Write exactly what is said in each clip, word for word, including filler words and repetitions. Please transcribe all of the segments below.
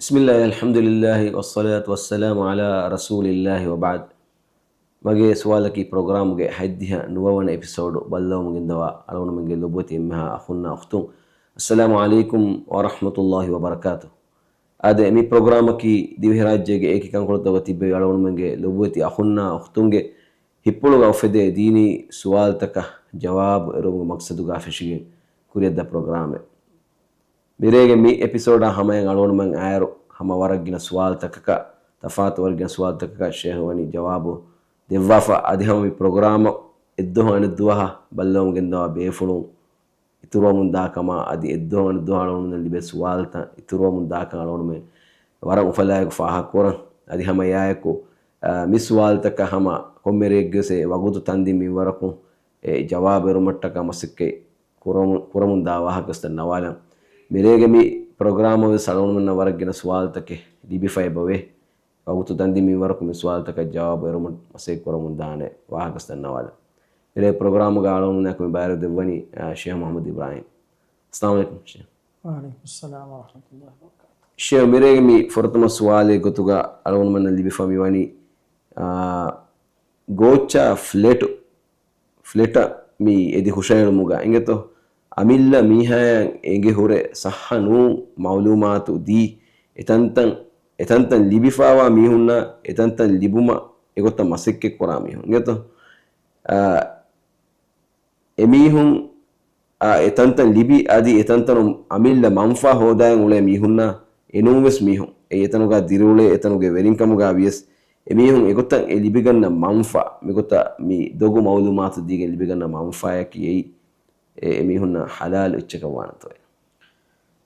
بسم الله، الحمد لله، والصلاة والسلام على رسول الله، وبعد. މަގޭ ސުވާލަކީ ޕްރޮގްރާމުގެ ހަތްދިހަ ނުވަވަނަ އެޕިސޯޑު ބައްލަވަމުން ގެންދަވާ އަޅުގަނޑުމެންގެ ލޮބުވެތި އެންމެހާ އަޚުންނާ އުޚްތުން، އައްސަލާމު ޢަލައިކުމް ވަރަޙްމަތުﷲި ވަބަރަކާތު. އާދެ، މި ޕްރޮގްރާމަކީ ދިވެހިރާއްޖޭގެ އެކި ކަންކޮޅުތަކުގަ ތިއްބެވި އަޅުގަނޑުމެންގެ ލޮބުވެތި އަޚުންނާ އުޚްތުންގެ ހިތްޕުޅުގަ އުފެދޭ ދީނީ ސުވާލުތަކަށް ޖަވާބު އެރުވުމުގެ މަޤްޞަދުގަ ފެށިގެން ކުރިއަށްދާ ޕްރޮގްރާމެއް. މިރޭގެ މި އެޕިސޯޑާ ހަމަޔަށް އަޅުގަނޑުމެން އައިއިރު ހަމަ ވަރަށް ގިނަ ސުވާލުތަކަކަށް، ތަފާތު ވަރަށް ގިނަ ސުވާލުތަކަކަށް ޝޭހު ވަނީ ޖަވާބު ދެއްވާފަ. އަދި ހަމަ މި ޕްރޮގްރާމަށް އެއްދުވަހު އަނެއްދުވަހަށް ބައްލަވަމުން ގެންދަވާ ބޭފުޅުން އިތުރުވަމުން ދާކަމާ، އަދި އެއްދުވަހު އަނެއްދުވަހަށް އަޅުގަނޑުމެންނަށް ލިބޭ ސުވާލުތައް އިތުރުވަމުން ދާކަން އަޅުގަނޑުމެން ވަރަށް އުފަލާއެކު ފާހަގަކުރަން. އަދި ހަމަ އެއާއެކު، އާ، މި ސުވާލުތަކަށް ހަމަ ކޮންމެ ރެއެއްގެވެސް ވަގުތު ތަންދިން މިންވަރަކުން އެ ޖަވާބު އެރުމަށްޓަކާ މަސައްކަތް ކުރަމު-، ކުރަމުންދާ ވާހަކަ ވެސް ދަންނަވާލަން. މިރޭގެ މި ޕްރޮގްރާމަށް ވެސް އަޅުގަނޑުމެންނަށް ވަރަށް ގިނަ ސުވާލުތަކެއް ލިބިފައި އެބަވޭ. ވަގުތު ދަންދިން މިންވަރަކު މި ސުވާލުތަކަށް ޖަވާބު އެރުމަށް މަސައްކަތް ކުރަމުންދާނެ ވާހަކަ ވެސް ދަންނަވާލަން. މިރޭ ޕްރޮގްރާމުގަ އަޅުގަނޑުމެންނާއެކު މި ބައިވެރިވެދެއްވަނީ، އާ، ޝޭހް މުޙައްމަދު އިބްރާހީމް. އައްސަލާމު ޢަލައިކުމް ޝޭހް. ވަޢަލައިކުމުއްސަލާމް ވަރަޙްމަތުﷲި ވަބަރަކާތުހު. ޝޭހް، މިރޭގެ މި ފުރަތަމަ ސުވާލެއް ގޮތުގަ އަޅުގަނޑުމެންނަށް ލިބިފަ މިވަނީ، އާ، ގޯއްޗާ ފްލެޓު، ފްލެޓަށް މި އެދި ހުށައެޅުމުގަ އިނގޭތޯ، އަމިއްލަ މީހާއަށް އެނގޭ ހުރެ ސައްހަ ނޫން މަޢުލޫމާތު ދީ، އެތަންތަން، އެތަންތަން ލިބިފާވާ މީހުންނަށް އެތަންތަން ލިބުމަށް އެގޮތަށް މަސައްކަތް ކުރާ މީހުން އިނގޭތޯ. އާ، އެމީހުން، އާ، އެތަންތަން ލިބި، އަދި އެތަންތަނުން އަމިއްލަ މަންފާ ހޯދާން އުޅޭ މީހުންނަށް އެނޫންވެސް މީހުން، އެ އެތަނުގަ ދިރިއުޅޭ އެތަނުގެ ވެރިންކަމުގަ ވިޔަސް، އެމީހުން އެގޮތަށް އެ ލިބިގަންނަ މަންފާ، މިގޮތަށް މި ދޮގު މަޢުލޫމާތު ދީގެން ލިބިގަންނަ މަންފާއަކީ އެއީ، އެ އެމީހުންނަށް ޙަލާލު އެއްޗަކަށް ވާނެތޯއޭ؟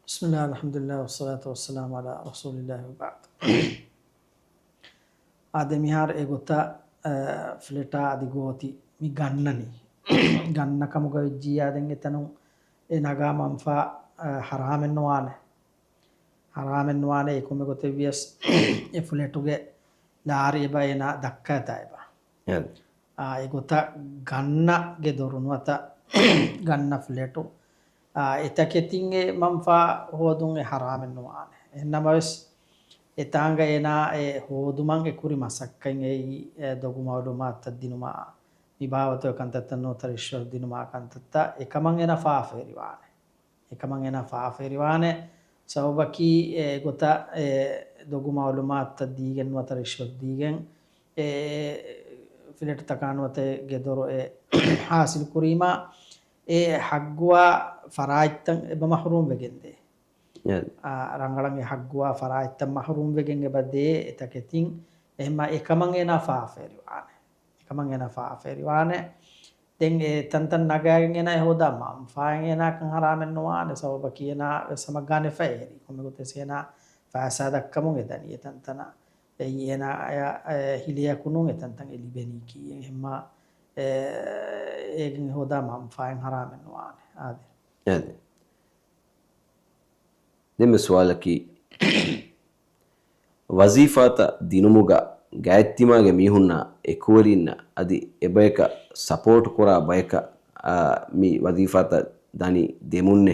بسم الله، الحمد لله، والصلاة والسلام على رسول الله وبعد. އާދެ، މިހާރު އެގޮތަށް، އަ، ފްލެޓާ އަދި ގޯތި މި ގަންނަނީ. ގަންނަ ކަމުގަ ވެއްޖިއްޔާ ދެން އެތަނުން އެ ނަގާ މަންފާ، އަ، ޙަރާމެއް ނުވާނެ. ޙަރާމެއް ނުވާނެ، އެ ކޮންމެ ގޮތެއް ވިޔަސް އެ ފްލެޓުގެ ލާރި އެބަ އޭނާ ދައްކާތާ އެބަ. އާ، އެގޮތަށް ގަންނަ ގެދޮރު ނުވަތަ ގަންނަ ފްލެޓު، އާ، އެތަކެތިން އެ މަންފާ ހޯދުން އެ ޙަރާމެއް ނުވާނެ. އެހެންނަމަވެސް، އެތާނގަ އޭނާ އެ ހޯދުމަށް އެ ކުރި މަސައްކަތް އެއީ، އެ ދޮގު މަޢުލޫމާތުތައް ދިނުމާ، މި ބާވަތުގެ ކަންތައްތައް ނުވަތަ ރިޝްވަތު ދިނުމާ ކަންތައްތައް އެކަމަށް އޭނާ ފާފަވެރިވާނެ. އެކަމަށް އޭނާ ފާފަވެރިވާނެ. ސަބަބަކީ އެ ގޮތަށް އެ ދޮގު މަޢުލޫމާތުތައް ދީގެން ނުވަތަ ރިޝްވަތު ދީގެން އެ ފްލެޓްތަކާ ނުވަތަ ގެދޮރު އެ ޙާޞިލު ކުރީމާ، އެ ޙައްޤުވާ ފަރާތްތައް އެބަ މަޙްރޫމް ވެގެންދޭ. އެ. އާ، ރަނގަޅަށް އެ ޙައްޤުވާ ފަރާތްތައް މަޙްރޫމް ވެގެން އެބަ ދޭ އެތަކެތިން. އެހެންމާ އެކަމަށް އޭނާ ފާފަވެރިވާނެ. އެކަމަށް އޭނާ ފާފަވެރިވާނެ. ދެން އެ ތަންތަން ނަގާގެން އޭނާ އެ ހޯދާ މަންފާއެއް އޭނާ ކަން ޙަރާމެއް ނުވާނެ. ސަބަބަކީ އޭނާ ވެސް ހަމަ ގަނެފަ އެހެރީ. ކޮންމެ ގޮތެއް އޭނާ ފައިސާ ދައްކަމުން އެ ދަނީ އެ ތަންތަނަށް. އެއީ އޭނާ އަޔަށް އެ ހިލަޔަކު ނޫން އެ ތަންތަން އެ ލިބެނީކީ. އެހެންމާ އެ، އޭގެން ހޯދާ މަންފާއެއް ޙަރާމެއް ނުވާނެ. އާދެ. އާދެ. ދެންމެ ސުވާލަކީ، ވަޒީފާތައް ދިނުމުގަ ގާތްތިމާގެ މީހުންނާ އެކުވެރީންނަށް އަދި އެބަޔަކަށް ސަޕޯޓް ކުރާ ބަޔަކަށް، އާ، މި ވަޒީފާތައް ދަނީ ދެމުންނެ.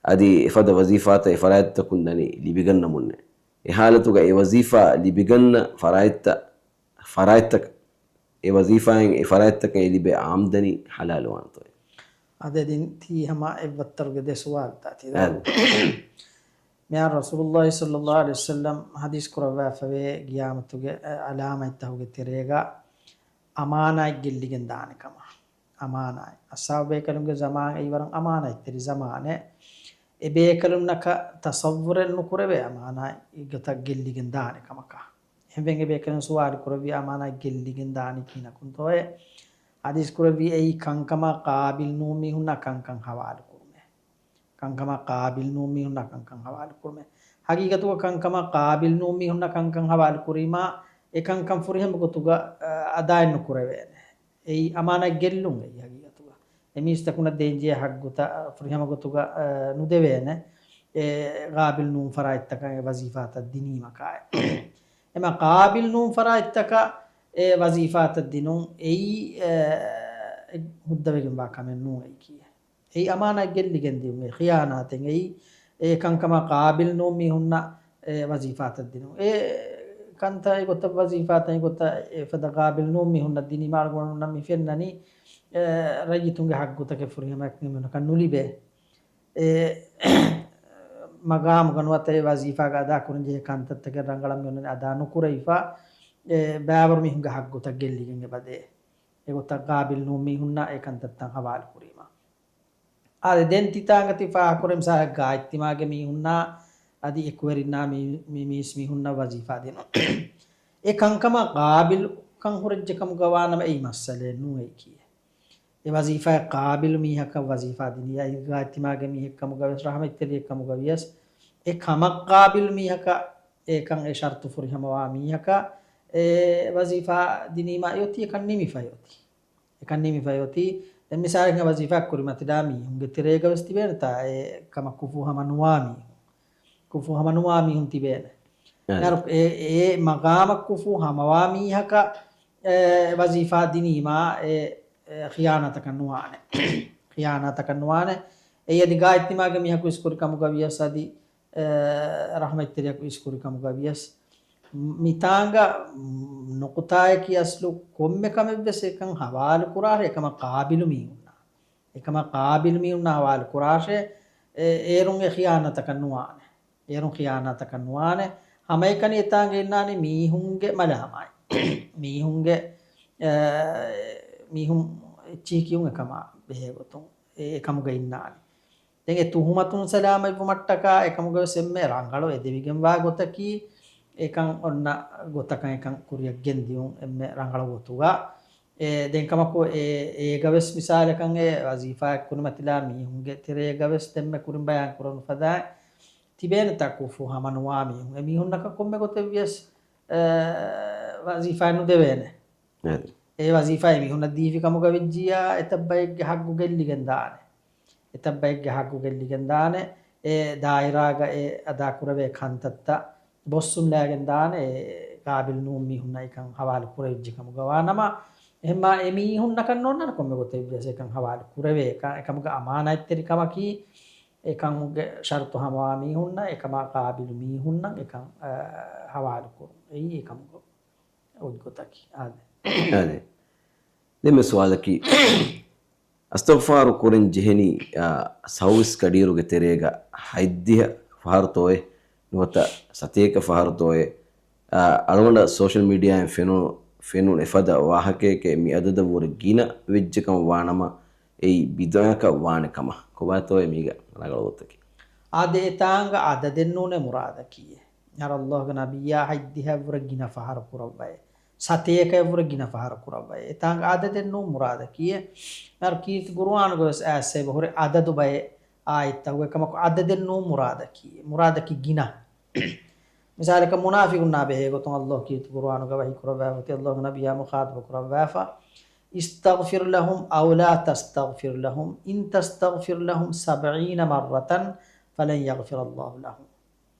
އަދި އެފަދަ ވަޒީފާތައް އެ ފަރާތްތަކުން ދަނީ ލިބިގަންނަމުންނެ. އެ ޙާލަތުގަ އެ ވަޒީފާ ލިބިގަންނަ ފަރާތްތައް، ފަރާތްތަކަށް، އެ ވަޒީފާއިން އެ ފަރާތްތަކަށް އެ ލިބޭ އާމްދަނީ ޙަލާލުވާނެތޯއޭ؟ އަދެ ދިން ތީ ހަމަ އެއްވައްތަރުގެ ދެ ސުވާލުތައް ތި ދާ. އާދެ. މިހާރު ރަސޫލުﷲ ޞައްލަﷲު ޢަލައިހި ވަސައްލަމް ޙަދީޘް ކުރައްވާފަވޭ ގިޔާމަތުގެ އަ، ޢަލާމަތްތަކުގެ ތެރޭގަ އަމާނާތް ގެއްލިގެން ދާނެ ކަމަށް. އަމާނާތް. އަޞްޙާބު ބޭކަލުންގެ ޒަމާން އެއީ ވަރަށް އަމާނާތްތެރި ޒަމާނެއް. އެ ބޭކަލުންނަކަށް ތަޞައްވުރެއް ނުކުރެވޭ އަމާނާތް އެގޮތަށް ގެއްލިގެން ދާނެ ކަމަކަށް. އެހެންވެ އެ ބޭކަލުން ސުވާލު ކުރެއްވި އަމާނާތް ގެއްލިގެން ދާނީ ކިހިނަކުންތޯއޭ؟ ޙަދީޘް ކުރެއްވީ އެއީ ކަންކަމާ ޤާބިލް ނޫން މީހުންނާ ކަންކަން ޙަވާލު ކުރުމޭ. ކަންކަމާ ޤާބިލް ނޫން މީހުންނާ ކަންކަން ޙަވާލު ކުރުމޭ. ޙަޤީޤަތުގަ ކަންކަމާ ޤާބިލް ނޫން މީހުންނާ ކަންކަން ޙަވާލު ކުރީމާ، އެ ކަންކަން ފުރިހަމަ ގޮތުގަ، އަ، އަދާއެއް ނުކުރެވޭނެ. އެއީ އަމާނާތް ގެއްލުން އެއީ ޙަޤީޤަތުގަ. އެ މީސްތަކުންނަށް ދޭންޖެހޭ ޙައްޤުތައް ފުރިހަމަ ގޮތުގަ، އަ، ނުދެވޭނެ. އެ ޤާބިލް ނޫން ފަރާތްތަކަށް އެ ވަޒީފާތައް ދިނީމަކާއި. އެމަ ޤާބިލް ނޫން ފަރާތްތަކަށް އެ ވަޒީފާތައް ދިނުން އެއީ، އެ، ހުއްދަވެގެންވާ ކަމެއް ނޫން އެއީކީ. އެއީ އަމާނާތް ގެއްލިގެން ދިޔުން، އެ ޚިޔާނާތެއް. އެއީ އެ ކަންކަމާ ޤާބިލް ނޫން މީހުންނަށް އެ ވަޒީފާތައް ދިނުން. އެ ކަންތައް އެގޮތަށް ވަޒީފާތައް އެގޮތަށް އެފަދަ ގާބިލް ނޫން މީހުންނަށް ދިނީމަ އަޅުގަނޑުމެންނަށް މި ފެންނަނީ، އެ، ރައްޔިތުންގެ ހައްގުތަކެއް ފުރިހަމައަކަށް މީހުންނަކަށް ނުލިބޭ. އެ މަގާމުގަ ނުވަތަ އެ ވަޒީފާގަ އަދާކުރަންޖެހޭ ކަންތައްތަކެއް ރަނގަޅަށް މީހުންނަށް އަދާ ނުކުރެވިފަ، އެ ބައިވަރު މީހުންގެ ހައްގުތައް ގެއްލިގެން އެބަދޭ. އެގޮތަށް ގާބިލް ނޫން މީހުންނަށް އެ ކަންތައްތައް ހަވާލު ކުރީމަ. އާދެ، ދެން ތިތާނގަ ތި ފާހަގަކުރޭ މިސާލަކަށް ގާތްތިމާގެ މީހުންނާ އަދި އެކުވެރިންނާ މި، މި މީސް މީހުންނަށް ވަޒީފާ ދިނުން. އެ ކަންކަމަށް ގާބިލުކަން ހުރެއްޖެ ކަމުގަ ވާނަމަ އެއީ މައްސަލައެއް ނޫން އެއީކީ. އެ ވަޒީފާއަށް ގާބިލު މީހަކަށް ވަޒީފާ ދިނީ އަދި ގާތްތިމާގެ މީހެއް ކަމުގަ ވިޔަސް ރަހަމަތްތެރިއެއް ކަމުގަ ވިޔަސް އެ ކަމަށް ގާބިލު މީހަކަށް އެކަން އެ ޝަރުތު ފުރިހަމަވާ މީހަކަށް އެ ވަޒީފާ ދިނީމާ އެއޮތީ އެކަން ނިމިފައި އޮތީ. އެކަން ނިމިފައި އޮތީ. ދެން މިސާލަކަށް ވަޒީފާ ކުރިމަތިލާ މީހުންގެ ތެރޭގަ ވެސް ތިބޭނެތާ އެ ކަމަށް ކުފޫ ހަމަ ނުވާ މީހުން. ކުފޫ ހަމަ ނުވާ މީހުން ތިބޭނެ. އަދި. އެ، އެ މަގާމަށް ކުފޫ ހަމަވާ މީހަކަށް އެ ވަޒީފާ ދިނީމާ އެ، އެ ޚިޔާނާތަކަށް ނުވާނެ. ޚިޔާނާތަކަށް ނުވާނެ. އެއީ އަދި ގާތްތިމާގެ މީހަކު އިސްކުރި ކަމުގަ ވިޔަސް އަދި އެ، ރަހުމަތްތެރިޔަކު އިސްކުރި ކަމުގަ ވިޔަސް، މިތާނގަ ނުކުތާއަކީ އަސްލު ކޮންމެ ކަމެއްވެސް އެކަން ހަވާލު ކުރާށޭ، އެކަމަށް ގާބިލު މީހުންނާ. އެކަމަށް ގާބިލު މީހުންނާ ހަވާލު ކުރާށޭ، އެ، އޭރުން އެ ޚިޔާނާތަކަށް ނުވާނެ. އޭރުން ޚިޔާނާތަކަށް ނުވާނެ. ހަމައެކަނި އެތާނގަ އިންނާނީ މީހުންގެ މަލާމާތް. މީހުންގެ، އެ، މީހުން އެއްޗިހި ކިޔުން އެކަމާ ބެހޭ ގޮތުން އެ، އެކަމުގަ އިންނާނީ. ދެން އެ ތުހުމަތުން ސަލާމަތްވުމަށްޓަކާ އެކަމުގަވެސް އެންމެ ރަނގަޅު އެދެވިގެންވާ ގޮތަކީ، އެކަން އޮންނަ ގޮތަކަށް އެކަން ކުރިއަށް ގެންދިޔުން އެންމެ ރަނގަޅު ގޮތުގަ. އެ، ދެން ކަމަކު އެ، އޭގަވެސް މިސާލަކަށް އެ ވަޒީފާއެއް ކުރިމަތިލާ މީހުންގެ ތެރޭގަވެސް ދެންމެ ކުރިން ބަޔާން ކުރަން ފަދައިން ތިބޭނެތާ ކުފޫ ހަމަ ނުވާ މީހުން. އެ މީހުންނަކަށް ކޮންމެ ގޮތެއްވިޔަސް، އެ، ވަޒީފާއެއް ނުދެވޭނެ. އަދި. އެ ވަޒީފާއެއް މީހުންނަށް ދީފި ކަމުގަ ވެއްޖިއްޔާ، އެތައް ބައެއްގެ ހައްގު ގެއްލިގެން ދާނެ. އެތައް ބައެއްގެ ހައްގު ގެއްލިގެން ދާނެ. އެ ދާއިރާގަ އެ އަދާ ކުރެވޭ ކަންތައްތައް ބޮއްސުން ލައިގެން ދާނެ. އެ ގާބިލް ނޫން މީހުންނަށް އެކަން ހަވާލު ކުރެވިއްޖެ ކަމުގަ ވާނަމަ، އެހެންމާ އެ މީހުންނަކަށް ނޯންނާނެ ކޮންމެ ގޮތެއްވިޔަސް އެކަން ހަވާލު ކުރެވޭ. އެކަ-، އެކަމުގެ އަމާނާތްތެރިކަމަކީ، އެކަމުގެ ޝަރުތު ހަމަވާ މީހުންނަށް، އެކަމާ ގާބިލު މީހުންނަށް އެކަން، އަ، ހަވާލު ކުރުން. އެއީ އެކަމުގެ އޮތްގޮތަކީ. އާދެ. އާދެ. ދެންމެ ސުވާލަކީ، އަސްތަޣުފާރު ކުރަން ޖެހެނީ، އާ، ސައުވީސް ގަޑިއިރުގެ ތެރޭގަ ހަތްދިހަ ފަހަރުތޯއޭ، ނުވަތަ ސަތޭކަ ފަހަރުތޯއޭ، އާ، އަޅުގަނޑަށް ސޯޝަލް މީޑިއާއިން ފެނު-، ފެނުނު އެފަދަ ވާހަކައެކޭ މި އަދަދަށް ވުރެ ގިނަ ވެއްޖެކަމަށް ވާނަމަ، އެއީ ބިދުޢައަކަށް ވާނެ ކަމަށް. ކޮބާތޯއޭ މީގަ ރަނގަޅު ގޮތަކީ؟ އާދެ، އެތާނގަ އަދަދެއް ނޫނޭ މުރާދަކީއޭ. އަރަށް އައްލާހުގެ ނަބިއްޔާ ހަތްދިހައަށްވުރެ ގިނަ ފަހަރު ކުރައްވައޭ، ސަތޭކައަށްވުރެ ގިނަ ފަހަރު ކުރައްވައޭ. އެތާނގަ އަދަދެއް ނޫން މުރާދަކީއޭ. އަރަށް ކީރިތި ޤުރުއާނުގަވެސް އައިސްސައިބަހުރި އަދަދު ބައެއް އާޔަތްތަކުގަ. އެކަމަކު އަދަދެއް ނޫން މުރާދަކީއޭ. މުރާދަކީ ގިނަ. މިސާލަކަށް މުނާފިޤުންނާ ބެހޭ ގޮތުން އައްލާހު ކީރިތި ޤުރުއާނުގަ ވަޙީ ކުރައްވާފައޮތީ، އައްލާހުގެ ނަބިއްޔާ މުޚާޠަބު ކުރައްވާފަ، "اسْتَغْفِرْ لَهُمْ أَوْ لَا تَسْتَغْفِرْ لَهُمْ إِنْ تَسْتَغْفِرْ لَهُمْ سَبْعِينَ مَرَّةً فَلَنْ يَغْفِرَ اللَّهُ لَهُمْ."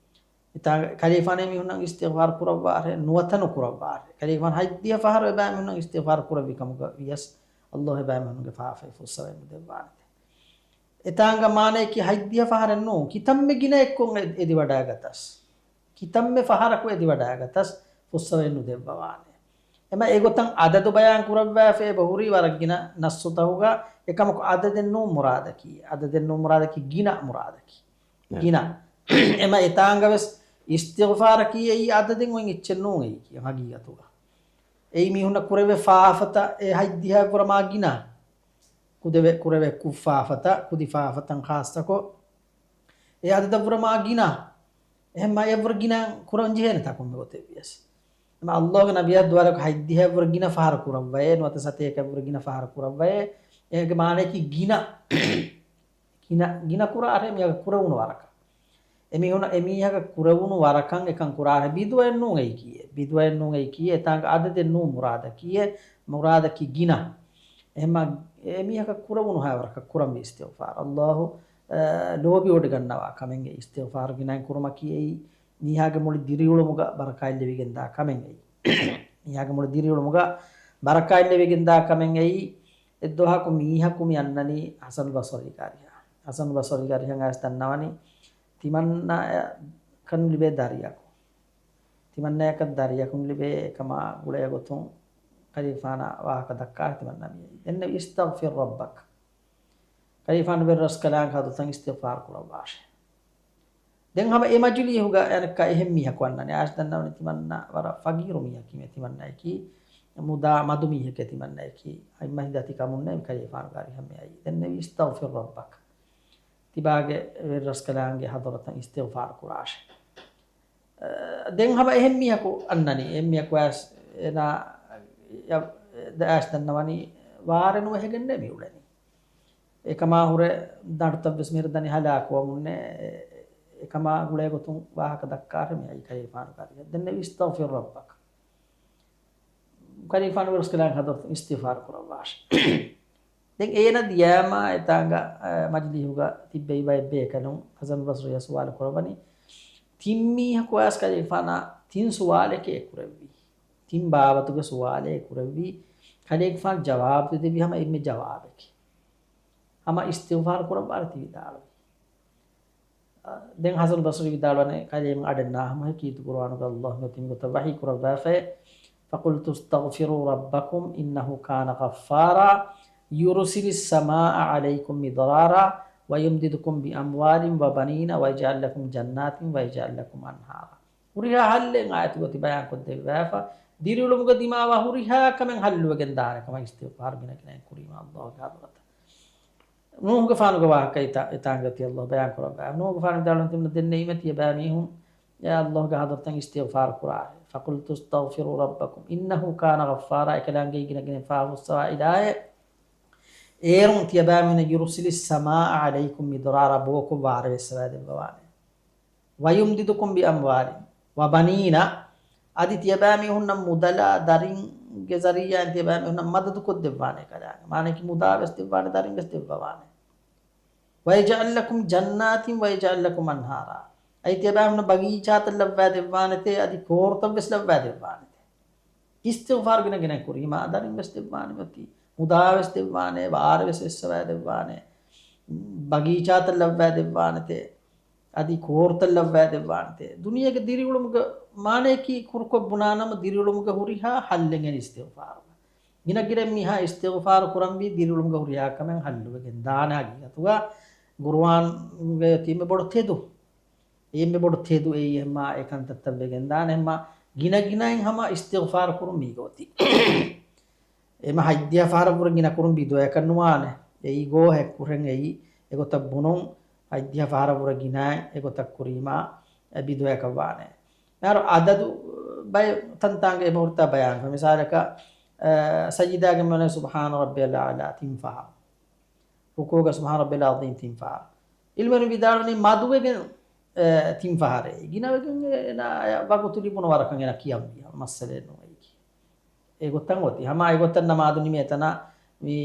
އެތާ ކަލޭގެފާނު އެމީހުންނަށް އިސްތިޣްފާރު ކުރައްވާށޭ، ނުވަތަ ނުކުރައްވާށޭ. ކަލޭގެފާނު ހަތްދިހަ ފަހަރު އެބައިމީހުންނަށް އިސްތިޣްފާރު ކުރެއްވި ކަމުގަ ވިޔަސް، އައްލާހު އެބައިމީހުންގެ ފާފައެއް ފުއްސަވައެއް ނުދެއްވާނެތެ. އެތާނގަ މާނަޔަކީ ހަތްދިހަ ފަހަރެއް ނޫން، ކިތަންމެ ގިނައެއްކޮށް އެ-، އެދިވަޑައިގަތަސް. ކިތަންމެ ފަހަރަކު އެދިވަޑައިގަތަސް ފުއްސަވައެއް ނުދެއްވަވާނެ. އެމަ އެގޮތަށް އަދަދު ބަޔާން ކުރައްވާފަ އެބަހުރީ ވަރަށް ގިނަ ނައްސުތަކުގަ. އެކަމަކު އަދަދެއް ނޫން މުރާދަކީ. އަދަދެއް ނޫން މުރާދަކީ ގިނަ މުރާދަކީ. އެ. ގިނަ. އެމަ އެތާނގަވެސް އިސްތިޣްފާރަކީ އެއީ އަދަދެއް އޮތް އެއްޗެއް ނޫން އެއީކީ ހަގީގަތުގަ. އެއީ މީހުންނަށް ކުރެވޭ ފާފަތައް އެ ހަތްދިހައަށްވުރެ މާ ގިނަ. ކުދިވެ-، ކުރެވޭ ކުށްފާފަތައް، ކުދި ފާފަތައް ޚާއްޞަކޮށް، އެ އަދަދަށްވުރެ މާ ގިނަ. އެހެންމާ އެއަށްވުރެ ގިނަ ކުރަން ޖެހޭނެތާ ކޮންމެ ގޮތެއްވިޔަސް. އެމަ އައްލާހުގެ ނަބިއްޔާ ދުވާލަކު ހަތްދިހައަށްވުރެ ގިނަ ފަހަރު ކުރައްވައޭ، ނުވަތަ ސަތޭކައަށްވުރެ ގިނަ ފަހަރު ކުރައްވައޭ. އޭގެ މާނަޔަކީ ގިނަ. ގިނަ، ގިނަ ކުރާށޭ މީހަކަށް ކުރެވުނު ވަރަކަށް. އެމީހުނަށް، އެމީހަކަށް ކުރެވުނު ވަރަކަށް އެކަން ކުރާށޭ. ބިދުޢައެއް ނޫން އެއީކީއޭ. ބިދުޢައެއް ނޫން އެއީކީއޭ. އެތާނގަ އަދަދެއް ނޫން މުރާދަކީއޭ. މުރާދަކީ ގިނަ. އެހެންމާ އެމީހަކަށް ކުރެވުނުހާވަރަކަށް ކުރަންވީ އިސްތިޣްފާރު. އައްލާހު، އަ، ލޯބިވޮޑިގަންނަވާ ކަމެއްގެ އިސްތިޣްފާރު ގިނައިން ކުރުމަކީ އެއީ މީހާގެ މުޅި ދިރިއުޅުމުގަ ބަރަކާތް ލެވިގެންދާ ކަމެއް އެއީ. މީހާގެ މުޅި ދިރިއުޅުމުގަ ބަރަކާތް ލެވިގެންދާ ކަމެއް އެއީ. އެއްދުވަހަކު މީހަކު މި އަންނަނީ ޙަސަނުލް ބަޞްރީގެ އަރިހަށް. ޙަސަނުލް ބަޞްރީގެ އަރިހަށް އައިސް ދަންނަވަނީ ތިމަންނާއަށް ކަން ނުލިބޭ ދަރިޔަކު. ތިމަންނަޔަކަށް ދަރިޔަކު ނުލިބޭ އެކަމާ ގުޅޭ ގޮތުން ކަލޭގެފާނާ ވާހަކަ ދައްކާ ތިމަންނަ މިއައީ. ދެންނެވި، "އިސްތަޣްފިރް ރައްބަކަ." ކަލޭގެފާނު ވެރިރަސްކަލާނގެ ޙަޟްރަތަށް އިސްތިޣްފާރު ކުރައްވާށޭ. ދެން ހަމަ އެ މަޖިލީހުގަ އަނެއްކާ އެހެން މީހަކު އަންނަނީ. އާޔަށް ދަންނަވަނީ ތިމަންނަ ވަރަށް ފަގީރު މީހަކީ މޭ ތިމަންނައަކީ. މުދާ މަދު މީހެކޭ ތިމަންނައަކީ. އަތްމަހި ދަތި ކަމުންނޭ ކަލޭގެފާނުގެ އަރިހަށް މިއައީ. ދެންނެވި، "އިސްތަޣްފިރް ރައްބަކަ." ތިބާގެ ވެރިރަސްކަލާނގެ ޙަޟްރަތަށް އިސްތިޣްފާރު ކުރާށޭ. އަ، ދެން ހަމަ އެހެން މީހަކު އަންނަނީ. އެހެން މީހަކު އައިސް އޭނާ އައިސް ދަންނަވަނީ ވާރެއް ނުވެހެގެންނޭ މި އުޅެނީ. އެކަމާ ހުރެ ދަނޑުތައްވެސް މިހިރަ ދަނީ ހަލާކުވަމުންނޭ. އެކަމާ ގުޅޭ ގޮތުން ވާހަކަ ދައްކާށޭ މިއައީ ކަލޭގެފާނުގެ އަރިހަށް. ދެންނެވި، "އިސްތަޣްފިރް ރައްބަކަ." ކަލޭގެފާނު ވެރިރަސްކަލާނގެ ޙަޟްރަތުން އިސްތިޣްފާރު ކުރައްވާށޭ. ދެން އޭނަ ދިޔާމާ އެތާނގަ، އަ، މަޖިލީހުގަ ތިއްބެވި ބައެއް ބޭކަލުން ޙަސަން ބަޞްރީއަށް ސުވާލު ކުރައްވަނީ، ތިން މީހަކު އައިސް ކަލޭގެފާނާ ތިން ސުވާލެކޭ ކުރެއްވީ. ތިން ބާވަތުގެ ސުވާލޭ ކުރެއްވީ. ކަލޭގެފާނު ޖަވާބު ދެއްވި ހަމަ އެންމެ ޖަވާބެކޭ. ހަމަ އިސްތިޣްފާރު ކުރައްވާށޭ ތި ވިދާޅުވީ. ދެން ޙަސަން ބަޞްރީ ވިދާޅުވަނީ، ކަލޭމެން އަޑެއް ނާހަމަ ކީރިތި ޤުރުއާނުގަ ﷲ މިއޮތީ މިގޮތަށް ވަޙީ ކުރައްވާފައޭ، "فَقُلْتُ اسْتَغْفِرُوا رَبَّكُمْ إِنَّهُ كَانَ غَفَّارًا يُرْسِلِ السَّمَاءَ عَلَيْكُمْ مِدْرَارًا وَيُمْدِدْكُمْ بِأَمْوَالٍ وَبَنِينَ وَيَجْعَلْ لَكُمْ جَنَّاتٍ وَيَجْعَلْ لَكُمْ أَنْهَارًا." ހުރިހާ ޙައްލެއް އާޔަތުގަ ތި ބަޔާންކޮށްދެއްވާފަ، ދިރިއުޅުމުގަ ދިމާވާ ހުރިހާ ކަމެއް ޙައްލުވެގެން ދާނެ ކަމަށް އިސްތިޣްފާރު ގިނަ ގިނައިން ކުރީމާ ﷲ ގެ ޙަޟްރަތަށް. ނޫޙުގެފާނުގެ ވާހަކަ އެތާ-، އެތާނގަ ތި ﷲ ބަޔާން ކުރައްވާ. ނޫޙުގެފާނު ވިދާޅުވަނީ ތިމަން ދެންނެވީމަ ތިޔަބައިމީހުން އެ ﷲ ގެ ޙަޟްރަތަށް އިސްތިޣްފާރު ކުރާށޭ. "فَقُلْتُ اسْتَغْفِرُوا رَبَّكُمْ إِنَّهُ كَانَ غَفَّارًا." އެކަލާނގެ ގިނަ ގިނަ ފާފަ ފުއްސަވާ އިލާހެއް. އޭރުން ތިޔަބައިމީހުން، "يُرْسِلِ السَّمَاءَ عَلَيْكُمْ مِدْرَارًا." ބޯކޮށް ވާރޭ ވެއްސަވާދެއްވަވާނެ. "وَيُمْدِدْكُمْ بِأَمْوَالٍ وَبَنِينَ." އަދި ތިޔަބައިމީހުންނަށް މުދަލާ ދަރިންގެ ޒަރީޢާއިން ތިޔަބައިމީހުންނަށް މަދަދުކޮށްދެއްވާނެ ކަލާނގެ. މާނައަކީ މުދާވެސް ދެއްވާނެ، ދަރިންވެސް ދެއްވަވާނެ. "وَيَجْعَلْ لَكُمْ جَنَّاتٍ وَيَجْعَلْ لَكُمْ أَنْهَارًا." އަދި ތިޔަބައިމީހުންނަށް ބަގީޗާތައް ލައްވާ ދެއްވާނެތޭ، އަދި ކޯރުތައްވެސް ލައްވާ ދެއްވާނެތޭ. އިސްތިޣްފާރު ގިނަ ގިނަ ކުރީމާ، ދަރިން ވެސް ދެއްވާނެ މިއޮތީ. މުދާ ވެސް ދެއްވާނެ، ވާރެ ވެސް ވެއްސަވާ ދެއްވާނެ. ބަގީޗާތައް ލައްވާ ދެއްވާނެތޭ. އަދި ކޯރުތައް ލައްވާ ދެއްވާނެތޭ. ދުނިޔޭގެ ދިރިއުޅުމުގެ މާނައަކީ ކުރުކޮށް ބުނާނަމަ، ދިރިއުޅުމުގެ ހުރިހާ ޙައްލެއް އެން އިސްތިޣްފާރުގަ. ގިނަ ގިނައިން މީހާ އިސްތިޣްފާރު ކުރަންވީ ދިރިއުޅުމުގެ ހުރިހާ ކަމެއް ޙައްލުވެގެން ދާނެ ހަގީގަތުގަ. ޤުރުއާންގަ ތިބެ ބޮޑު ތެދު. އެއްމެ ބޮޑު ތެދު އެއީ އެހެންމާ އެކަންތައްތައް ވެގެން ދާނެ. އެހެންމާ ގިނަ ގިނައިން ހަމަ އިސްތިޣްފާރު ކުރުން މީގޯތި. އެމަ ހަތްދިހަ ފަހަރަށްވުރެ ގިނަ ކުރުން ބިދުޢައެއްކަން ނުވާނެ. އެއީ ގޯހެއް ކުރެން އެއީ އެގޮތަށް ބުނުން ހަތްދިހަ ފަހަރަށްވުރެ ގިނައިން އެގޮތަށް ކުރީމާ އެ ބިދުޢައަކަށް ވާނެ. މިހާރު އަދަދު ބައެއް ތަންތާނގެ އެބަހުރިތާ ބަޔާން. މިސާލަކަށް، އަ، ސަޖިދާގެ މަނެ سبحان ربي الأعلى ތިން ފަހަރު. ރުކޫގަ سبحان ربي العظيم ތިން ފަހަރު. ޢިލްމުވެރިން ވިދާޅުވަނީ މަދުވެގެން، އެ، ތިން ފަހަރޭ. ގިނަވެގެން އޭނާ ވަގުތު ލިބުނު ވަރަކަށް އޭނާ ކިޔަންވީ. މައްސަލައެއް ނޫން އެއީކީ. އެގޮތަށް އޮތީ. ހަމަ އެގޮތަށް ނަމާދު ނިމޭ ތަނާ މި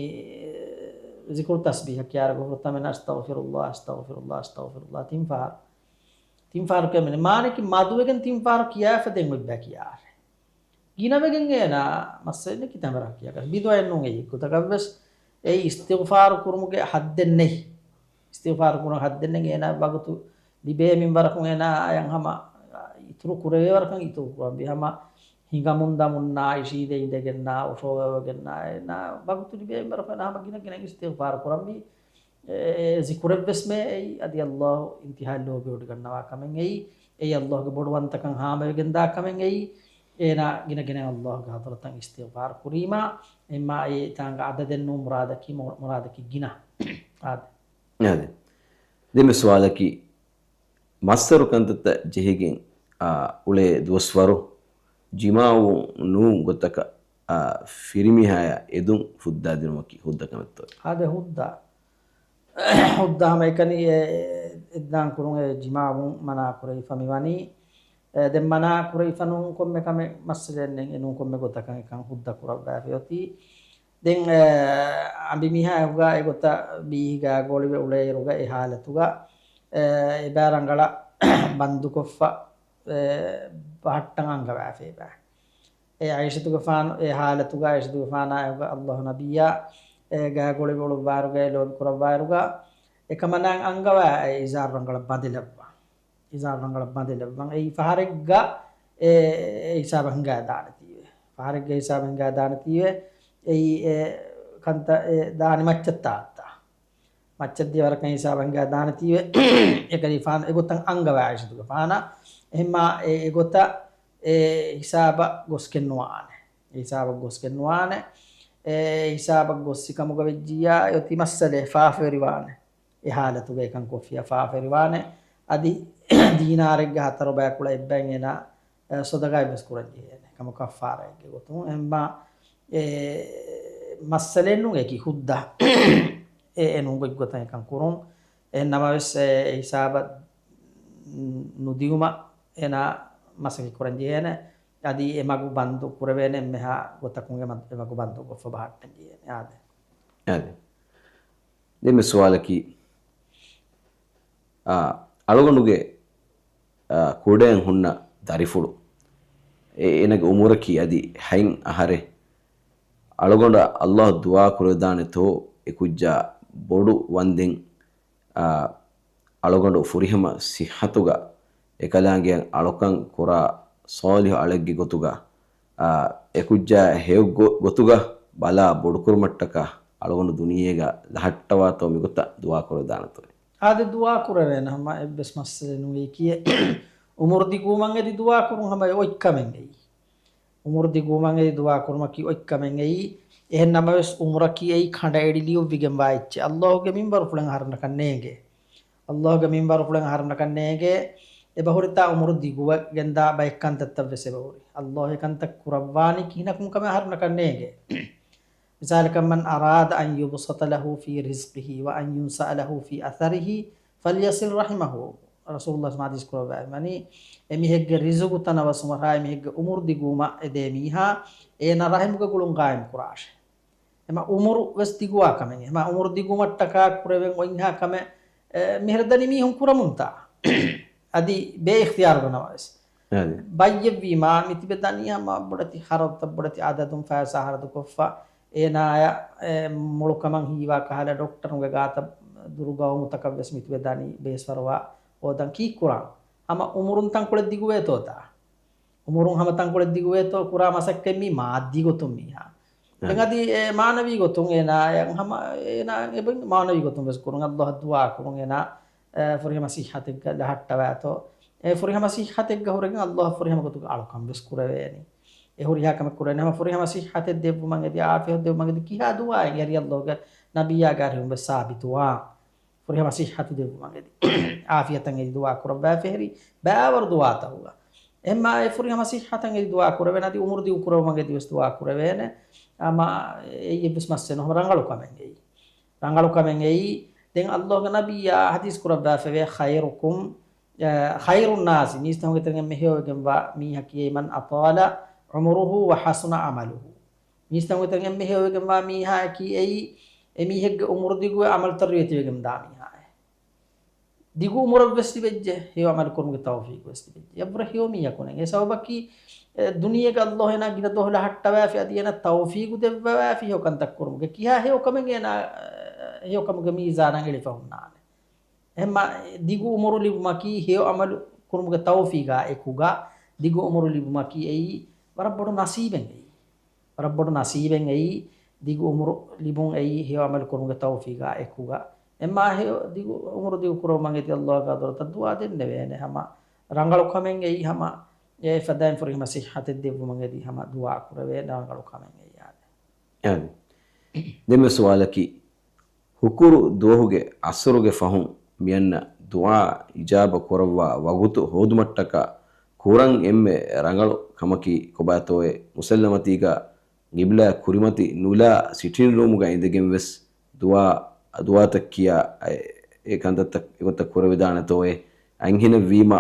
ޒިކުރު ތަސްބީޙަ ކިޔާރަ ގޮފުރު ތަމެން أستغفر الله، أستغفر الله، أستغفر الله، أستغفر الله ތިން ފަހަރު. ތިން ފަހަރު ކިޔަމެން. މާނައަކީ މަދުވެގެން ތިން ފަހަރު ކިޔާފަ ދެން އޮތްބަ ކިޔާރެ. ގިނަވެގެން އޭނާ މައްސަލައެއް ނެތް ކިތަންމެ ރަށް ކިޔާކަށް. ބިދުޢައެއް ނޫން އެއީ. ގޮތަކަށްވެސް އެއީ އިސްތިޣްފާރު ކުރުމުގެ ޙައްދެއް ނެތް. އިސްތިޣްފާރު ކުރުމުގެ ޙައްދެއް ނެތް. އޭނާ ވަގުތު ލިބޭ މިންވަރަކުން އޭނާ އަޔަށް ހަމަ އިތުރު ކުރެވޭ ވަރަކަށް އިތުރު ކުރަންވީ. ހަމަ ހިނގަމުން ދަމުންނާ އިށީ ދެ އިނދެގެންނާ އޮށޯވެވެގެންނާ އޭނާ ވަގުތު ލިބޭ މިންވަރަކުން އޭނާ ހަމަ ގިނަ ގިނައިން އިސްތިޣްފާރު ކުރަންވީ. އެ، އެ ޒިކުރެއްވެސް މޭ އެއީ، އަދި ﷲ އިންތިހާ ލޯބިވޮޑިގަންނަވާ ކަމެއް އެއީ. އެއީ ﷲ ގެ ބޮޑުވަންތަކަން ހާމަވެގެންދާ ކަމެއް އެއީ. އޭނާ ގިނަ ގިނައިން ﷲ ގެ ޙަޟްރަތަށް އިސްތިޣްފާރު ކުރީމާ، އެމާ އެ ތާނގަ އަދަދެއް ނޫން މުރާދަކީ، މު-، މުރާދަކީ ގިނަ. އާދެ. އާދެ. ދެންމެ ސުވާލަކީ، މައްސަރު ކަންތައްތައް ޖެހިގެން، އާ، އުޅޭ ދުވަސްވަރު ޖިމާޢު ނޫން ގޮތަކަށް، އާ، ފިރިމީހާޔާ އެދުން ފުއްދާދިނުމަކީ ހުއްދަ ކަމެއްތޯ؟ އާދެ، ހުއްދަ. ހުއްދަ ހަމައެކަނި އެ، އެ، އެއްދާން ކުރުން އެ ޖިމާޢު މަނާ ކުރެވިފަ މިވަނީ. އެ، ދެން މަނާ ކުރެވިފަ ނޫން ކޮންމެ ކަމެއް މައްސަލައެއް ނެތް، އެ ނޫން ކޮންމެ ގޮތަކަށް އެކަން ހުއްދަ ކުރައްވާފައި އޮތީ. ދެން، އެ، އަނބިމީހާ އެކުގަ އެގޮތަށް ބީހި ގާގޮޅިވެ އުޅޭއިރުގަ އެ ޙާލަތުގަ، އެ، އެބައި ރަނގަޅަށް ބަންދުކޮށްފަ، އެ، ބަހައްޓަން އަންގަވާފައިބާ. އެ ޢާއިޝަތުގެފާނު އެ ޙާލަތުގަ ޢާއިޝަތުގެފާނާ އެކުގަ ﷲ ނަބިއްޔާ އެ ގާގޮޅިވެ އުޅުއްވާއިރުގަ އެ ލޯބި ކުރައްވާއިރުގަ އެކަމަނާ އަންގަވާ އެ އިޒާރު ރަނގަޅަށް ބަނދެލައްވާ. ހިސާބު ރަނގަޅަށް ބަނދެލައްވަން. އެއީ ފަހަރެއްގަ އެ، އެ ހިސާބަށް ހިނގާ ދާނެތީވެ. ފަހަރެއްގަ ހިސާބަށް ހިނގާ ދާނެތީވެ. އެއީ އެ ކަންތައް އެ ދާނެ މައްޗަށް ތާއްތާ. މައްޗަށް ދިޔަ ވަރަކަށް ހިސާބަށް ހިނގާ ދާނެތީވެ. އެކަލީ ފާނު އެގޮތަށް އަންގަވާ އައިޝަތުގެ ފާނަށް. އެހެންމާ އެ، އެގޮތަށް އެ ހިސާބަށް ގޮސްގެން ނުވާނެ. އެ ހިސާބަށް ގޮސްގެން ނުވާނެ. އެ ހިސާބަށް ގޮއްސި ކަމުގަ ވެއްޖިއްޔާ އެ އޮތީ މައްސަލައެއް ފާފަވެރިވާނެ. އެ ހާލަތުގައި ކަން ކޮށްފިއްޔާ ފާފަވެރިވާނެ. އަދި ދީނާރެއްގެ ހަތަރު ބަޔަކުޅަ އެއްބައިން އޭނާ، އެ، ޞަދަގާތް ވެސް ކުރަން ޖެހޭނެ. ކަމަކު ކައްފާރާއެއްގެ ގޮތުން. އެހެންމާ އެ މައްސަލައެއް ނޫން އެކި ހުއްދަ. އެ، އެ ނޫން ގޮތްގޮތަށް އެކަން ކުރުން. އެހެން ނަމަވެސް އެ ހިސާބަށް ނުދިއުމަށް އޭނާ މަސައްކަތް ކުރަން ޖެހޭނެ. އަދި އެ މަގު ބަންދު ކުރެވޭނެ އެންމެހާ ގޮތަކުން އެ މަ-، އެ މަގު ބަންދު ކޮށްފަ ބަހައްޓަން ޖެހޭނެ. އާދެ. އާދެ. ދެންމެ ސުވާލަކީ، އާ، އަޅުގަނޑުގެ، އާ، ކުޑައިން ހުންނަ ދަރިފުޅު، އެ-، އޭނަގެ އުމުރަކީ އަދި ހަތް އަހަރެއް. އަޅުގަނޑަށް ﷲ ދުޢާ ކުރެވިދާނެތޯ އެ ކުއްޖާ ބޮޑު ވަންދެން، އާ، އަޅުގަނޑު ފުރިހަމަ ސިއްހަތުގަ އެކަލާނގެއަށް އަޅުކަން ކުރާ ޞާލިޙު އަޅެއްގެ ގޮތުގަ، އާ، އެކުއްޖާ ހެޔޮ ގޮ-، ގޮތުގަ ބަލާ ބޮޑުކުރުމަށްޓަކާ އަޅުގަނޑު ދުނިޔޭގަ ލަހައްޓަވާތޯ މިގޮތަށް ދުޢާ ކުރެވިދާނެތޯ؟ އާދެ، ދުޢާ ކުރެވޭނެ ހަމަ އެއްވެސް މައްސަލައެއް ނުވޭ ކިޔޭ. އުމުރު ދިގުވުމަށް އެދި ދުޢާ ކުރުން ހަމަ އޮތް ކަމެއް އެއީ. އުމުރު ދިގުވުމަށް އެދި ދުޢާ ކުރުމަކީ އޮތް ކަމެއް އެއީ. އެހެން ނަމަވެސް އުމުރަކީ އެއީ ކަނޑައެޅި ލިޔުއްވިގެންވާ އެއްޗެއް. ﷲގެ މިންވަރުފުޅެއް އަހަރުންނަކަށް ނޭނގޭ. ﷲގެ މިންވަރުފުޅެއް އަހަރުންނަކަށް ނޭނގޭ. އެބަހުރިތާ އުމުރު ދިގުވެގެންދާ ބައެއް ކަންތައްތައް ވެސް އެބަހުރި. ﷲ އެކަންތައް ކުރައްވާނީ ކިހިނަކުން ކަމެއް އަހަރުންނަކަށް ނޭނގޭ. މިސާލަކަށް، من أراد أن يبسط له في رزقه وأن ينسأ له في أثره فليصل رحمه. ރަސޫލުﷲ ޙަދީޘް ކުރައްވައި ވަނީ، އެމީހެއްގެ ރިޒުގު ތަނަވަސްވުމަށާ އެމީހެއްގެ އުމުރު ދިގުވުމަށް އެދޭ މީހާ، އޭނާ ރަޙިމުގެ ގުޅުން ގާއިމް ކުރާށޭ. އެމަ އުމުރު ވެސް ދިގުވާ ކަމެއް. އެމަ އުމުރު ދިގުމަށްޓަކާ ކުރެވެން އޮތްހާ ކަމެއް، އެ، މިހިރަ ދަނީ މީހުން ކުރަމުންތާ. އަދި ބޭ އިޚްތިޔާރުގަ ނަމަވެސް. އަދި. ބައްޔެއްވީމާ، މިތިބެ ދަނީ ހަމަ ބޮޑެތި ހަރަދުތައް ބޮޑެތި އަދަދުން ފައިސާ ހަރަދުކޮށްފަ، އޭނާޔަށް، އެ، މޮޅުކަމަށް ހީވާ ކަހަލަ ޑޮކްޓަރުންގެ ގާތަށް ދުރު ގައުމުތަކަށް ވެސް މިތިބެ ދަނީ ބޭސްވަރުވާ ހޯދަން ކީއްކުރާން؟ ހަމަ އުމުރުން ތަންކޮޅެއް ދިގުވޭތޯތާ؟ އުމުރުން ހަމަ ތަންކޮޅެއް ދިގުވޭތޯ ކުރާ މަސައްކަތް މީ މާއްދީ ގޮތުން މީހާ. ދެން އަދި އެ މާނަވީ ގޮތުން އޭނާ، އެ ހަމަ އޭނާ އެބަ މާނަވީ ގޮތުން ވެސް ކުރުން، ﷲ އަށް ދުޢާ ކުރުން އޭނާ، އެ، ފުރިހަމަ ސިއްހަތެއްގަ ލަހައްޓަވާތޯ. އެ ފުރިހަމަ ސިއްހަތެއްގަ ހުރެގެން ﷲ ފުރިހަމަ ގޮތުގަ އަޅުކަން ވެސް ކުރެވޭނީ. އެ ހުރިހާ ކަމެއް ކުރޭނެ. ހަމަ ފުރިހަމަ ސިއްހަތެއް ދެއްވުމަށް އެދި، އާފިޔަތް ދެއްވުމަށް އެދި، ކިހާ ދުޢާއެއް އެހެރީ ﷲގެ ނަބިއްޔާގެ އަރިހުން ވެސް ސާބިތުވާ. ފުރިހަމަ ސިއްހަތު ދެއްވުމަށް އެދި. އާފިޔަތަށް އެދި ދުޢާ ކުރައްވާފަ އެހެރީ ބައިވަރު ދުޢާތަކުގަ. އެހެންމާ އެ ފުރިހަމަ ސިއްހަތަށް އެދި ދުޢާ ކުރެވޭނެ، އަދި އުމުރު ދިގު ކުރެވުމަށް އެދި ވެސް ދުޢާ ކުރެވޭނެ. އަމާ އެއްވެސް މައްސަލަ ނުހަމަ ރަނގަޅު ކަމެއް އެއީ. ރަނގަޅު ކަމެއް އެއީ. ދެން ﷲގެ ނަބިއްޔާ ޙަދީޘް ކުރައްވާފަވޭ، ޚައިރުކުމް، އަ، ޚައިރުއްނާސި، މީސްތަކުންގެ ތެރެއިން އެންމެ ހެޔޮވެގެންވާ މީހަކީ، މަން އަޠާލަ ޢުމުރުހު ވަ ޙަސުނަ ޢަމަލުހު. މީސްތަކުންގެ ތެރެއިން އެންމެ ހެޔޮވެގެންވާ މީހާއަކީ އެއީ، އެމީހެއްގެ އުމުރު ދިގުވެ ޢަމަލުތައް ރިވެތިވެގެންދާ މީހާއެއް. ދިގު އުމުރެއްވެސް ލިބެއްޖެ، ހެޔޮ ޢަމަލު ކުރުމުގެ ތައުފީޤު ވެސް ލިބެއްޖެ. އެއްވުރެ ހެޔޮ މީހަކު ނެތް. އެ ސަބަބަކީ، އެ، ދުނިޔޭގަ ﷲ އޭނާ ގިނަ ދުވަހު ލަހައްޓަވާފި އަދި އޭނާ ތައުފީޤު ދެއްވަވާފި ހެޔޮ ކަންތައް ކުރުމުގެ. ކިހާ ހެޔޮ ކަމެއް އޭނާ، އެ، ހެޔޮ ކަމުގެ މީޒާނަށް އެޅިފަ ހުންނާނެ. އެހެންމާ ދިގު އުމުރު ލިބުމަކީ ހެޔޮ ޢަމަލު ކުރުމުގެ ތައުފީޤާ އެކުގަ، ދިގު އުމުރު ލިބުމަކީ އެއީ ވަރަށް ބޮޑު ނަސީބެއް އެއީ. ވަރަށް ބޮޑު ނަސީބެއް އެއީ، ދިގު އުމުރު ލިބުން އެއީ ހެޔޮ ޢަމަލު ކުރުމުގެ ތައުފީޤާ އެކުގަ. އެހެންމާ ހެޔޮ ދިގު އުމުރު ދިގު ކުރުމަށް އެދި ﷲގެ ޙަޟްރަތަށް ދުޢާ ދެންނެވޭނެ. ހަމަ ރަނގަޅު ކަމެއް އެއީ، ހަމަ އެ ފަދައިން ފުރިހަމަ ސިއްހަތެއް ދެއްވުމަށް އެދި ހަމަ ދުޢާ ކުރެވޭނެ ރަނގަޅު ކަމެއް އެއީ. އާދެ. އާދެ. ދެންމެ ސުވާލަކީ، ހުކުރު ދުވަހުގެ ޢަޞްރުގެ ފަހުން މިއަންނަ ދުޢާ އިޖާބަ ކުރައްވާ ވަގުތު ހޯދުމަށްޓަކާ ކުރަން އެންމެ ރަނގަޅު ކަމަކީ ކޮބާތޯއޭ؟ މުސައްލަމަތީގަ ގިބްލާ ކުރިމަތި ނުލާ ސިޓިން ރޫމުގަ އިނދެގެން ވެސް ދުޢާ، ދުޢާތައް ކިޔާ އެ، އެ ކަންތައްތައް އެގޮތަށް ކުރެވިދާނެތޯއޭ؟ އަންހެނެއްވީމާ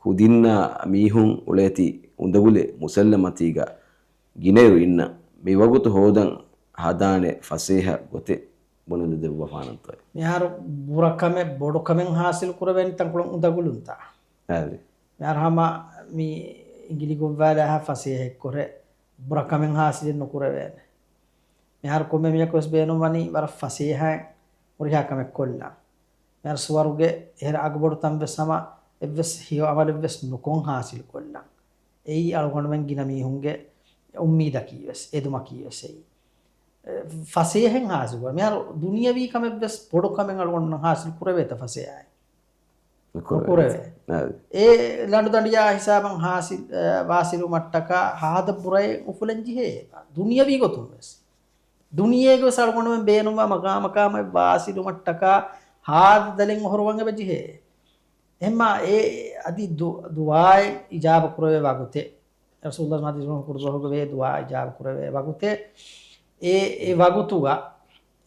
ކުދިންނާ މީހުން އުޅޭތީ އުނދަގުލެއް މުސައްލަމަތީގަ ގިނައިރު އިންނަ މި ވަގުތު ހޯދަން ހަދާނެ ފަސޭހަ ގޮތެއް ބުނެލަދެއްވަފާނަންތޯއޭ؟ މިހާރު ބުރަކަމެއް ބޮޑުކަމެއް ހާސިލް ކުރެވޭނެ ތަންކޮޅުން އުނދަގުލުންތާ؟ އާދެ. މިހާރު ހަމަ މި އިނގިލި ގޮއްވާލާހާ ފަސޭހައެއްކޮށް ބުރަކަމެއް ހާސިލެއް ނުކުރެވޭނެ. މިހާރު ކޮންމެ މީހަކު ވެސް ބޭނުންވަނީ ވަރަށް ފަސޭހައިން ހުރިހާ ކަމެއް ކޮށްލާ. މިހާރު ސުވަރުގެ އެހެރަ އަގުބޮޑު ތަން ވެސް ހަމަ އެއްވެސް ހެޔޮ އަމަލެއްވެސް ނުކޮށް ހާސިލު ކޮށްލަން. އެއީ އަޅުގަނޑުމެން ގިނަ މީހުންގެ އުއްމީދަކީވެސް، އެދުމަކީވެސް އެއީ. އެ، ފަސޭހައިން ހާސިލު ކުރަން. މިހާރު ދުނިޔަވީ ކަމެއްވެސް ބޮޑު ކަމެއް އަޅުގަނޑު ހާސިލު ކުރެވޭތަ ފަސޭހައިން؟ ނުކުރެވޭ. ނުކުރެވޭ. އާ. އެ ލަނޑު ދަނޑިޔާ ހިސާބަށް ހާސިލް، އެ، ވާސިލުވުމަށްޓަކާ ހާދަ ބުރައެއް އުފުލަން ޖެހޭ. ދުނިޔަވީ ގޮތުންވެސް. ދުނިޔޭގެވެސް އަޅުގަނޑުމެން ބޭނުންވާ މަގާމަކާމެ ވާސިލުވުމަށްޓަކާ ހާދަ ދަލެއް އޮހޮރުވަން އެބަ ޖެހޭ. އެހެންމާ އެ އަދި ދު-، ދުޢާއެއް އިޖާބަ ކުރެވޭ ވަގުތެއް. ރަސޫލުﷲ ޙަދީޘް ކުދުސީ ވެ ދުޢާ އިޖާބަ ކުރެވޭ ވަގުތެއް. އެ، އެ ވަގުތުގަ،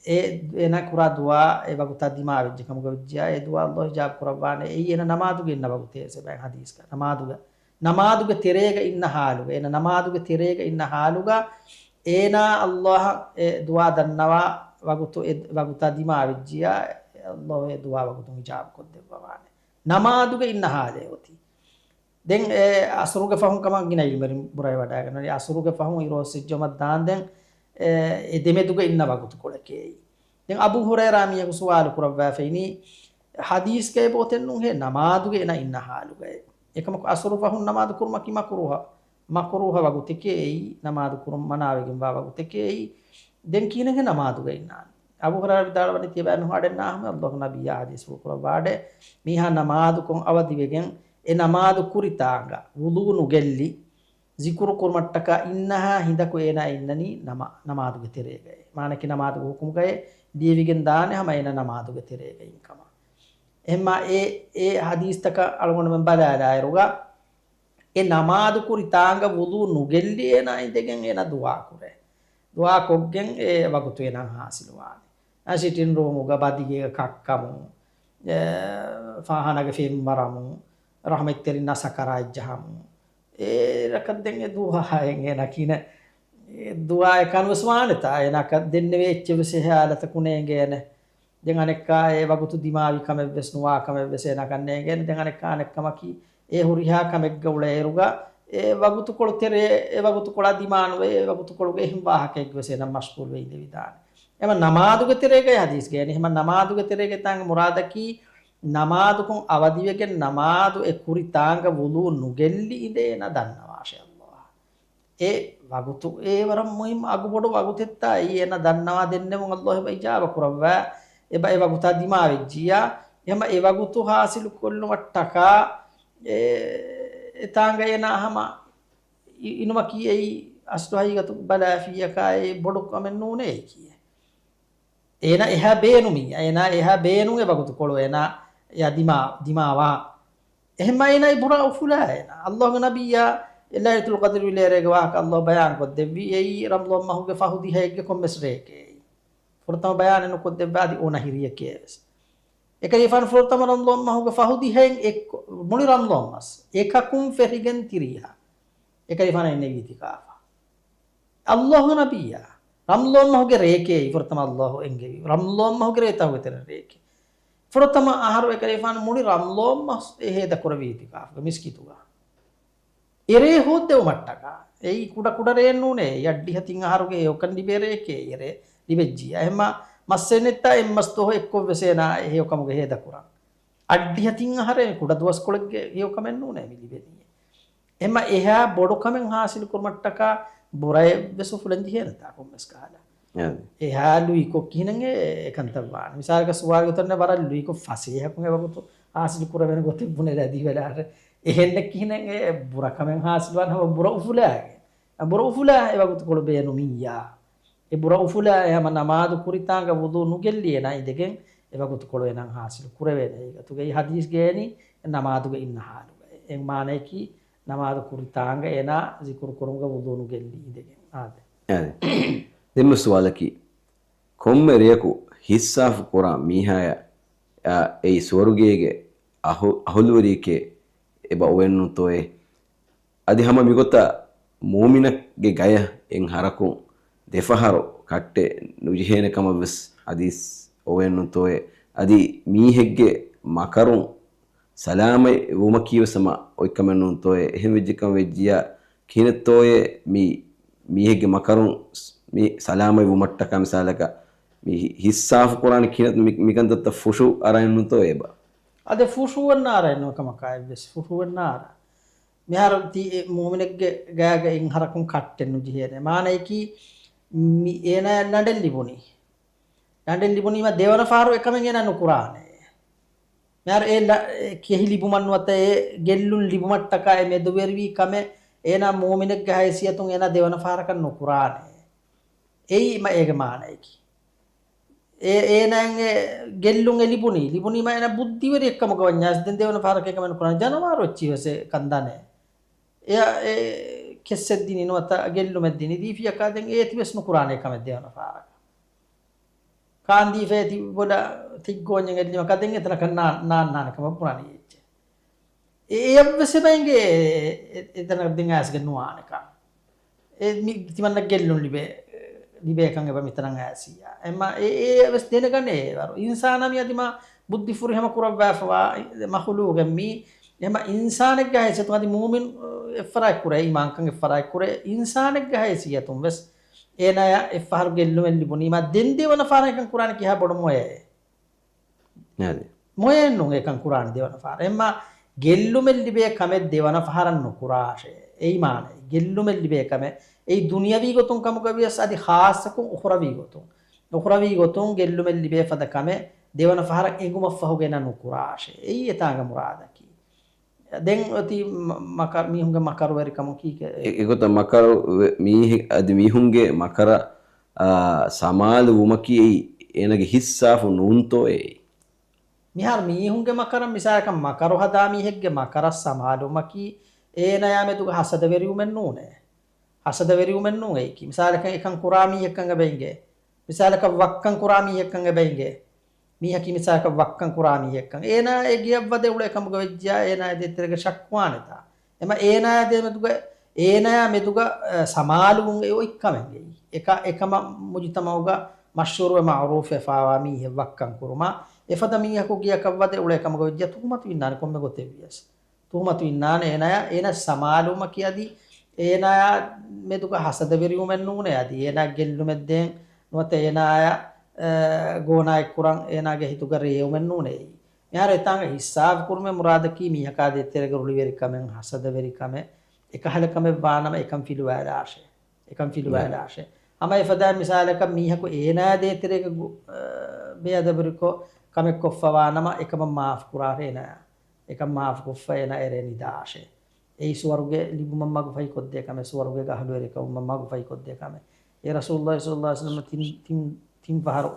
އެ، އޭނާ ކުރާ ދުޢާ އެ ވަގުތާ ދިމާވެއްޖެ ކަމުގަ ވެއްޖިޔާ، އެ ދުޢާ ﷲ އިޖާބަ ކުރައްވާނެ. އެއީ އޭނާ ނަމާދުގަ އިންނަ ވަގުތޭ ސެބައިން ޙަދީޘްގަ. ނަމާދުގަ، ނަމާދުގެ ތެރޭގަ އިންނަ ޙާލުގަ، އޭނާ ނަމާދުގެ ތެރޭގަ އިންނަ ޙާލުގަ، އޭނާ ﷲ އަށް އެ ދުޢާ ދަންނަވާ ވަގުތު، އެ ވަގުތާ ދިމާވެއްޖިޔާ، ﷲ އެ ދުޢާ ވަގުތުން އިޖާބަ ކޮށްދެއްވަވާނެ. ނަމާދުގަ އިންނަ ޙާލޭ އޮތީ. ދެން އެ އަސުރުގެ ފަހުން ކަމަށް ގިނަ ޢިލްމުވެރިން ބުރައި ވަޑައިގަންނަވަނީ، އަސުރުގެ ފަހުން އިރު އޮއްސިއްޖެ އޮމަށް ދާންދެން، އެ، އެ ދެމެދުގަ އިންނަ ވަގުތުކޮޅެކޭ އެއީ. ދެން އަބޫ ހުރައިރާ މީހަކު ސުވާލު ކުރައްވާފައިނީ، ޙަދީޘްގައި އެބައޮތެއްނު ހޭ ނަމާދުގަ އޭނާ އިންނަ ޙާލުގައޭ. އެކަމަކު އަސުރު ފަހުން ނަމާދު ކުރުމަކީ މަކުރޫހަ، މަކުރޫހަ ވަގުތެކޭ އެއީ، ނަމާދު ކުރުން މަނާވެގެންވާ ވަގުތެކޭ އެއީ. ދެން ކިހިނެއްހޭ ނަމާދުގަ އިންނާނީ؟ އަބޫ ހުރައިރާ ވިދާޅުވަނީ ތިޔަބައިމީހުން އަޑެއް ނާހަމަ ﷲ ގެ ނަބިއްޔާ ޙަދީޘްފުޅު ކުރައްވާ އަޑެއް. މީހާ ނަމާދުކޮށް އަވަދިވެގެން އެ ނަމާދު ކުރި ތާނގަ ވުޟޫ ނުގެއްލި، ޒިކުރު ކުރުމަށްޓަކާ އިންނަހާ ހިނދަކު އޭނާ އިންނަނީ ނަމާ-، ނަމާދުގެ ތެރޭގައޭ. މާނައަކީ ނަމާދުގެ ޙުކުމުގައޭ ލިޔެވިގެން ދާނެ ހަމަ އޭނާ ނަމާދުގެ ތެރޭގައިން ކަމަށް. އެހެންމާ އެ، އެ ޙަދީޘްތަކަށް އަޅުގަނޑުމެން ބަލާލާއިރުގަ، އެ ނަމާދު ކުރި ތާނގަ ވުޟޫ ނުގެއްލި އޭނާ އިނދެގެން އޭނާ ދުޢާ ކުރޭ. ދުޢާ ކޮށްގެން އެ ވަގުތު އޭނާ ޙާޞިލުވާނެ. އަ، ސިޓިން ރޫމުގަ ބަދިގޭގަ ކައްކަމުން، އެ، ފާޚާނާގެ ފެންވަރަމުން، ރަޙްމަތްތެރިންނާ ސަކަރާތް ޖަހަމުން. އޭރަކަށް ދެން އެ ދުޢާއެއް އޭނާ ކިހިނެއް، އެ ދުޢާއެއް ކަން ވެސް ވާނެތާ؟ އޭނާއަކަށް ދެންނެވޭ އެއްޗެއް ވެސް އެ ޙާލަތަކު ނޭނގޭނެ. ދެން އަނެއްކާ އެ ވަގުތު ދިމާވި ކަމެއް ވެސް ނުވާ ކަމެއް ވެސް އޭނާއަކަށް ނޭނގޭނެ. ދެން އަނެއްކާ އަނެއް ކަމަކީ، އެ ހުރިހާ ކަމެއްގަ އުޅޭއިރުގަ، އެ ވަގުތުކޮޅު ތެރޭ، އެ ވަގުތުކޮޅާ ދިމާނުވެ، އެ ވަގުތުކޮޅުގެ އެހެން ވާހަކައެއްގަ ވެސް އޭނާ މަޝްޣޫލުވެ އިނދެވިދާނެ. އެމަ ނަމާދުގެ ތެރޭގައި ޙަދީޘްގައި އެހެން ނަމާދުގެ ތެރޭގައި ތާނގަ މުރާދަކީ، ނަމާދުކޮށް އަވަދިވެގެން ނަމާދު އެ ކުރި ތާނގަ ވުޟޫ ނުގެއްލި އިނދެ އޭނާ ދަންނަވާށޭ ﷲ. އެ ވަގުތު އެ ވަރަށް މުހިއްމު އަގުބޮޑު ވަގުތެއްތާ އެއީ އޭނާ ދަންނަވާ ދެންނެވުން ﷲ އެބަ އިޖާބަ ކުރައްވާ، އެބަ އެ ވަގުތާ ދިމާވެއްޖިއްޔާ، އެހެންމަ އެ ވަގުތު ޙާޞިލު ކޮށްލުމަށްޓަކާ އެ، އެ ތާނގަ އޭނާ ހަމަ އި-، އިނުމަކީ އެއީ އަސްލު ހަގީގަތު ބަލާފިއްޔަކާ އެ ބޮޑު ކަމެއް ނޫނޭ އެކީ. އޭނާ އެހާ ބޭނުމިއްޔާ، އޭނާ އެހާ ބޭނުން އެ ވަގުތުކޮޅު އޭނާ އެއާ ދިމާ-، ދިމާވާ. އެހެންމާ އޭނާ އެ ބުރަ އުފުލާ އޭނާ. ﷲ ގެ ނަބިއްޔާ އެ ލައިލަތުލް ޤަދްރު ލޭރޭގެ ވާހަކަ ﷲ ބަޔާން ކޮށްދެއްވީ، އެއީ ރަމަޟާން މަހުގެ ފަހު ދިހައެއްގެ ކޮންމެސް ރެއެކޭ. ފުރަތަމަ ބަޔާނެއް ނުކޮށްދެއްވާ އަދި އޮނަ ހިރިއެކޭ ވެސް. އެކަލޭގެފާނު ފުރަތަމަ ރަމަޟާން މަހުގެ ފަހު ދިހައިން އެއްކޮ-، މުޅި ރަމަޟާން މަސް އެކަކުން ފެށިގެން ތިރީހަ. އެކަލޭގެފާނަށް އެންނެވި އިޢުތިކާފަށް. ﷲ ގެ ނަބިއްޔާ. ރަމަޟާން މަހުގެ ރެއެކޭ ފުރަތަމަ ﷲ އެންގެވީ. ރަމަޟާން މަހުގެ ރޭތަކުގެ ތެރެއިން ރެއެކޭ. ފުރަތަމަ އަހަރު އެކަލޭގެފާނު މުޅި ރަމަޟާން މަސް އެ ހޭދަކުރެއްވި އިޢުތިކާފުގަ މިސްކިތުގަ. އެރޭ ހޯއްދެވުމަށްޓަކާ. އެއީ ކުޑަކުޑަ ރޭއެއް ނޫނޭ. އެއީ އަށްޑިހަ ތިން އަހަރުގެ ހެޔޮކަން ލިބޭ ރެއެކޭ އެރޭ ލިބެއްޖިއްޔާ. އެހެންމާ މައްސަލައެއް ނެތްތާ އެއްމަސް ދުވަހު އެއްކޮށް ވެސް އޭނާ އެ ހެޔޮކަމުގެ ހޭދަކުރަން. އަށްޑިހަ ތިން އަހަރެއް ކުޑަ ދުވަސްކޮޅެއްގެ ހެޔޮކަމެއް ނޫނޭ މި ލިބެނީ. އެހެންމާ އެހާ ބޮޑު ކަމެއް ޙާޞިލު ކުރުމަށްޓަކާ ބުރައެއް ވެސް އުފުލަން ޖެހޭނެތާ ކޮންމެސް ކަހަލަ. އެހާ ލުއިކޮށް ކިހިނެއް އެ ކަންތައް ވާނެ؟ މިސާލަކަށް ސުވާލުގެ ތަން ވަރަށް ލުއިކޮށް ފަސޭހަކޮށް އެ ވަގުތު ޙާޞިލު ކުރެވޭނެ ގޮތެއް ބުނެލާ ދީބަލާށޭ. އެހެންނެއް ކިހިނެއް އެ ބުރަ ކަމެއް ޙާޞިލުވާނެ ހަމަ ބުރަ އުފުލާގެން. އަ، ބުރަ އުފުލާ އެ ވަގުތުކޮޅު ބޭނުމިއްޔާ. އެ ބުރަ އުފުލާ އެ ހަމަ ނަމާދު ކުރިތާނގަ ވުޟޫ ނުގެއްލި އޭނާ އިނދެގެން އެ ވަގުތުކޮޅު އޭނާ ޙާޞިލު ކުރެވޭނެ. އެގޮތުގައި ޙަދީޘްގައި އެނީ ނަމާދުގަ އިންނަ ޙާލުގައި. އެ މާނައަކީ ނަމާދު ކުރިތާނގަ އޭނާ ޒިކުރު ކުރުމުގަ ވުޟޫ ނުގެއްލި އިނދެގެން. އާދެ. އާދެ. ދެންމެ ސުވާލަކީ، ކޮންމެ ރެޔަކު ހިއްސާފު ކުރާ މީހާޔަށް އެއީ ސުވަރުގޭގެ އަހު-، އަހުލުވެރިއެކޭ އެބަ އޮވެންނުތޯއޭ؟ އަދި ހަމަ މިގޮތަށް މުއުމިނެއްގެ ގަޔަށް އެއް ހަރަކުން ދެފަހަރު ކައްޓެއް ނުޖެހޭނެ ކަމަށް ވެސް ޙަދީޘް އޮވެންނުތޯއޭ؟ އަދި މީހެއްގެ މަކަރުން ސަލާމަތް ވުމަކީ ވެސް ހަމަ އޮތް ކަމެއް ނޫންތޯއޭ؟ އެހެން ވެއްޖެ ކަމަށް ވެއްޖިއްޔާ ކިހިނެއްތޯއޭ މި މީހެއްގެ މަކަރުން ސް-، މި ސަލާމަތް ވުމަށްޓަކާ މިސާލަކަށް މި ހި-، ހިއްސާފު ކުރާނެ ކިހިނެއް މި-، މިކަންތައްތައް ފުށު އަރައެއް ނޫންތޯ އެބަ؟ އަދެ ފުށުވަންނާރަ ނުވަކަމަކާ އެއްވެސް ފުށުވަންނާރަ. މިހާރު ތި އެ މުއުމިނެއްގެ ގާގަ އިން ހަރަކުން ކައްޓެއް ނުޖެހޭނެ. މާނަޔަކީ މި އޭނާ ނަންޑެއް ލިބުނީ. ނަންޑެއް ލިބުނީމަ ދެވަނަ ފަހަރު އެކަމެއް އޭނާ ނުކުރާނެ. މިހާރު އެ ލަ-، އެ ކެހި ލިބުމަށް ނުވަތަ އެ ގެއްލުން ލިބުމަށްޓަކާ އެ މެދުވެރިވީ ކަމެއް އޭނާ މުއުމިނެއްގެ ހައިސިއްޔަތުން އޭނާ ދެވަނަ ފަހަރަކަށް ނުކުރާނެ. އެއީ މަ އޭގެ މާނައަކީ. އޭ، އޭނާއަށް އެ ގެއްލުން އެ ލިބުނީ. ލިބުނީމަ އޭނާ ބުއްދިވެރިއެއްކަމުގަ ވަންޏާސް ދެން ދެވަނަ ފަހަރަކަށް އެކަމެއް ނުކުރާނެ. ޖަނަވާރު އެއްޗިހި ވެސް އެ ކަން ދަނޭ. އެއަށް އެ ކެއްސެއް ދިނި ނުވަތަ ގެއްލުމެއް ދިނި ދީފިޔަކާ ދެން އޭތި ވެސް ނުކުރާނެ އެކަމެއް ދެވަނަ ފަހަރަކަށް. ކާންދީފައި ތި ބޮޑަށް ތިއްގޯންޏެއް އެއްލިމަކާ ދެން އެތަނަކަށް ނާ-، ނާންނާނެ ކަމަށް ބުނާނީ އެއްޗެއް. އެ-، އެއަށްވެސް އެބައިނގޭ އެ-، އެ-، އެތަނަށް ދެން އައިސްގެން ނުވާނެކަން. އެ މި-، ތިމަންނަ ގެއްލުން ލިބޭ، ލިބޭކަން އެބަ މިތަނަށް އައިސިއްޔާ. އެމަ އެ-، އެއަށްވެސް ދެނެގަނޭ ވަރު. އިންސާނާ މި އަދި މާ ބުއްދި ފުރިހަމަ ކުރައްވާފަވާ މަޚުލޫގެއް މީ. އެމަ އިންސާނެއްގެ ހައިސިއްޔަތުން އަދި މޫމިން އެއްފަރާތް ކުރޭ، އީމާންކަން އެއްފަރާތް ކުރޭ، އިންސާނެއްގެ ހައިސިއްޔަތުން ވެސް އޭނާޔަށް އެއްފަހަރު ގެއްލުމެއް ލިބުނީމާ ދެން ދެވަނަ ފަހަރަކަށް ކުރާނެ ކިހާ ބޮޑު މޮޔައެއް؟ އަދި. މޮޔައެއް ނޫން އެކަން ކުރާނެ ދެވަނަ ފަހަރަށް. އެއްމަ ގެއްލުމެއް ލިބޭ ކަމެއް ދެވަނަ ފަހަރަށް ނުކުރާށޭ. އެއީ މާނައީ. ގެއްލުމެއް ލިބޭ ކަމެއް. އެއީ ދުނިޔަވީ ގޮތުން ކަމުގަ ވިޔަސް އަދި ޚާއްޞަކޮށް އުޚުރަވީ ގޮތުން. އުޚުރަވީ ގޮތުން ގެއްލުމެއް ލިބޭ ފަދަ ކަމެއް ދެވަނަ ފަހަރަށް އެނގުމަށްފަހުގައި ނުކުރާށޭ. އެއީ އެތާނގަ މުރާދަކީ. ދެން އޮތީ މަ-، މަކަ-، މީހުންގެ މަކަރުވެރިކަމަކީ ކެ-، އެ-، އެގޮތަށް މަކަރު ވެ-، މީހެއް އަދި މީހުންގެ މަކަރަށް، އާ، ސަމާލު ވުމަކީ އެއީ އޭނަގެ ހިއްސާފު ނޫންތޯއޭ؟ މިހާރު މީހުންގެ މަކަރަށް މިސާލަކަށް މަކަރު ހަދާ މީހެއްގެ މަކަރަށް ސަމާލުވުމަކީ އޭނަޔާ މެދުގަ ހަސަދަވެރިވުމެއް ނޫނޭ. ހަސަދަވެރިވުމެއް ނޫން އެއީކީ. މިސާލަކަށް އެކަން ކުރާ މީހެއްކަން އެބަ އިނގޭ. މިސާލަކަށް ވައްކަން ކުރާ މީހެއްކަން އެބަ އިނގޭ. މީހަކީ މިސާލަކަށް ވައްކަން ކުރާ މީހެއްކަން. އޭނާ އެ ގެޔަށް ވަދެ އުޅޭ ކަމުގަ ވެއްޖާ އޭނާ އެ ދޭތެރޭގަ ޝައްކުވާނެތާ. އެމަ އޭނާ ދޭ މެދުގަ، އޭނާ މެދުގަ، އަ، ސަމާލުވުން އެ އޮތް ކަމެއް އެއީ. އެކަ-، އެކަމަށް މުޖުތަމައުގަ މަޝްހޫރުވެ މައުރޫފްވެފާވާ މީހެއް ވައްކަން ކުރުމާ، އެފަދަ މީހަކު ގެޔަކަށް ވަދެ އުޅޭ ކަމުގަ ވެއްޖާ ތުހުމަތު އިންނާނެ ކޮންމެ ގޮތެއް ވިޔަސް. ތުހުމަތު އިންނާނެ އޭނާޔާ، އޭނާ ސަމާލުވުމަކީ އަދި އޭނާޔާ މެދުގަ ހަސަދަވެރިވުމެއް ނޫނޭ އަދި އޭނާ ގެއްލުމެއް ދޭން ނުވަތަ އޭނާޔާ، އަ، ގޯނާއެއް ކުރަން އޭނާގެ ހިތުގަ ރޭވުމެއް ނޫނޭ. މިހާރު އެތާނގަ ހިއްސާފު ކުރުމެއް މުރާދަކީ މީހަކާ ދޭތެރޭގަ ރުޅިވެރިކަމެއް، ހަސަދަވެރިކަމެއް، އެކަހަލަ ކަމެއް ވާނަމަ އެކަން ފިލުވާލާށޭ. އެކަން ފިލުވާލާށޭ. ހަމަ އެފަދަ މިސާލަކަށް މީހަކު އޭނާ ދޭތެރޭގަ ގު-، އަ، ބޭއަދަބުވެރިކޮށް ކަމެއް ކޮށްފަވާނަމަ އެކަމަށް މާފު ކުރާށޭ އޭނާޔާ. އެކަން މާފުކޮށްފަ އޭނާ އެރޭ ނިދާށޭ. އެއީ ސުވަރުގެ ލިބުމަށް މަގު ފަހިކޮށްދޭ ކަމެއް، ސުވަރުގެ އަހުލުވެރިކަމުމަށް މަގު ފަހިކޮށްދޭ ކަމެއް. އެ ރަސޫލުﷲ ޞައްލަﷲ ޢަލައިހި ވަސައްލަމަ ތިން، ތިން، ތިން ފަހަރު،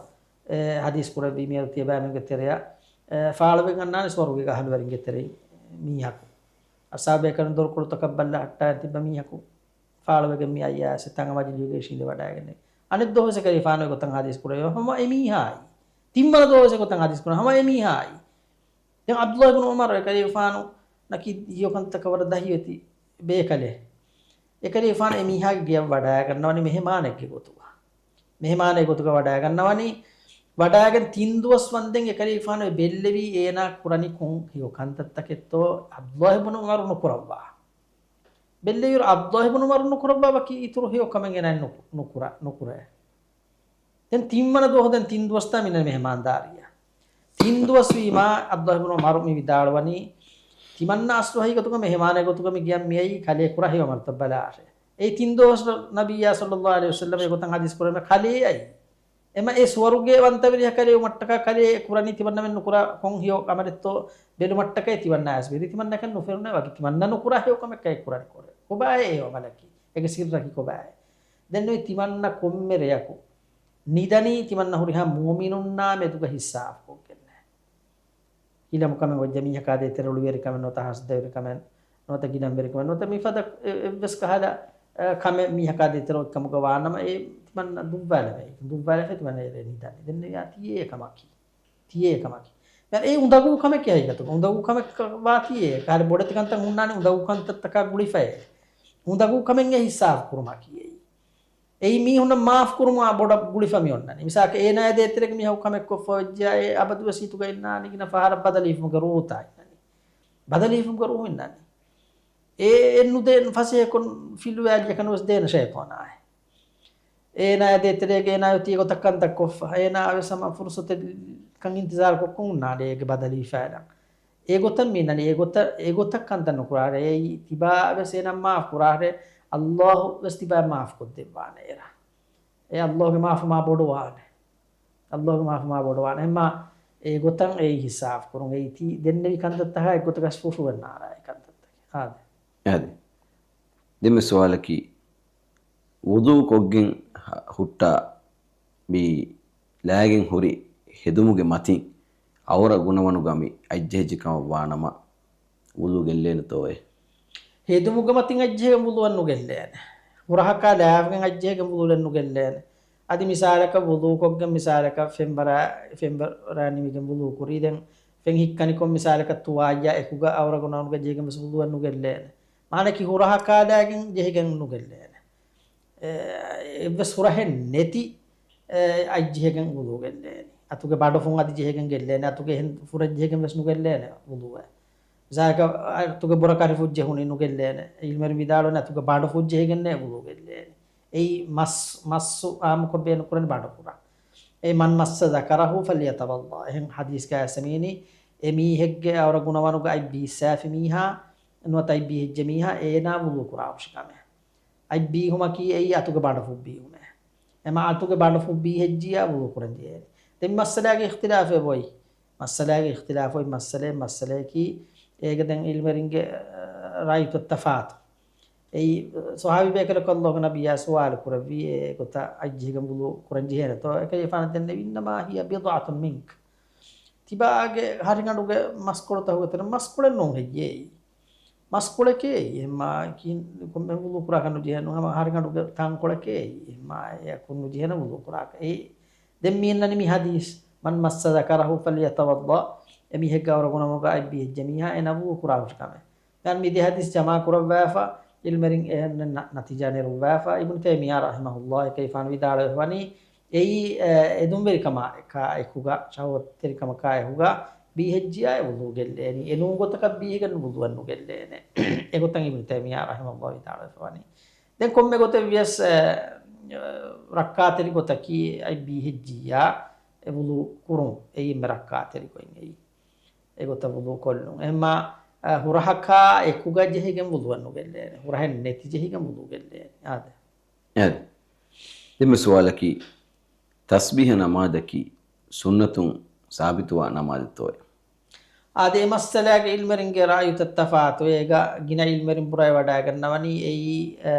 އެ، ޙަދީޘް ކުރެއްވީ މިއަދު ތިޔަބައިމީހުންގެ ތެރެއަށް، އެ، ފާޅުވެގެން އަންނާނެ ސުވަރުގެ އަހުލުވެރިންގެ ތެރެއިން މީހަކު. އަޞްޙާބޭކަރަން ދޮރުކޮޅުތަކަށް ބައްލަ ހައްޓާ ތިބަ މީހަކު ފާޅުވެގެން މި އައްޔާސެ ތަނގަ މަޖިލީގައި ޝިނދެ ވަޑައިގެން. އަނެއް ދުވަހު ވެސް އެކަލޭގެފާނު އެގޮތަށް ޙަދީޘް ކުރެއްވި ހަމަ އެމީހާއި. ތިންވަނަ ދުވަހު ވެސް އެގޮތަށް ޙަދީޘް ކުރެއްވި ހަމަ އެމީހާއި. ދެން ޢަބްދުﷲ ބުނު ޢުމަރު އެކަލޭގެފާނު ނަކީ ހެޔޮކަންތަކަށް ވަރަށް ދަހިވެތި ބޭކަލެއް. އެކަލޭގެފާނު އެމީހާގެ ގެޔަށް ވަޑައިގަންނަވަނީ މެހެމާނެއްގެ ގޮތުގަ. މެހެމާނެއްގެ ގޮތުގަ ވަޑައިގަންނަވަނީ. ވަޑައިގެން ތިން ދުވަސް ވަންދެން އެކަލޭގެފާނު ބެއްލެވީ އޭނާ ކުރަނީ ކޮން ހެޔޮ ކަންތައްތަކެއްތޯ ޢަބްދުﷲ ބުނު ޢުމަރު ނުކުރައްވާ. ބެއްލެވިއިރު ޢަބްދުﷲ ބުނު ޢުމަރު ނުކުރައްވާ ވަކި އިތުރު ހެޔޮ ކަމެއް އޭނާ ނުކު-، ނުކުރަ-، ނުކުރޭ. ދެން ތިންވަނަ ދުވަހު ދެން ތިން ދުވަސްތާ މިނަ މެހެމާންދާރީއަށް. ތިން ދުވަސް ވީމާ، ޢަބްދުﷲ ބުނު ޢުމަރު މި ވިދާޅުވަނީ، ތިމަންނަ އަސްލު ހަގީގަތުގަ މެހެމާނެއް ގޮތުގަ މި ގެޔަށް މިއައީ ކަލޭ ކުރާ ހެޔޮ ޢަމަލުތައް ބަލާށޭ. އެ ތިން ދުވަސް ނަބިއްޔާ ޞައްލަﷲ ޢަލައިހި ވަސައްލަމަ އެގޮތަށް ޙަދީޘް ކުރަން ކަލޭ އައީ. އެމަ އެ ސުވަރުގޭ ވަންތަވެރި ކަލޭ ވުމަށްޓަކާ ކަލޭ ކުރަނީ ތިމަންނަމެން ނުކުރާ ކޮން ހެޔޮ ޢަމަލެއްތޯ ބެލުމަށްޓަކައި ތިމަންނަ އައިސް ބެލި ތިމަންނަކަށް ނުފެނުނޭ ވަކި ތިމަންނަ ނުކުރާ ހެޔޮ ކަމެއް ކައި ކުރަނީ ކޮބާ އެ ޢަމަލަކީ؟ އޭގެ ސިއްރަކީ ކޮބާ؟ ދެން ނުވި ތިމަންނަ ކޮންމެ ރެޔަކު ނިދަނީ ތިމަންނަ ހުރިހާ މުއުމިނުންނާ މެދުގަ ހިއްސާފުކޮށްގެންނޭ. ގިލަން ކަމެއް ވެއްޖެ މީހަކާ ދޭތެރެ ރުޅިވެރިކަމެއް ނުވަތަ ހަސަދަވެރިކަމެއް ނުވަތަ ގިލަންވެރިކަމެއް ނުވަތަ މިފަދަ އެ-، އެއްވެސް ކަހަލަ، އެ، ކަމެއް މީހަކާ ދޭތެރެ އޮތްކަމުގަ ވާނަމަ އެ ތިމަންނަ ދުއްވާލެވޭ. ދުއްވާލެފަ ތިމަންނަ އެރޭ ނިދަނީ. ދެން ތިޔޭ ކަމަކީ. ތިޔޭ ކަމަކީ. އެ އުނދަގޫ ކަމެއް ހަގީގަތުގަ. އުނދަގޫ ކަމެއް ވާތީ އެ. ކަހަލަ ބޮޑެތި ކަންތައް ހުންނާނީ އުނދަގޫ ކަންތައްތަކާ ގުޅިފައޭ. އުނދަގޫ ކަމެއް އެ ހިއްސާފު ކުރުމަކީ އެއީ. އެއީ މީހުންނަށް މާފް ކުރުމާ ބޮޑަށް ގުޅިފަ މި އޮންނަނީ. މިސާލަކަށް އޭނާ ދޭތެރޭގަ މީހަކު ކަމެއް ކޮށްފަ ވެއްޖާ އެ އަބަދުވެސް ހިތުގަ އިންނާނީ ގިނަ ފަހަރަށް ބަދަލު ހިފުމުގެ ރޫހުތާ އިންނަނީ. ބަދަލު ހިފުމުގެ ރޫހު އިންނަނީ. އެ އެއް ނުދޭން ފަސޭހަކޮށް ފިލުވާލިޔަކަން ވެސް ދޭނެ ޝައިޠާނާއި. އޭނާ ދޭތެރޭގަ އޭނާ އޮތީ ގޮތަށް ކަންތައް ކޮށްފަ. އޭނާ ވެސް ހަމަ ފުރުސަތެއް ކަން އިންތިޒާރު ކޮށްކޮށް އުންނާނެ އޭގެ ބަދަލު ހިފާލަން. އެގޮތަށް މިނަނީ، އެގޮތަށް، އެގޮތަށް ކަންތައް ނުކުރާށޭ. އެއީ ތިބާ ވެސް އޭނަ މާފު ކުރާށޭ. އައްލާހު ވެސް ތިބާ މާފު ކޮށްދެއްވާނެ އޭރަށް. އެ އައްލާހުގެ މާފު މާ ބޮޑުވާނެ. އައްލާހުގެ މާފު މާ ބޮޑުވާނެ. އެމާ އެގޮތަށް އެއީ ހިސާބު ކުރުން. އެއީ ތި ދެންނެވި ކަންތައްތަކާ އެއްގޮތަކަށް ފުށުވެން އާރާ އެ ކަންތައްތަކެއް. އާދެ. އާދެ. ދެންމެ ސުވާލަކީ، ވުޟޫ ކޮށްގެން ހަ-، ހުއްޓާ މި ލާގެން ހުރި ހެދުމުގެ މަތިން އަވަރ ގުނަވަނުގަ މި އަތްޖެހިއްޖެ ކަމަށް ވާނަމަ، ވުޟޫ ގެއްލޭނެތޯއޭ؟ ހެދުމުގެ މަތިން އަތްޖެހިގެން ވުޟޫއެއް ނުގެއްލޭނެ. ހުރަހަކާ ލާފަގެން އަތްޖެހިގެން ވުޟޫއެއް ނުގެއްލޭނެ. އަދި މިސާލަކަށް ވުޟޫ ކޮށްގެން މިސާލަކަށް ފެންވަރާ، ފެންވަރާ ނިމިގެން ވުޟޫ ކުރީ. ދެން ފެން ހިއްކަނިކޮށް މިސާލަކަށް ތުވާލްޔާ އެކުގަ އަވަރ ގުނަވަނުގަ ޖެހިގެން ވެސް ވުޟޫއެއް ނުގެއްލޭނެ. މާނައަކީ ހުރަހަކާ ލާގެން ޖެހިގެން ނުގެއްލޭނެ. އެ، އެއްވެސް ހުރަހެއް ނެތި، އެ، އަތްޖެހިގެން ވުޟޫ ގެއްލޭނީ. އަތުގެ ބަޑުފުން އަދި ޖެހިގެން ގެއްލޭނެ. އަތުގެ އެހެން ފުރަތް ޖެހިގެން ވެސް ނުގެއްލޭނެ ވުޟޫއެއް. މިސާލަކަށް އަތުގެ ބުރަކަށި ފުށް ޖެހުނީ ނުގެއްލޭނެ. ޢިލްމުވެރިން ވިދާޅުވަނީ އަތުގެ ބަޑު ފުށް ޖެހިގެންނޭ ވުޟޫ ގެއްލޭނީ. އެއީ މަސް، މައްސު އާއްމުކޮށް ބޭނުންކުރަނީ ބަޑުފުރަށް. އެ، "من مس ذكره فليتوضأ." އެހެން ޙަދީޘްގަ އައިސް މިއީނީ، އެ މީހެއްގެ އަވަރ ގުނަވަނުގަ އަތް ބީއްސާފި މީހާ، ނުވަތަ އަތް ބީހިއްޖެ މީހާ، އޭނާ ވުޟޫ ކުރާހުށި ކަމެއް. އަތް ބީހުމަކީ އެއީ އަތުގެ ބަޑުފުށް ބީހުމޭ. އެމާ އަތުގެ ބަޑުފުށް ބީހިއްޖިއްޔާ ވުޟޫ ކުރަން ޖެހޭނެ. ދެން މައްސަލާގެ އިޚްތިލާފެއް އޮތް. މައްސަލާގެ އިޚްތިލާފް އޮތް މައްސަލައެއް، މައްސަލައަކީ އޭގެ ދެން ޢިލްމުވެރިންގެ، އަ، ރައްޔުތައް ތަފާތު. އެއީ، ޞަޙާބީ ބޭކަލަކު ﷲ ގެ ނަބިއްޔާ ސުވާލު ކުރެއްވީ، އެ ގޮތަށް އަތްޖެހިގެން ވުޟޫ ކުރަން ޖެހޭނެތޯ؟ އެކަލޭގެފާނު ދެންނެވި، "إنما هي بضعة منك." ތިބާގެ ހަރިގަނޑުގެ މަސްކޮޅުތަކުގެ ތެރެއިން މަސްކޮޅެއް ނޫން ހެއްޔޭ އެއީ؟ މަސްކޮޅެކޭ އެއީ. އެހެންމާ ކި-، ކޮންމެ ވުޟޫ ކުރާކަށް ނުޖެހޭ ނޫން، ހަމަ ހަރިގަނޑުގެ ތަންކޮޅެކޭ އެއީ. އެހެންމާ އެއަކުން ނުޖެހޭނެ ވުޟޫ ކުރާކަށް. އެއީ ދެން މި އިންނަނީ މި ޙަދީޘް، "من مس ذكره فليتوضأ." އެމީހެއްގެ އަވަރ ގުނަވަނުގަ އަތް ބީހިއްޖެ މީހާ އޭނާ ވުޟޫ ކުރާހުށި ކަމެއް. ދެން މި ދެ ޙަދީޘް ޖަމާ ކުރައްވާފަ، ޢިލްމުވެރިން އެހެން ނަ-، ނަތީޖާ ނެރުއްވާފަ، އިބްނު ތައިމިއްޔާ ރަޙިމަހުﷲ އެކަލޭގެފާނު ވިދާޅުވެފަވަނީ، އެއީ، އެ، އެދުންވެރިކަމާ އެކާ އެކުގަ، ޝަހުވަތްތެރިކަމަކާ އެކުގަ ބީހިއްޖިއްޔާ ވުޟޫ ގެއްލޭނީ. އެ ނޫން ގޮތަކަށް ބީހިގެން ވުޟޫއެއް ނުގެއްލޭނެ. އެގޮތަށް އިބްނު ތައިމިއްޔާ ރަޙިމަހުﷲ ވިދާޅުވެފަވަނީ. ދެން ކޮންމެ ގޮތެއް ވިޔަސް، އެ، ރައްކާތެރި ގޮތަކީ އަތް ބީހިއްޖިއްޔާ އެ ވުޟޫ ކުރުން. އެއީ އެންމެ ރައްކާތެރި ގޮތް އެއީ. އެގޮތަށް ވުޟޫ ކޮށްލުން. އެހެންމާ، އަ، ހުރަހަކާ އެކުގަ ޖެހިގެން ވުޟޫއެއް ނުގެއްލޭނެ. ހުރަހެއް ނެތި ޖެހިގެން ވުޟޫ ގެއްލޭނެ. އާދެ. އާދެ. ދެންމެ ސުވާލަކީ، ތަސްބީޙަ ނަމާދަކީ ސުންނަތުން ސާބިތުވާ ނަމާދެއްތޯއޭ؟ އާދެ، އެ މައްސަލާގެ ޢިލްމުވެރިންގެ ރައުޔުތައް ތަފާތު. އޭގަ ގިނަ ޢިލްމުވެރިން ބުރައި ވަޑައިގަންނަވަނީ އެއީ، އަ،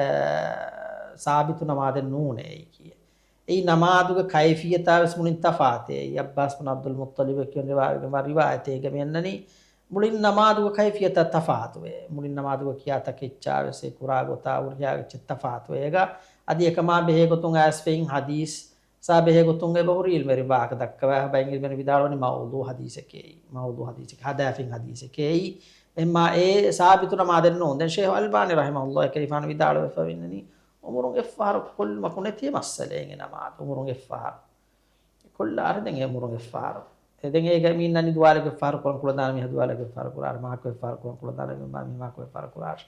ސާބިތު ނަމާދެއް ނޫނޭ އެއީ ކީއް. އެއީ ނަމާދުގެ ކައިފިއްޔަތާ ވެސް މުޅިން ތަފާތޭ. އައްބާސް ބުނު ޢަބްދުލް މުއްޠަލިބް ކިޔަން ރިވާވެގެންވާ ރިވާޔަތެއް އޭގަ މި އަންނަނީ މުޅިން ނަމާދުގެ ކައިފިއްޔަތާ ތަފާތުވޭ. މުޅިން ނަމާދުގަ ކިޔާ ތަކެއްޗާ ވެސް އެ ކުރާ ގޮތާ ހުރިހާ އެއްޗެއް ތަފާތުވޭ. އޭގަ އަދި އެކަމާ ބެހޭ ގޮތުން އައިސްފައިން ޙަދީޘް ސާ ބެހޭ ގޮތުން އެބަހުރި ޢިލްމުވެރިން ވާހަކަ ދައްކަވާ ބައެއް ޢިލްމުވެރިން ވިދާޅުވަނީ މައުޟޫޢު ޙަދީޘެކޭ އެއީ. މައުޟޫޢު ޙަދީޘެކޭ. ހަދާފިން ޙަދީޘެކޭ އެއީ. އެހެންމާ އެ ސާބިތު ނަމާދެއް ނޫން. ދެން ޝޭޚު އަލްބާނީ ރަޙިމަހުﷲ އެކަލޭގެފާނު ވިދާޅުވެފަ ވިންނަނީ، އުމުރުން އެއްފަހަރު ކޮށްލުމަކު ނެތި މައްސަލައެއް އެ ނަމާދު. އުމުރުން އެއްފަހަރު. ކޮށްލާށޭ ދެން އެ އުމުރުން އެއްފަހަރު. އެ ދެން އޭގަ މި އިންނަނީ ދުވާލެއްގެ އެއްފަހަރު ކުރަން ކުޅަދާނަ މީހާ، ދުވާލެއްގެ އެއްފަހަރު ކުރާށޭ. މަހަކު އެއްފަހަރު ކުރަން ކުޅަދާނަ މީހާ، މަހަކު އެއްފަހަރު ކުރާށޭ.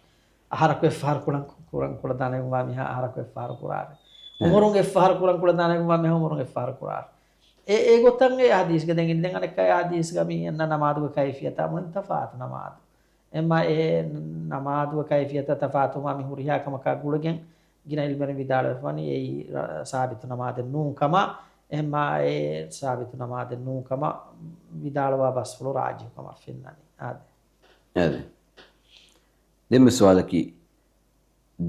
އަހަރަކު އެއްފަހަރު ކުރަން، ކުރަން ކުޅަދާނަ މީހާ، އަހަރަކު އެއްފަހަރު ކުރާށޭ. އެ. އުމުރުން އެއްފަހަރު ކުރަން ކުޅަދާނަ މީހާ، އުމުރުން އެއްފަހަރު ކުރާށޭ. އެ، އެގޮތަށް އެ ޙަދީޘްގަ ދެން އިން، ދެން އަނެއްކާ އެ ޙަދީޘްގަ މި އަންނަ ނަމާދުގެ ކައިފިއްޔަތާ މުޅިން ތަފާތު ނަމާދު. އެމާ އެ ނަމާދުގެ ކައިފިއްޔަތާ ތަފާތުވުމާ މި ހުރިހާ ކަމަކާ ގުޅިގެން ގިނަ ޢިލްމުވެރިން ވިދާޅުވެފަވަނީ އެއީ ރަ-، ސާބިތު ނަމާދެއް ނޫން ކަމަށް. އެމާ އެ ސާބިތު ނަމާދެއް ނޫން ކަމަށް ވިދާޅުވާ ބަސްފުޅު ރާޖިޙު ކަމަށް ފެންނަނީ. އާދެ. އާދެ. ދެންމެ ސުވާލަކީ،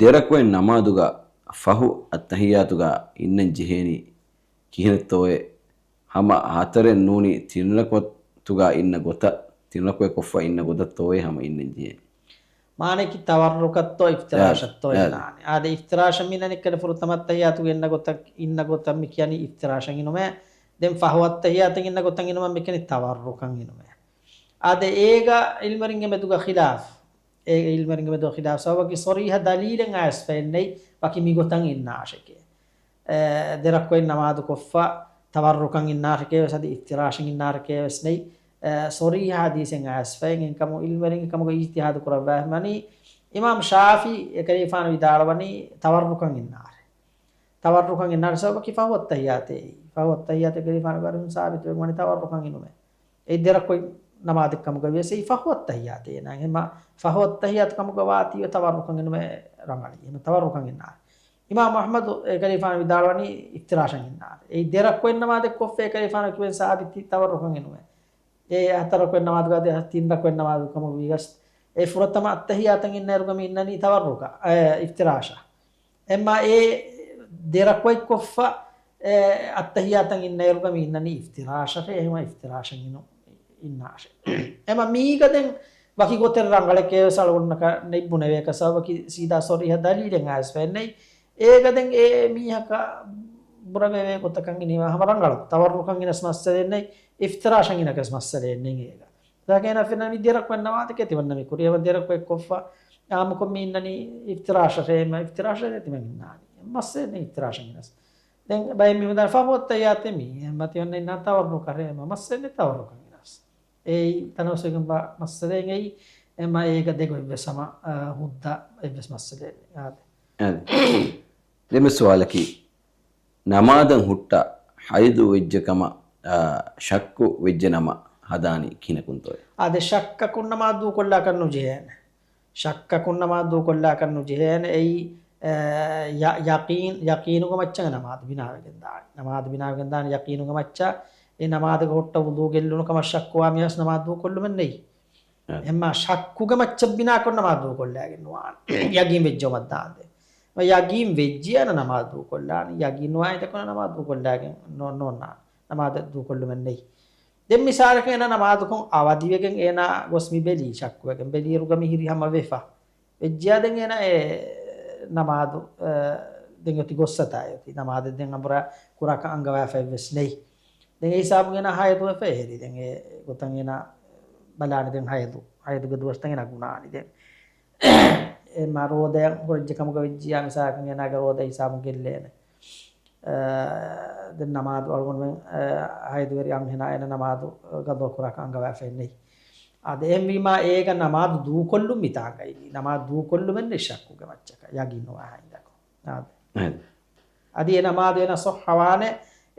ދެރަކުޢަތް ނަމާދުގަ ފަހު އައްތަޙިއްޔާތުގަ އިންނަން ޖެހޭނީ ކިހިނެއްތޯއޭ؟ ހަމަ ހަތަރެއް ނޫނީ ތިން ރަކުޢަތުގަ އިންނަ ގޮތަށް، ތިން ރަކުޢަތް ކޮށްފަ އިންނަ ގޮތަށްތޯއޭ ހަމަ އިންނަން ޖެހޭނީ؟ މާނައަކީ ތަވައްރުކަށްތޯ އިފްތިރާޝަށްތޯ އާދެ. އިންނާނެ. އާދެ، އިފްތިރާޝަށް މި އިންނަނީ އެކަނި ފުރަތަމަ އައްތަޙިއްޔާތުގަ އިންނަ ގޮތަށް، އިންނަ ގޮތަށް މި ކިޔަނީ އިފްތިރާޝަށް އިނުމޭ. ދެން ފަހު އައްތަޙިއްޔާތަށް އިންނަ ގޮތަށް އިނުމަށް މި ކިޔަނީ ތަވައްރުކަށް އިނުމޭ. އާދެ، އޭގަ ޢިލްމުވެރިންގެ މެދުގަ ޚިލާފް. އޭގަ ޢިލްމުވެރިންގެ މެދުގަ ޚިލާފް ސަބަބަކީ ޞަރީޙަ ދަލީލެއް އައިސްފައެއް ނެތް، ވަކި މިގޮތަށް އިންނާށެކޭ. އެ، ދެރަކުޢަތް ނަމާދު ކޮށްފަ، ތަވައްރުކަށް އިންނާށެކޭ ވެސް އަދި އިފްތިރާޝަށް އިންނާށެކޭ ވެސް ނެތް. އެ، ޞަރީޙަ ޙަދީޘެއް އައިސްފައެއް އެކަމު ޢިލްމުވެރިންގެ ކަމުގަ އިޖްތިހާދު ކުރައްވާފަ ވަނީ، އިމާމް ޝާފިޢީ އެކަލޭގެފާނު ވިދާޅުވަނީ ތަވައްރުކަށް އިންނާށޭ. ތަވައްރުކަށް އިންނާށޭ ސަބަބަކީ ފަހު އައްތަޙިއްޔާތޭ. ފަހު އައްތަޙިއްޔާތޭ އެކަލޭގެފާނުގެ އަރިހުން ސާބިތުވެގެން ވަނީ ތަވައްރުކަށް އިނުމޭ. އެއީ ދެރަކުޢަތް ނަމާދެއްކަމުގަ ވިޔަސް އެއީ ފަހު އައްތަހިއްޔާތޭ އިނާން. އެހެންމަ ފަހު އައްތަހިއްޔާތު ކަމުގަ ވާތީވެ ތަވައްރުކަން އިނުމެ ރަނގަޅީ. އެހެންމަ ތަވައްރުކަން އިންނާނެ. އިމާމު އަޙްމަދު އެކަލޭފާނު ވިދާޅުވަނީ އިފްތިރާޝަށް އިންނާނެ. އެއީ ދެ ރަކުޢަތް ނަމާދެއް ކޮށްފަ އެކަލޭފާނު ކިޔަވަން ސާބިތީ ތަވައްރުކަން އިނުމެ. އެ ހަތަރު ރަކުޢަތް ނަމާދުގަ އަދި ތިން ރަކުޢަތް ނަމާދު ކަމުގަ ވިޔަސް އެ ފުރަތަމަ އައްތަހިއްޔާތަށް އިންނައިރުގަ މި އިންނަނީ ތަވައްރުކަށް، އެ، އިފްތިރާޝަށް. އެމާ އެ ދެ ރަކުޢަތް ކޮށްފަ، އެ، އައްތަހިއްޔާތަށް އިންނައިރުގަ މި އިންނަނީ އިފްތިރާޝަށޭ. އެހެންމަ އިފްތިރާޝަށް އިނު، އިންނާށޭ. އެމަ މީގަ ދެން ވަކި ގޮތެއް ރަނގަޅެކޭ ވެސް އަޅުގަނޑަކަށް ނެތް ބުނެވޭ ކަސާ ވަކި ސީދާ ސޮރީހަ ދަލީލެއް އައިސްފައެއް ނެތް. އޭގަ ދެން އެ މީހަކަށް ބުރަވެވޭ ގޮތަކަށް އިނީމާ ހަމަ ރަނގަޅަކު. ތަވައްރުކަށް އިނަސް މައްސަލައެއް ނެތް، އިފްތިރާޝަށް އިނަކަސް މައްސަލައެއް ނެތް އޭގަ. ދާކައިނާ ފެންނަ މި ދެ ރަކުޢަތް ނަމާދެކޭ ތިމަންނަ މި ކުރީ. އެމަ ދެ ރަކުޢަތް ކޮށްފަ އާއްމުކޮށް މި އިންނަނީ އިފްތިރާޝަށޭ. އެމަ އިފްތިރާޝަށޭ ތިމަން އިންނާނީ. މައްސަލައެއް ނެތް އިފްތިރާޝަށް އިނަސް. ދެން ބައެއް މީހުން ދާން ފަހު އައްތަހިއްޔާތޭ މީ. އެމަ ތިމަންނަ އިންނާ ތަވައްރުކަށޭ. އެމަ މައްސަލައެއް ނެތް ތަވައްރުކަށް އިނަސް. އެއީ ތަނަވަސްވެގެންވާ މައްސަލައެއް އެއީ. އެމަ އޭގަ ދެގޮތްވެސް ހަމަ، އާ، ހުއްދަ އެއްވެސް މައްސަލައެއް ނެތް. އާދެ. އާދެ. ދެން ސުވާލަކީ، ނަމާދަށް ހުއްޓާ ހައިދު ވެއްޖެ ކަމަށް، އާ، ޝައްކު ވެއްޖެ ނަމަ ހަދާނީ ކިހިނަކުންތޯއޭ؟ އާދެ، ޝައްކަކުން ނަމާދު ދޫކޮށްލާކަށް ނުޖެހޭނެ. ޝައްކަކުން ނަމާދު ދޫކޮށްލާކަށް ނުޖެހޭނެ. އެއީ، އާ، ޔަ-، ޔަޤީން، ޔަޤީނުގެ މައްޗަށް ނަމާދު ބިނާވެގެން ދާނީ. ނަމާދު ބިނާވެގެން ދާނީ ޔަޤީނުގެ މައްޗަށް. އެ ނަމާދުގަ ހުއްޓަ ވުޟޫ ގެއްލުނު ކަމަށް ޝައްކުވާ މީހަކަސް ނަމާދު ދޫކޮށްލުމެއް ނެތް. އެހެންމާ ޝައްކުގެ މައްޗަށް ބިނާކޮށް ނަމާދު ދޫކޮށްލާގެން ނުވާނެ. ޔަގީން ވެއްޖެއުމަށް ދާންދެން. ޔަގީން ވެއްޖިޔާ ނަމާދު ދޫކޮށްލާނީ. ޔަގީން ނުވާ އިނދެކުން ނަމާދު ދޫކޮށްލާގެން ނޯ-، ނޯންނާނެ. ނަމާދު ދޫކޮށްލުމެއް ނެތް. ދެން މިސާލަކަށް އޭނާ ނަމާދުކޮށް އަވަދިވެގެން އޭނާ ގޮސް މި ބެލީ ޝައްކުވެގެން ބެލިއިރުގަ މި ހިރި ހަމަ ވެފަ. ވެއްޖިޔާ ދެން އޭނާ އެ ނަމާދު، އެ، ދެން އޮތީ ގޮއްސަތާ އޮތީ. ނަމާދެއް ދެން އަނބުރާ ކުރާކަށް އަންގަވާފައެއްވެސް ނެތް. ދެން އެ ހިސާބުން އޭނާ ހައިދުވެފަ އެހެރީ. ދެން އެ ގޮތަށް އޭނާ ބަލާނެ ދެން ހައިދު. ހައިދުގެ ދުވަސްތައް އޭނާ ގުނާނީ ދެން. އެ މާ ރޯދަޔަށް ހުރެއްޖެ ކަމުގަ ވެއްޖިޔާ މިސާލަކަށް އޭނާގެ ރޯދަ ހިސާބުން ގެއްލޭނެ. އާ، ދެން ނަމާދު އަޅުގަނޑުމެން، އާ، ހައިދުވެރި އަންހެނާ އޭނަ ނަމާދު ގަޟާ ކުރާކަށް އަންގަވާފައެއް ނެތް. އާދެ، އެހެންވީމާ އޭގަ ނަމާދު ދޫކޮށްލުން މިތާނގައި. ނަމާދު ދޫކޮށްލުމެއް ނެތް ޝައްކުގެ މައްޗަކަށް. ޔަގީން ނުވާ ހިނދަކު. އާދެ. އާދެ. އަދި އެ ނަމާދު އޭނަ ޞައްޙަވާނެ،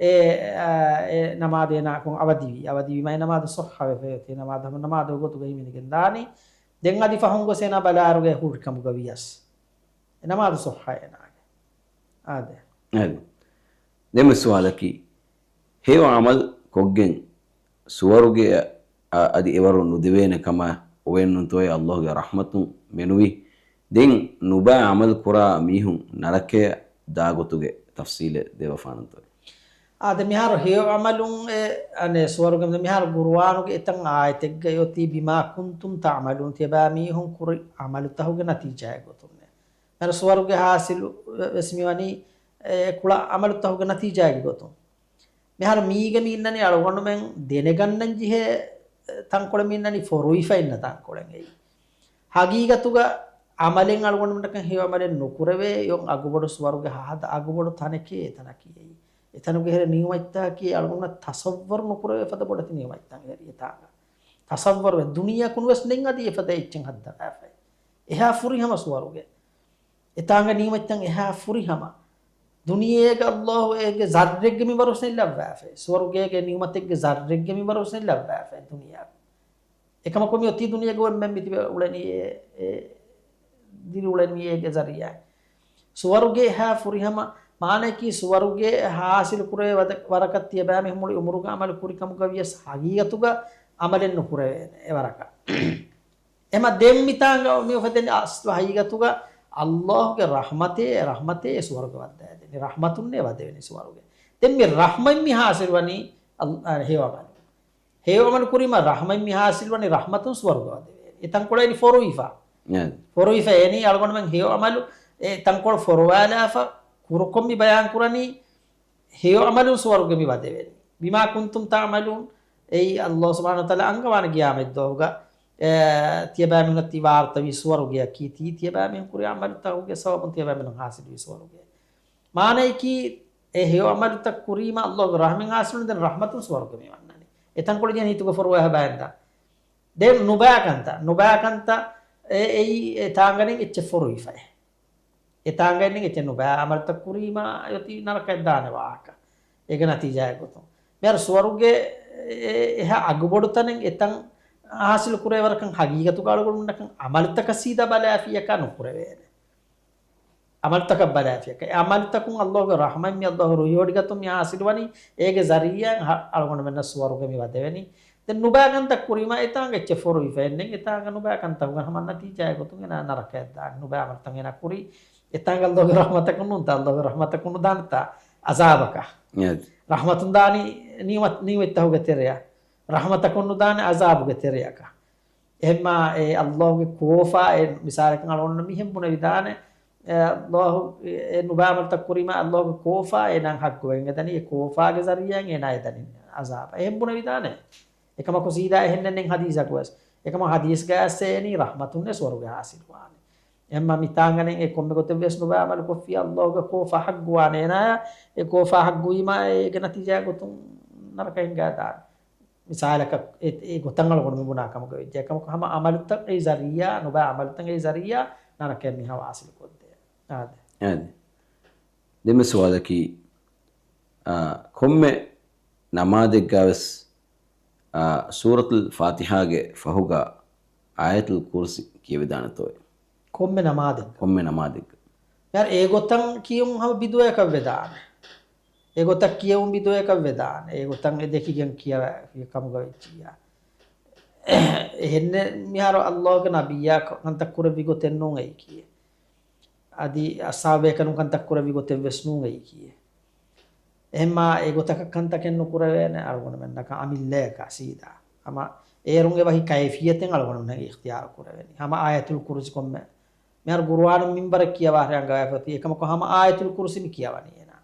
އެ، އާ، އެ ނަމާދު އޭނަ ކޮން އަވަދިވީ. އަވަދިވީމާ އެ ނަމާދު ޞައްޙަވެފަ އޮތީ. ނަމާދު ހަމަ ނަމާދު ގޮތުގަ ހިމެނިގެން ދާނީ. ދެން އަދި ފަހުން ގޮސް އޭނާ ބަލާއިރުގަ ހުރި ކަމުގަ ވިޔަސް. އެ ނަމާދު ޞައްޙަ އޭނާގެ. އާދެ. އާދެ. ދެން ސުވާލަކީ، ހެޔޮ ޢަމަލު ކޮށްގެން ސުވަރުގެއަށް އަދި އެވަރު ނުދެވޭނެ ކަމަށް އޮވެއްނުތޯއޭ ﷲ ގެ ރަޙްމަތުން މެނުވީ؟ ދެން ނުބައި ޢަމަލު ކުރާ މީހުން ނަރަކަޔަށް ދާ ގޮތުގެ ތަފްޞީލެއް ދެއްވަފާނަންތޯއޭ؟ އާދެ، މިހާރު ހެޔޮ ޢަމަލުން އެ، އަނެއް ސުވަރުގެ މި-، މިހާރު ޤުރުއާނުގެ އެތައް އާޔަތެއްގައި އޮތީ، "بما كنتم تعملون" ތިޔަބައިމީހުން ކުރި ޢަމަލުތަކުގެ ނަތީޖާއެއް ގޮތުންނޭ. މިހާރު ސުވަރުގެ ޙާޞިލު ވެސް މިވަނީ އެ ކުޅަ ޢަމަލުތަކުގެ ނަތީޖާއެއް ގޮތުން. މިހާރު މީގެ މި އިންނަނީ އަޅުގަނޑުމެން ދެނެގަންނަން ޖެހޭ ތަންކޮޅެއް މި އިންނަނީ ފޮރުވިފަ އިންނަ ތަންކޮޅެއް އެއީ. ޙަޤީޤަތުގަ ޢަމަލެއް އަޅުގަނޑުމެންނަކަށް ހެޔޮ ޢަމަލެއް ނުކުރެވޭ، އޮތް އަގުބޮޑު ސުވަރުގެ ހާދަ އަގުބޮޑު ތަނެކޭ އެތަނަކީ އެއީ. އެތަނުގެ ހެރެ ނިޢުމަތްތަކަކީ އަޅުގަނޑުމެންނަށް ތަޞައްވަރު ނުކުރެވޭ ފަދަ ބޮޑެތި ނިޢުމަތްތައް އެހެރީ އެތާނގަ. ތަޞައްވަރުވެ ދުނިޔެއަކުން ވެސް ނެތް އަދި އެފަދަ އެއްޗެއް ހައްދަވާފައި. އެހާ ފުރިހަމަ ސުވަރުގެ. އެތާނގަ ނިޢުމަތްތައް އެހާ ފުރިހަމަ. ދުނިޔޭގަ ﷲ އޭގެ ޒައްރެއްގެ މިންވަރު ވެސް ނެތް ލައްވާފައި. ސުވަރުގޭގެ ނިޢުމަތެއްގެ ޒައްރެއްގެ މިންވަރު ވެސް ނެތް ލައްވާފައި ދުނިޔޭގަ. އެކަމަކު މި އޮތީ ދުނިޔޭގަ އޮތްމެން މި ތިބެ އުޅެނީ އެ، އެ ދިރި އުޅެނީ އޭގެ ޒަރީޢާ. ސުވަރުގޭ އެހާ ފުރިހަމަ މާނައަކީ ސުވަރުގޭ ހާސިލު ކުރެވޭ ވަރަކަށް ތިޔަބައިމީހުން މުޅި އުމުރުގަ ޢަމަލު ކުރި ކަމުގަ ވިޔަސް ޙަޤީޤަތުގަ ޢަމަލެއް ނުކުރެވޭނެ އެ ވަރަކަށް. އެމަ ދެން މިތާނގަ މި އުފެދެނީ އަސްލު ޙަޤީޤަތުގަ ﷲ ގެ ރަޙްމަތޭ، ރަޙްމަތޭ ސުވަރުގެ ވައްދަވައިދެނީ. ރަޙްމަތުންނޭ ވަދެވެނީ ސުވަރުގެ. ދެން މި ރަޙްމަތް މި ޙާސިލުވަނީ އަލް-، އަ، ހެޔޮ ޢަމަލު. ހެޔޮ ޢަމަލު ކުރީމަ ރަޙްމަތް މި ޙާސިލުވަނީ ރަޙްމަތުން ސުވަރުގެ ވަދެވޭނީ. އެ ތަންކޮޅަށް އެނީ ފޮރުވިފަ. އެ. ފޮރުވިފަ އެނީ އަޅުގަނޑުމެން ހެޔޮ ޢަމަލު އެ ތަންކޮޅު ފޮރުވާލާފަ ކުރުކޮށް މި ބަޔާން ކުރަނީ ހެޔޮ ޢަމަލުން ސުވަރުގެ މި ވަދެވޭނީ. بما كنتم تعملون. އެއީ ﷲ ސުބްޙާނަހޫ ވަތަޢާލާ އަންގަވާނެ ގިޔާމަތްދުވަހުގަ، އެ، ތިޔަބައިމީހުންނަށް ތި ވާރުތަވީ ސުވަރުގެއަކީ، ތީ ތިޔަބައިމީހުން ކުރި ޢަމަލުތަކުގެ ސަބަބުން ތިޔަބައިމީހުން ޙާޞިލުވީ ސުވަރުގެ. މާނައަކީ، އެ ހެޔޮ ޢަމަލުތައް ކުރީމަ ﷲ ގެ ރަޙްމަތް ޙާޞިލުވަނީ، ދެން ރަޙްމަތުން ސުވަރުގެ މި ވަންނަނީ. އެ ތަންކޮޅު ޖެހެނީ ހިތުގަ ފޮރުވާ ބައިންދާ. ދެން ނުބައި ކަންތައް، ނުބައި ކަންތައް އެ، އެއީ އެ ތާނގަނެ އެއްޗެއް ފޮރުވިފައެ. އެ ތާނގައިން އެއްޗެއް ނުބައި ޢަމަލުތައް ކުރީމާ އޮތީ ނަރަކައަށް ދާނެ ވާހަކަ. އޭގެ ނަތީޖާއެއް ގޮތުން. މިހާރު ސުވަރުގެ އެ، އެހާ އަގުބޮޑު ތަނެއް އެތަން، ހާސިލު ކުރޭވަރަކަށް ހަގީގަތުގަ އަޅުގަނޑުމެންނަކަށް ޢަމަލުތަކަށް ސީދާ ބަލާފިއްޔަކާ ނުކުރެވޭނެ. ޢަމަލުތަކަށް ބަލާފިއްޔަކާ. އެ ޢަމަލުތަކުން ﷲގެ ރަޙްމަތް މި ﷲ ރުހިވޮޑިގަތުން މި ހާސިލުވަނީ، އޭގެ ޒަރީޢާއިން ހަ-، އަޅުގަނޑުމެންނަށް ސުވަރުގެ މި ވަދެވެނީ. ދެން ނުބައި ކަންތައް ކުރީމާ އެތާނގަ އެއްޗެއް ފޮރުވިފައެއް ނެތް. އެތާނގަ ނުބައި ކަންތަކުގަ ހަމަ ނަތީޖާއެއް ގޮތުން އޭނާ ނަރަކަޔަށް ދާނެ. ނުބައި ޢަމަލުތައް އޭނާ ކުރީ. އެތާނގަ ﷲގެ ރަޙްމަތަކުން ނޫންތާ، ﷲގެ ރަޙްމަތަކުން ނުދާނެތާ ޢަޒާބަކަށް. އެ. ރަޙްމަތުން ދާނީ ނިޢުމަތް، ނިޢުމަތްތަކުގެ ތެރެއަށް. ރަޙްމަތަކުން ނުދާނެ ޢަޒާބުގެ ތެރެއަކަށް. އެހެންމާ އެ ﷲގެ ކޯފާ އެ މިސާލަކަށް އަޅުގަނޑު މިހެން ބުނެވިދާނެ، އެ ﷲ އެ ނުބައި ޢަމަލުތައް ކުރީމާ ﷲގެ ކޯފާ އޭނާ ޙައްޤުވެގެން އެދަނީ، އެ ކޯފާގެ ޒަރީޢާއިން އޭނާ އެދަނީ ޢަޒާބަށް. އެހެން ބުނެވިދާނެ. އެކަމަކު ސީދާ އެހެންނެއް ނެތް ޙަދީޘަކު ވެސް. އެކަމަކު ޙަދީޘްގަ އައްސޭނީ ރަޙްމަތުންނޭ ސުވަރުގެ ޙާޞިލުވާނެ. އެހެންމާ މިތާނގަނެ އެ ކޮންމެ ގޮތެއް ވެސް ނުބައި ޢަމަލު ކޮށްފިއްޔާ ﷲގެ ކޯފާ ޙައްޤުވާނެ އޭނާޔަށް، އެ ކޯފާ ޙައްޤުވީމާ އޭގެ ނަތީޖާ ގޮތުން ނަރަކައިން ގާދާނެ. މިސާލަކަށް އެ، އެ ގޮތަށް އަޅުގަނޑު މި ބުނާ ކަމުގަ ވެއްޖެ. އެކަމަކު ހަމަ ޢަމަލުތައް އެއް ޒަރީޢާ، ނުބައި ޢަމަލުތައް އެއް ޒަރީޢާ ނަރަކައިން މި ޙާޞިލު ކޮށްދޭ. އާދެ. އާދެ. ދެންމެ ސުވާލަކީ، އާ، ކޮންމެ ނަމާދެއްގަ ވެސް، އާ، ސޫރަތުލް ފާތިޙާގެ ފަހުގަ އާޔަތުލް ކުރުސި ކިޔެވިދާނެތޯއޭ؟ ކޮންމެ ނަމާދެއްގަ؟ ކޮންމެ ނަމާދެއްގަ. މިހާރު އެގޮތަށް ކިޔުން ހަމަ ބިދުޢައަކަށް ވެދާނެ. އެގޮތަށް ކިޔެވުން ބިދުޢައަކަށް ވެދާނެ. އެގޮތަށް އެ ދެކިގެން ކިޔަވާ ކަމުގަ ވެއްޖިއްޔާ. އެހެންނެއް މިހާރު ﷲގެ ނަބިއްޔާ ކަންތައް ކުރެއްވި ގޮތެއް ނޫން އެއީކީ. އަދި އަޞްޙާބުބޭކަލުން ކަންތައް ކުރެއްވި ގޮތެއް ވެސް ނޫން އެއީކީ. އެހެންމާ އެގޮތަކަށް ކަންތަކެއް ނުކުރެވޭނެ އަޅުގަނޑުމެންނަކަށް އަމިއްލަޔަކަށް ސީދާ. ހަމަ އޭރުން އެބަހި ކައިފިއްޔަތެއް އަޅުގަނޑުމެންނަށް އިޚްތިޔާރު ކުރެވެނީ. ހަމަ އާޔަތުލް ކުރުސި ކޮންމެ މިހާރު ގުރުއާނު މިންބަރަށް ކިޔަވާ ހަރެއް އަންގަވާފަތި އެކަމަކު ހަމަ އާޔަތުލް ކުރުސި މި ކިޔަވަނީ އޭނާ.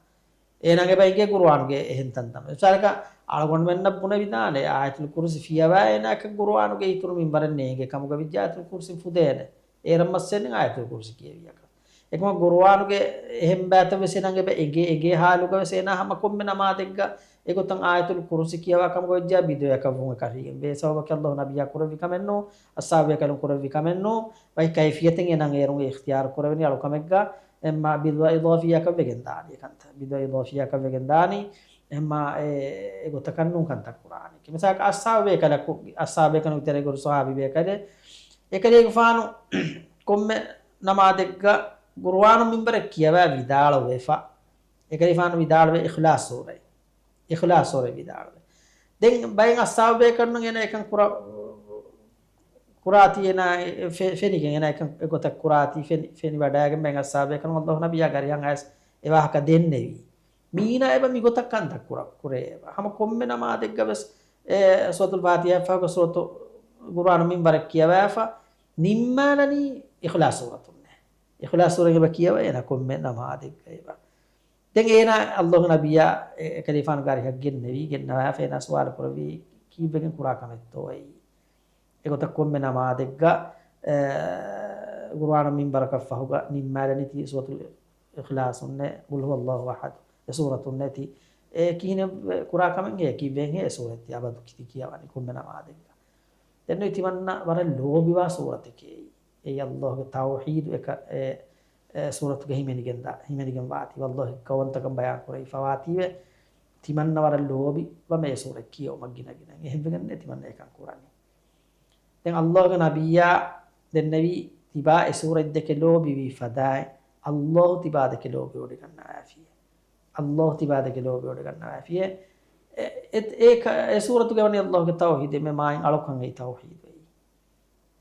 އޭނާގެ ބައިގެ ގުރުއާނުގެ އެހެން ތަންތަން. މިސާލަކަށް އަޅުގަނޑުމެންނަށް ބުނެވިދާނެ އާޔަތުލް ކުރުސި ފިޔަވާ އޭނާއަކަށް ގުރުއާނުގެ އިތުރު މިންބަރެއް ނޭނގޭ ކަމުގަ ވިއްޖެ އާޔަތުލް ކުރުސި ފުދޭނެ. އޭރަށް މައްސަލައެއް ނެތް އާޔަތުލް ކުރުސި ކިޔެވިއްޔާ. އެކަމަކު ގުރުއާނުގެ އެހެން ބައިތައް ވެސް އޭނާގެ ބައި އެނގޭ، އެނގޭ ޙާލުގަ ވެސް އޭނާ ހަމަ ކޮންމެ ނަމާދެއްގަ އެގޮތަށް އާޔަތުލް ކުރުސި ކިޔަވާ ކަމުގަ ވެއްޖެއްޔާ ބިދުޢައަކަށް ވުން އެކަށީގެން ވޭ. ސަބަބަކީ ﷲ ނަބިއްޔާ ކުރެއްވި ކަމެއް ނޫން، އަޞްޙާބުބޭކަލުން ކުރެއްވި ކަމެއް ނޫން، ބައި ކައިފިއްޔަތެއް އޭނާ އޭރުން އިޚްތިޔާރު ކުރެވެނީ އަޅުކަމެއްގަ، އެހެންމާ ބިދުޢަ އިޟާފިއްޔާކަށް ވެގެން ދާނީ ކަންތައް. ބިދުޢަ އިޟާފިއްޔާކަށް ވެގެން ދާނީ، އެހެންމާ އެ، އެގޮތަކަށް ނޫން ކަންތައް ކުރާނީ. މިސާލަކަށް އަޞްޙާބުބޭކަލަކު، އަޞްޙާބުބޭކަލުން ތެރޭގަ ހުރި ޞަޙާބީބޭކަލެއް، އެކަލޭގެފާނު ކޮންމެ ނަމާދެއްގަ ގުރުއާނު މިންބަރެއް ކިޔަވާ ވިދާޅުވެފަ. އެކަލޭގެފާނު ވިދާޅުވޭ އިޚްލާޞް ސޫރަތް. އިޚްލާޞް ސޫރަތް ވިދާޅުވޭ. ދެން ބައެއް އަޞްޙާބުބޭކަލުން އޭނާ އެކަން ކުރާ، ކުރާތީ އޭނާ ފެ-، ފެނިގެން އޭނާ އެކަން އެގޮތަށް ކުރާތީ ފެނި، ފެނިވަޑައިގެން ބައެއް އަޞްޙާބުބޭކަލުން ﷲ ނަބިއްޔާ ގަރިހަން އައިސް އެ ވާހަކަ ދެންނެވީ. މީނާ އެބަ މިގޮތަށް ކަންތައް ކުރަ، ކުރޭ އެބަ. ހަމަ ކޮންމެ ނަމާދެއްގަ ވެސް އެ ސޫރަތުލް ފާތިޙާއަށް ފަހުގަ ސޫރަތު ގުރުއާނު މިންބަރަށް ކިޔަވާފަ ނިންމާލަނީ އިޚްލާޞް ސޫރަތުންނޭ. އިޚްލާޞް ސޫރަތް އެބަ ކިޔަވަ އޭނާ ކޮންމެ ނަމާދެއްގަ އެބަ. ދެން އޭނާ ﷲ ނަބިއްޔާ އެ، އެކަލޭގެފާނު ގަރިހަށް ގެންނެވީ، ގެންނަވާފަ އޭނާ ސުވާލު ކުރެއްވީ ކީއްވެގެން ކުރާ ކަމެއްތޯ އެއީ. އެގޮތަށް ކޮންމެ ނަމާދެއްގަ، އެ، ގުރުއާނު މިންބަރަކަށް ފަހުގަ ނިންމާލަނީ ތި ސޫރަތުލް އިޚްލާޞުންނޭ، ޤުލް ހުވައްލާހު އަޙަދު، އެ ސޫރަތުންނޭ ތި. އެ ކިހިނެއް ކުރާ ކަމެއް އެ ކިއްވެން އެ ސޫރަތް ތި އަބަދު ތި ކިޔަވަނީ ކޮންމެ ނަމާދެއްގަ. ދެން ތިމަންނަ ވަރަށް ލޯބިވާ ސޫރަތެކޭ އެއީ. އެއީ ﷲގެ ތައުޙީދު އެކަ-، އެ، އެ ސޫރަތުގަ ހިމެނިގެން ދާ-، ހިމެނިގެން ވާތީ. ﷲ އެއްކައުވަންތަކަން ބަޔާން ކުރެވިފަ ވާތީވެ، ތިމަންނަ ވަރަށް ލޯބިވަމޭ ސޫރަތް ކިޔެވުމަށް ގިނަ ގިނަ. އެހެންވެގެން ތިމަންނަ އެކަން ކުރަނީ. ދެން ﷲގެ ނަބިއްޔާ ދެންނެވީ ތިބާ އެ ސޫރަތް ދެކެ ލޯބިވީ ފަދައިން، ﷲ ތިބާ ދެކެ ލޯބިވޮޑިގަންނަވާފިޔޭ. ﷲ ތިބާ ދެކެ ލޯބިވޮޑިގަންނަވާފިޔޭ. އެ، އެ، އެ ކަ-، އެ ސޫރަތުގަ ވަނީ ﷲގެ ތައުޙީދު އެންމެ މާތް އަޅުކަން އެއީ ތައުޙީދު އެއީ.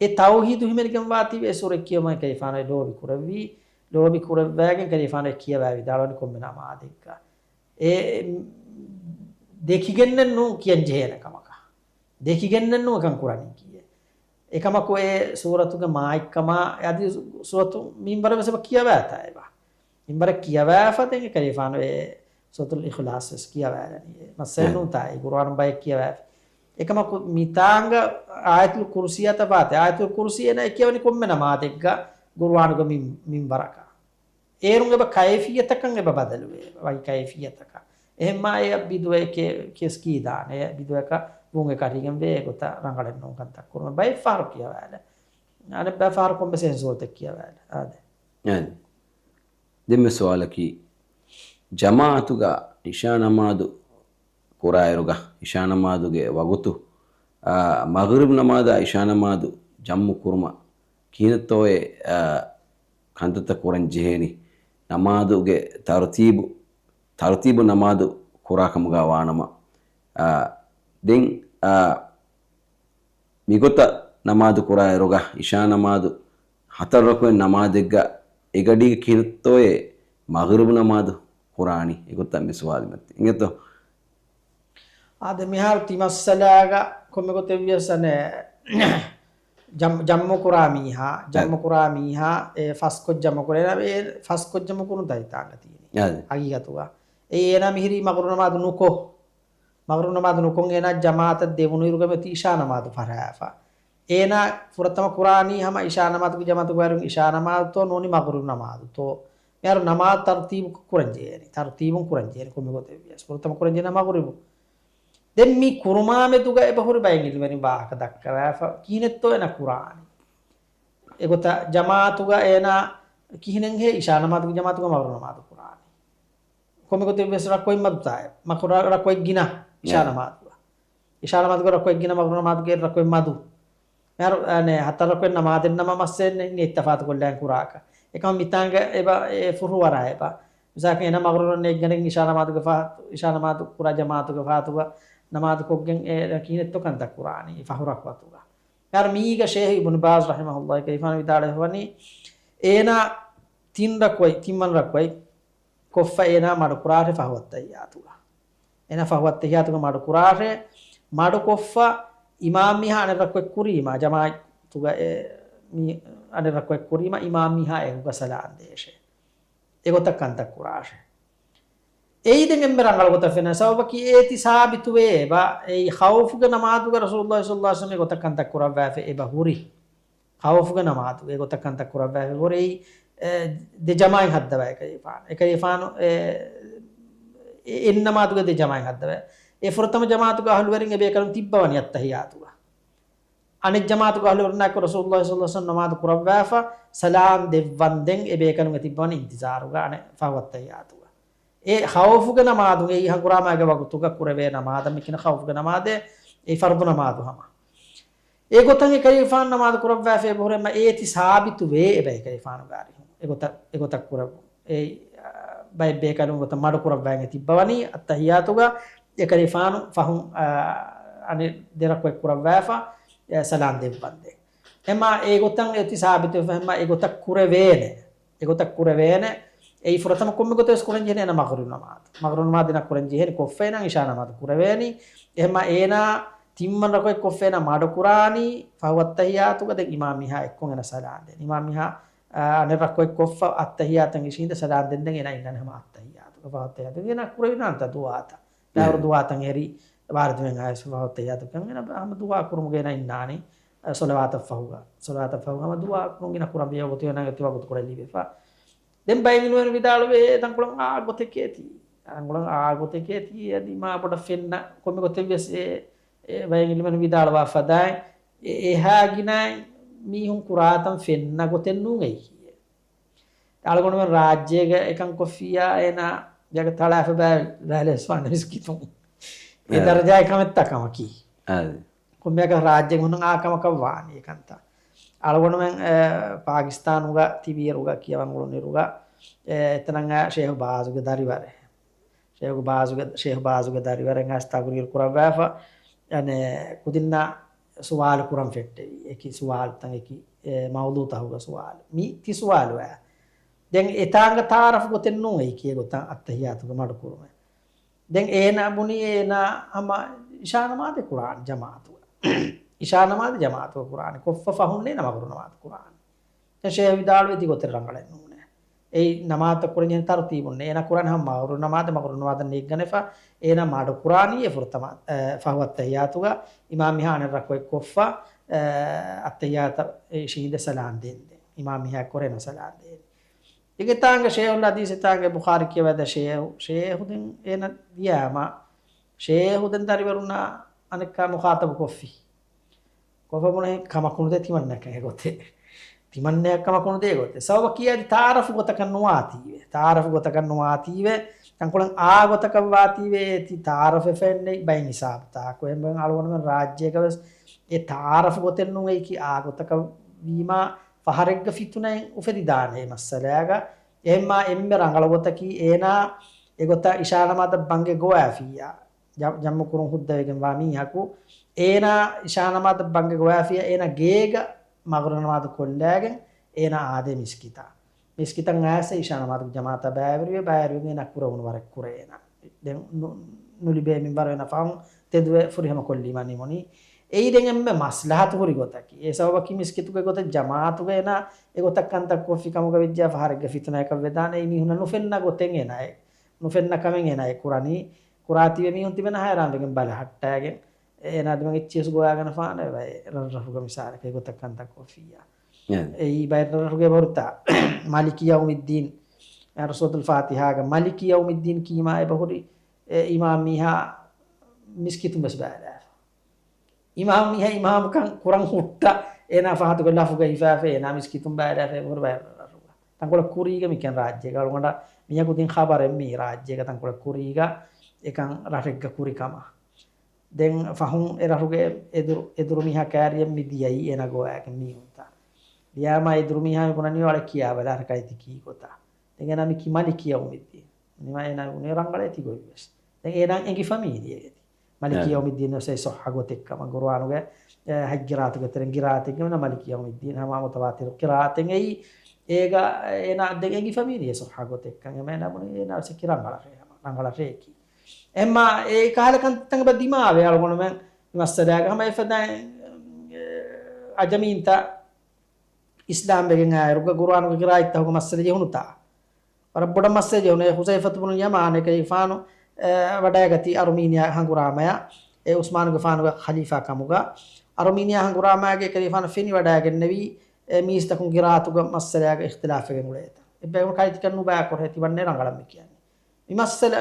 އެ ތައުޙީދު ހިމެނިގެން ވާތީވެ އެ ސޫރަތް ކިޔުމަށް ކަލޭގެފާނު ލޯބި ކުރެއްވީ، ލޯބި ކުރެއްވައިގެން ކަލޭގެފާނު އެ ކިޔަވާ ވިދާޅުވަނީ ކޮންމެ ނަމާދެއްގަ. އެ ދެކިގެންނެއް ނޫން ކިޔަން ޖެހޭނެ ކަމަކަށް. ދެކިގެންނެއް ނޫން އެކަން ކުރަނީ ކީއެއް. އެކަމަކު އެ ސޫރަތުގެ މާތްކަމާ އަދި ސޫރަތު މިންވަރަށް ވެސް އެބަ ކިޔަވާތާ އެބަ. މިންވަރަށް ކިޔަވާފަ ދެން ކަލޭގެފާނު އެ ސޫރަތުލް އިޚްލާޞް ވެސް ކިޔަވާލަނީ. އެ މައްސަލަ ނޫންތާ އެ ގުރުއާނު ބައެއް ކިޔަވާފަ. އެކަމަކު މިތާނގަ އާޔަތުލް ކުރުސީއާ ތަފާތެއް. އާޔަތުލް ކުރުސީ އޭނާ ކިޔަވަނީ ކޮންމެ ނަމާދެއްގަ ގުރުއާނުގެ މިން-، މިންވަރަކަށް. އޭރުން އެބަ ކައިފިއްޔަތަކަށް އެބަ ބަދަލުވޭ، ވަކި ކައިފިއްޔަތަކަށް. އެހެންމާ އެ ބިދުއެކޭ ކެސް ކީދާނެ، އެ ބިދުއެކަށް ވުން އެކަށީގެން ވޭ ގޮތަށް ރަނގަޅެއް ނޫން ކަންތައް ކުރުމަށް. ބައެއް ފަހަރު ކިޔަވާލެ. އަނެއް ބައި ފަހަރު ކޮންމެސް އެހެން ސޫރަތެއް ކިޔަވާލެ. އާދެ. އާދެ. ދެންމެ ސުވާލަކީ، ޖަމާޢަތުގަ ޢިޝާ ނަމާދު ކުރާއިރުގަ، ޢިޝާ ނަމާދުގެ ވަގުތު އާ، މަޣްރިބް ނަމާދާ އިޝާ ނަމާދު ޖަމްޢު ކުރުމަށް ކިހިނެއްތޯއޭ، އާ، ކަންތައްތައް ކުރަން ޖެހޭނީ؟ ނަމާދުގެ ތަރުތީބު، ތަރުތީބު ނަމާދު ކުރާ ކަމުގަ ވާނަމަ، އާ، ދެން، އާ، މިގޮތަށް ނަމާދު ކުރާ އިރުގަ އިޝާ ނަމާދު ހަތަރު ރަކުޢަތް ނަމާދެއްގަ އެގަޑީގަ ކިހިނެއްތޯއޭ މަޣްރިބު ނަމާދު ކުރާނީ؟ އެގޮތަށް މި ސުވާލު މަތި އިނގޭތޯ؟ އާދެ، މިހާރު ތި މައްސަލާގަ ކޮންމެ ގޮތެއް ވިޔަސް އަނެއް ޖަމް-، ޖަމްޢު ކުރާ މީހާ، ޖަމްޢު ކުރާ މީހާ އެ ފަސްކޮށް ޖަމްޢު ކުރޭ، އެ ފަސްކޮށް ޖަމްޢު ކުރުން ތައް ހިތާނގަ ތީނީ. އާދެ. ހަގީގަތުގަ. އެ އޭނާ މިހިރީ މަޣްރިބު ނަމާދު ނުކޮށް. މަޣްރިބު ނަމާދު ނުކޮށް އޭނާ ޖަމާޢަތަށް ދެވުނު އިރުގަ މިއޮތީ އިޝާ ނަމާދު ފަށާފަ. އޭނާ ފުރަތަމަ ކުރާނީ ހަމަ އިޝާ ނަމާދުގެ ޖަމާޢަތުގެ ވަރުން އިޝާ ނަމާދުތޯ ނޫނީ މަޣްރިބު ނަމާދުތޯ؟ މިހާރު ނަމާދު ތަރުތީބު ކުރަން ޖެހޭނީ. ތަރުތީބުން ކުރަން ޖެހޭނީ ކޮންމެ ގޮތެއް ވިޔަސް. ފުރަތަމަ ކުރަން ޖެހޭނީ މަޣްރިބު. ދެން މި ކުރުމާ މެދުގަ އެބަ ހުރި ބައެއް އިލްމުވެރިން ވާހަކަ ދައްކަވާފަ. ކިހިނެއްތޯ އޭނާ ކުރާނީ؟ އެގޮތަށް ޖަމާޢަތުގަ އޭނާ ކިހިނެއްހޭ އިޝާ ނަމާދުގެ ޖަމާޢަތުގަ މަޣްރިބު ނަމާދު ކުރާނީ؟ ކޮންމެ ގޮތެއް ވެސް ރަކުޢަތް މަދު ތާއެއް. މަކު-، ރަ-، ރަކުޢަތް ގިނަ އިޝާ ނަމާދުގަ. އިޝާ ނަމާދުގަ ރަކުޢަތް ގިނަ، މަޣްރިބު ނަމާދުގެ ރަކުޢަތް މަދު. މިހާރު، އަނެއް، ހަތަރު ރަކުޢަތް ނަމާދެއް ނަމަ މައްސަލައެއް ނެތް، ތަފާތު ކޮށްލާން ކުރާކަށް. އެކަމަ މިތާނގަ އެބަ، އެ ފުރުވަރާ އެބަ. މިސާލަކަށް އޭނާ މަޣްރިބު ނޭނގިގަނެ އިޝާ ނަމާދުގެ ފަހަތު، އިޝާ ނަމާދު ކުރާ ޖަމާޢަތުގެ ފަހަތުގަ ނަމާދު ކޮށްގެން އޭނާ ކިހިނެއްތޯ ކަންތައް ކުރާނީ ފަހު ރަކުޢަތުގަ. މިހާރު މީގަ ޝޭހް އިބްނު ބާޒް ރަޙިމަހުﷲ ކަލޭފާނު ވިދާޅުވެފަވަނީ، އޭނާ ތިން ރަކުޢަތް، ތިންވަނަ ރަކުޢަތް ކޮށްފަ އޭނާ މަޑު ކުރާށޭ ފަހު އައްތަޙިއްޔާތުގަ. އޭނާ ފަހު އައްތަޙިއްޔާތުގަ މަޑު ކުރާށޭ، މަޑު ކޮށްފަ އިމާމް މީހާ އަނެއް ރަކުޢަތް ކުރީމަ، ޖަމާޢަތުގަ އެ މީ އަނެއް ރަކުޢަތް ކުރީމަ، އިމާމް މީހާ އެކުގަ ސަލާން ދޭށޭ. އެގޮތަށް ކަންތައް ކުރާށޭ. އެއީ ދެން އެންމެ ރަނގަޅު ގޮތަށް ފެނޭ. ސަބަބަކީ އޭތި ސާބިތުވޭ އެބަ. އެއީ ޚައުފުގެ ނަމާދުގަ ރަސޫލުﷲ ޞައްލަﷲ ޢަލައިހި ވަސައްލަމަ އެގޮތަށް ކަންތައް ކުރައްވާފަ އެބަ ހުރި. ޚައުފުގެ ނަމާދުގަ އެގޮތަށް ކަންތައް ކުރައްވާފަ އެބަ ހުރި. އެއީ، އެ، ދެ ޖަމާޢަތް ހައްދަވާ އެކަލޭފާނު. އެކަލޭފާނު، އެ، އެ، އެއް ނަމާދުގަ ދެ ޖަމާޢަތް ހައްދަވާ. އެ ފުރަތަމަ ޖަމާޢަތުގެ އަހުލުވެރިން އެބޭކަލުން ތިއްބަވަނީ އައްތަޙިއްޔާތުގަ. އަނެއް ޖަމާޢަތުގެ އަހުލުވެރިންނާއެކު ރަސޫލުﷲ ޞައްލަﷲ ޢަލައިހި ވަސައްލަމަ ނަމާދު ކުރައްވާފަ، ސަލާމް ދެއްވަންދެން އެބޭކަލުން އެ ތިއްބަވަނީ އިންތިޒާރުގަ އަނެއް ފަހު އައްތަޙިއްޔާތުގަ. އެ ޚައުފުގެ ނަމާދު އެއީ ހަނގުރާމައިގެ ވަގުތުގަ ކުރެވޭ ނަމާދަށް މި ކިޔަނީ ޚައުފުގެ ނަމާދޭ، އެ ފަރުޟު ނަމާދު ހަމަ. އެގޮތަށް އެކަލޭފާނު ނަމާދު ކުރައްވާފަ އެބަ ހުރީމަ އޭތި ސާބިތުވޭ އެބަ އެކަލޭފާނުގެ އަރިހުން. އެގޮތަށް، އެގޮތަށް ކުރެވުން. އެ، އާ، ބައެއް ބޭކަލުން ގޮތަށް މަޑު ކުރައްވާ ތިއްބަވަނީ އައްތަޙިއްޔާތުގަ އެކަލޭފާނު ފަހުން، އާ، އަނެއް ދެ ރަކުޢަތް ކުރައްވާފަ، އެ، ސަލާމް ދެއްވަންދެން. އެމާ އެގޮތަށް އޭތި ސާބިތުވެފަ އެމާ އެގޮތަށް ކުރެވޭނެ. އެގޮތަށް ކުރެވޭނެ. އެއީ ފުރަތަމަ ކޮންމެ ގޮތެއް ވެސް ކުރަން ޖެހޭނެ އޭނާ މަޣްރިބު ނަމާދު. މަޣްރިބު ނަމާދު އޭނާ ކުރަން ޖެހޭނެ ކޮށްފަ އޭނާ އިޝާ ނަމާދު ކުރެވޭނީ. އެހެންމަ އޭނާ ތިންވަނަ ރަކުޢަތް ކޮށްފަ އޭނާ މަޑު ކުރާނީ ފަހު އައްތަޙިއްޔާތުގަ ދެން އިމާމް މީހާ އެއްކޮށް އޭނާ ސަލާމް ދޭނީ. އިމާމް މީހާ، އާ، އަނެއް ރަކުޢަތް ކޮށްފަ އައްތަޙިއްޔާތަށް އިށީނދެ ސަލާމް ދެންދެން އޭނާ އިންނާނެ ހަމަ އައްތަޙިއްޔާތުގަ. ފަހު އައްތަޙިއްޔާތު އޭނާ ކުރެވިދާނެތާ ދުޢާތައް. ދާއިރު ދުޢާތައް އެހެރީ ވާރިދުވެން އައިސް ފަހު އައްތަޙިއްޔާތު ކަން އޭނާ ހަމަ ދުޢާ ކުރުމުގަ އޭނާ އިންނާނީ. އަ، ޞަލަވާތަށް ފަހުގަ. ޞަލަވާތަށް ފަހު ހަމަ ދުޢާ ކުރުން ގިނަ ކުރަން ވިޔަ ގޮތު އޭނާގެ ތި ވަގުތު ކުޑަ ލިބިފަ. ދެން ބައެއް އިލްމުވެރިން ވިދާޅުވޭ ތަންކޮޅެއް އާ ގޮތެކޭތީ. ތަންކޮޅެއް އާ ގޮތެކޭތީ އަދި މާ ބޮޑަށް ފެންނަ ކޮންމެ ގޮތެއް ވެސް އެ، އެ ބައެއް އިލްމުވެރިން ވިދާޅުވާ ފަދައިން އެ، އެހާ ގިނައިން މީހުން ކުރާތަން ފެންނަ ގޮތެއް ނޫން އެއީ ކީއެއް. އަޅުގަނޑުމެން ރާއްޖޭގަ އެކަން ކޮށްފިއްޔާ އޭނާ ގަގަ ތަޅާފަ ބައި ރަހަލެސް ވާނެ މިސްކިތުން. އެ އާ. ދަރަޖާއެއް ކަމެއްތާ ކަމަކީ. އާ. ކޮންމެއަކަށް ރާއްޖެ ހުންނަ އާ ކަމަކަށް ވާނީ ކަންތައް. އަޅުގަނޑުމެން، އެ، ޕާކިސްތާނުގަ ތިބިއިރުގަ ކިޔަވަން އުޅުނުއިރުގަ، އެ، އެތަނަށް އާ ޝޭހު ބާޒުގެ ދަރިވަރެއް. ޝޭހު ބާޒުގެ، ޝޭހު ބާޒުގެ ދަރިވަރެއް އައިސް ތަގުރީރު ކުރައްވާފަ، އަނެއް ކުދިންނަށް ސުވާލު ކުރަން ފެއްޓެވި. އެކި ސުވާލުތައް އެކި، އެ، މައުޟޫޢުތަކުގެ ސުވާލު. މި ތި ސުވާލުއައި. ދެން އެތާނގަ ތަޢާރަފު ގޮތެއް ނޫން އެއީ ކިޔޭ ގޮތަށް އައްތަޙިއްޔާތުގެ މަޑުކުރުމެއް. ދެން އޭނާ ބުނީ އޭނާ ހަމަ އިޝާ ނަމާދެއް ކުރާނީ ޖަމާޢަތުގަ. އިޝާ ނަމާދެއް ޖަމާޢަތުގަ ކުރާނީ. ކޮށްފަ ފަހުންނޭ ނަމަ މަޣްރިބު ނަމާދު ކުރާނީ. ދެން ޝޭހު ވިދާޅުވީ ތި ގޮތެއް ރަނގަޅެއް ނޫނޭ. އެއީ ނަމާދުތައް ކުރަން ޖެހޭނެ ތަރުތީބުންނޭ. އޭނާ ކުރާނީ ހަމަ މަޣްރިބު ނަމާދެއް، މަޣްރިބު ނަމާދަށް ނޭގަނެފަ، އޭނާ މަޑު ކުރާނީ އެ ފުރަތަމަ، އެ، ފަހު އައްތަޙިއްޔާތުގަ އިމާމް މީހާ އަނެއް ރަކުޢަތް ކޮށްފަ، އެ، އައްތަޙިއްޔާތަށް އިށީނދެ ސަލާމް ދޭންދެން. އިމާމް މީހާ ކުރޭނަ ސަލާމް ދޭން. އެގެ ތާނގަ ޝޭހުލް ޙަދީސް ތާނގަ ބުޚާރީ ކިޔަވައިދާ ޝޭހު، ޝޭހު ދެން އޭނަ ދިޔާމަ، ޝޭހު ދެން ދަރިވަރުންނާ އަނެއްކާ މުޚާޠަބު ކޮށްފި. ކޮށްފަ ބުނެ ކަމަކުނުދޭ ތިމަންނަކަށް އެގޮތެއް. ތިމަންނައަށް ކަމަކުނުދޭ އެގޮތެއް. ސަބަބަކީ އަދި ތަޢާރަފު ގޮތަކަށް ނުވާތީވެ. ތަޢާރަފު ގޮތަކަށް ނުވާތީވެ. ތަންކޮޅެއް އާ ގޮތަކަށް ވާތީވެ އޭތި ތައާރަފެފައެއްނެތް ބައެއް ހިސާބުތަކު. އެހެންވެ އަޅުގަނޑުމެން ރާއްޖޭގަ ވެސް އެ ތައާރަފު ގޮތެއް ނޫން އެއީކީ އާ ގޮތަކަށް ވީމާ ފަހަރެއްގަ ފިތުނައެއް އުފެދިދާނެ އެ މައްސަލާގަ. އެހެންމާ އެންމެ ރަނގަޅު ގޮތަކީ އޭނާ އެގޮތަށް އިޝާ ނަމާދަށް ބަންގެ ގޮވާފިއްޔާ ޖަ-، ޖަމްޢު ކުރުން ހުއްދަވެގެން ވާ މީހަކު އޭނާ އިޝާ ނަމާދަށް ބަންގެ ގޮވާފިއްޔާ އޭނާ ގޭގަ މަޣްރިބު ނަމާދު ކޮށްލާގެން އޭނާ އާދޭ މިސްކިތަށް. މިސްކިތަށް އައިސް އިޝާ ނަމާދުގެ ޖަމާޢަތާ ބައިވެރިވެ، ބައިވެރިވެގެން އޭނާ ކުރެވުނު ވަރެއް ކުރޭ އޭނާ. ދެން ނު-، ނުލިބޭ މިންވަރު އޭނާ ފަހުން ތެދުވެ ފުރިހަމަ ކޮށްލީމާ ނިމުނީ. އެއީ ދެން އެންމެ މަސްލަހަތު ހުރި ގޮތަކީ. އެ ސަބަބަކީ މިސްކިތުގެ ގޮތަށް ޖަމާޢަތުގަ އޭނާ އެގޮތަށް ކަންތައް ކޮށްފި ކަމުގަ ވެއްޖާ ފަހަރެއްގަ ފިތުނައަކަށް ވެދާނެ. އެ މީހުންނަށް ނުފެންނަ ގޮތެއް އޭނާ އެ، ނުފެންނަ ކަމެއް އޭނާ އެ ކުރަނީ. ކުރާތީވެ މީހުން ތިބެން ހައިރާންވެގެން ބަލަހައްޓާގެން އޭނާ ދިމަގެ އެއްޗިއްސު ގޮވާގަނެފާނެ ބައެއް ރަށްރަށުގަ މިސާލަކަށް އެގޮތަށް ކަންތައް ކޮށްފިއްޔާ. އެ. އެއީ ބައެއް ރަށްރަށުގެ ބަހުރިތާ މާލިކި ޔައުމިއްދީން، އެ ސޫރަތުލް ފާތިހާގަ މާލިކި ޔައުމިއްދީން ކީމާ އެބަހުރި އެ އިމާމް މީހާ މިސްކިތުން ވެސް ބައިލާފަ. އިމާމް މީހާ އިމާމްކަން ކުރަން ހުއްޓަ އޭނާ ފަހަތުގެ ލަފުގަ ހިފާފަ އޭނާ މިސްކިތުން ބައިލާފަ އެބަހުރި ބައެއް ރަށްރަށުގަ. ތަންކޮޅެއް ކުރީގަ މިކަން ރާއްޖޭގަ އަޅުގަނޑަށް މީހަކު ދިން ޚަބަރެއް މީ ރާއްޖޭގަ ތަންކޮޅެއް ކުރީގަ އެކަން ރަށެއްގަ ކުރި ކަމަށް. ދެން ފަހުން އެ ރަށުގެ އެދުރު، އެދުރު މީހާ ކައިރިއަށް މި ދިޔައީ އޭނާ ގޮވާގެން މީހުންތައް. ދިޔާމާ އެދުރު މީހާ މި ބުނަނީ ވަޅެ ކިޔާބަލާ ކައިތި ކީ ގޮތަށް. ދެން އޭނާ މި ކި މާލިކި ޔައުމިއްދީން. ނިމާ އޭނާ ބުނީ ރަނގަޅޭ ތި ގޮތް ވެސް. ދެން އޭނާ އެނގި ފަ މީ ދިޔައީ. މާލިކި އެ. ޔައުމިއްދީން ވެސް އެ ޞައްޙަ ގޮތެއް ކަމަށް ގުރުއާނުގެ، އެ، ހަތް ޤިރާއަތުގެ ތެރެއިން ޤިރާއަތެއްގެ މަނާ މާލިކި ޔައުމިއްދީން ހަމަ މުތަވާތިރު ޤިރާއަތެއް އެއީ. އޭގަ އޭނާ ދެން އެނގި ފަ މީ ދިޔައީ ޞައްޙަ ގޮތެއް ކަން. އެމަ އޭނާ ބުނީ އޭނާ ވެސް ކި ރަނގަޅަށޭ ހަމަ، ރަނގަޅަށޭ ކީ. އެމަ އެ ކަހަލަ ކަންތައްތައް އެބަ ދިމާވޭ އަޅުގަނޑުމެން މައްސަލާގަ ހަމަ އެފަދައިން، އެ، އަޖަމީންތައް އިސްލާމް ވެގެން އާއިރުގަ ގުރުއާނުގެ ޤިރާއަތްތަކުގެ މައްސަލަ ޖެހުނުތާ. ވަރަށް ބޮޑަށް މައްސަލަ ޖެހުނު. އެ ޙުޒައިފަތު ބުނު ޔަމާން އެކަލޭގެފާނު، އެ، ވަޑައިގަތީ އަރުމީނިއާ ހަނގުރާމަޔަށް، އެ ޢުސްމާނުގެފާނުގެ ޚަލީފާ ކަމުގަ. އަރުމީނިއާ ހަނގުރާމައިގެ އެކަލޭގެފާނު ފެނިވަޑައިގެންނެވީ، އެ، މީސްތަކުން ޤިރާއަތުގެ މައްސަލައިގަ އިޚްތިލާފްވެގެން އުޅޭތަން. އެއްބަޔަކު ކައިތިކަން ނުބައިކުރޭ ތިބަންނޭ ރަނގަޅަށް މި ކިޔަނީ. މި މައްސަލަ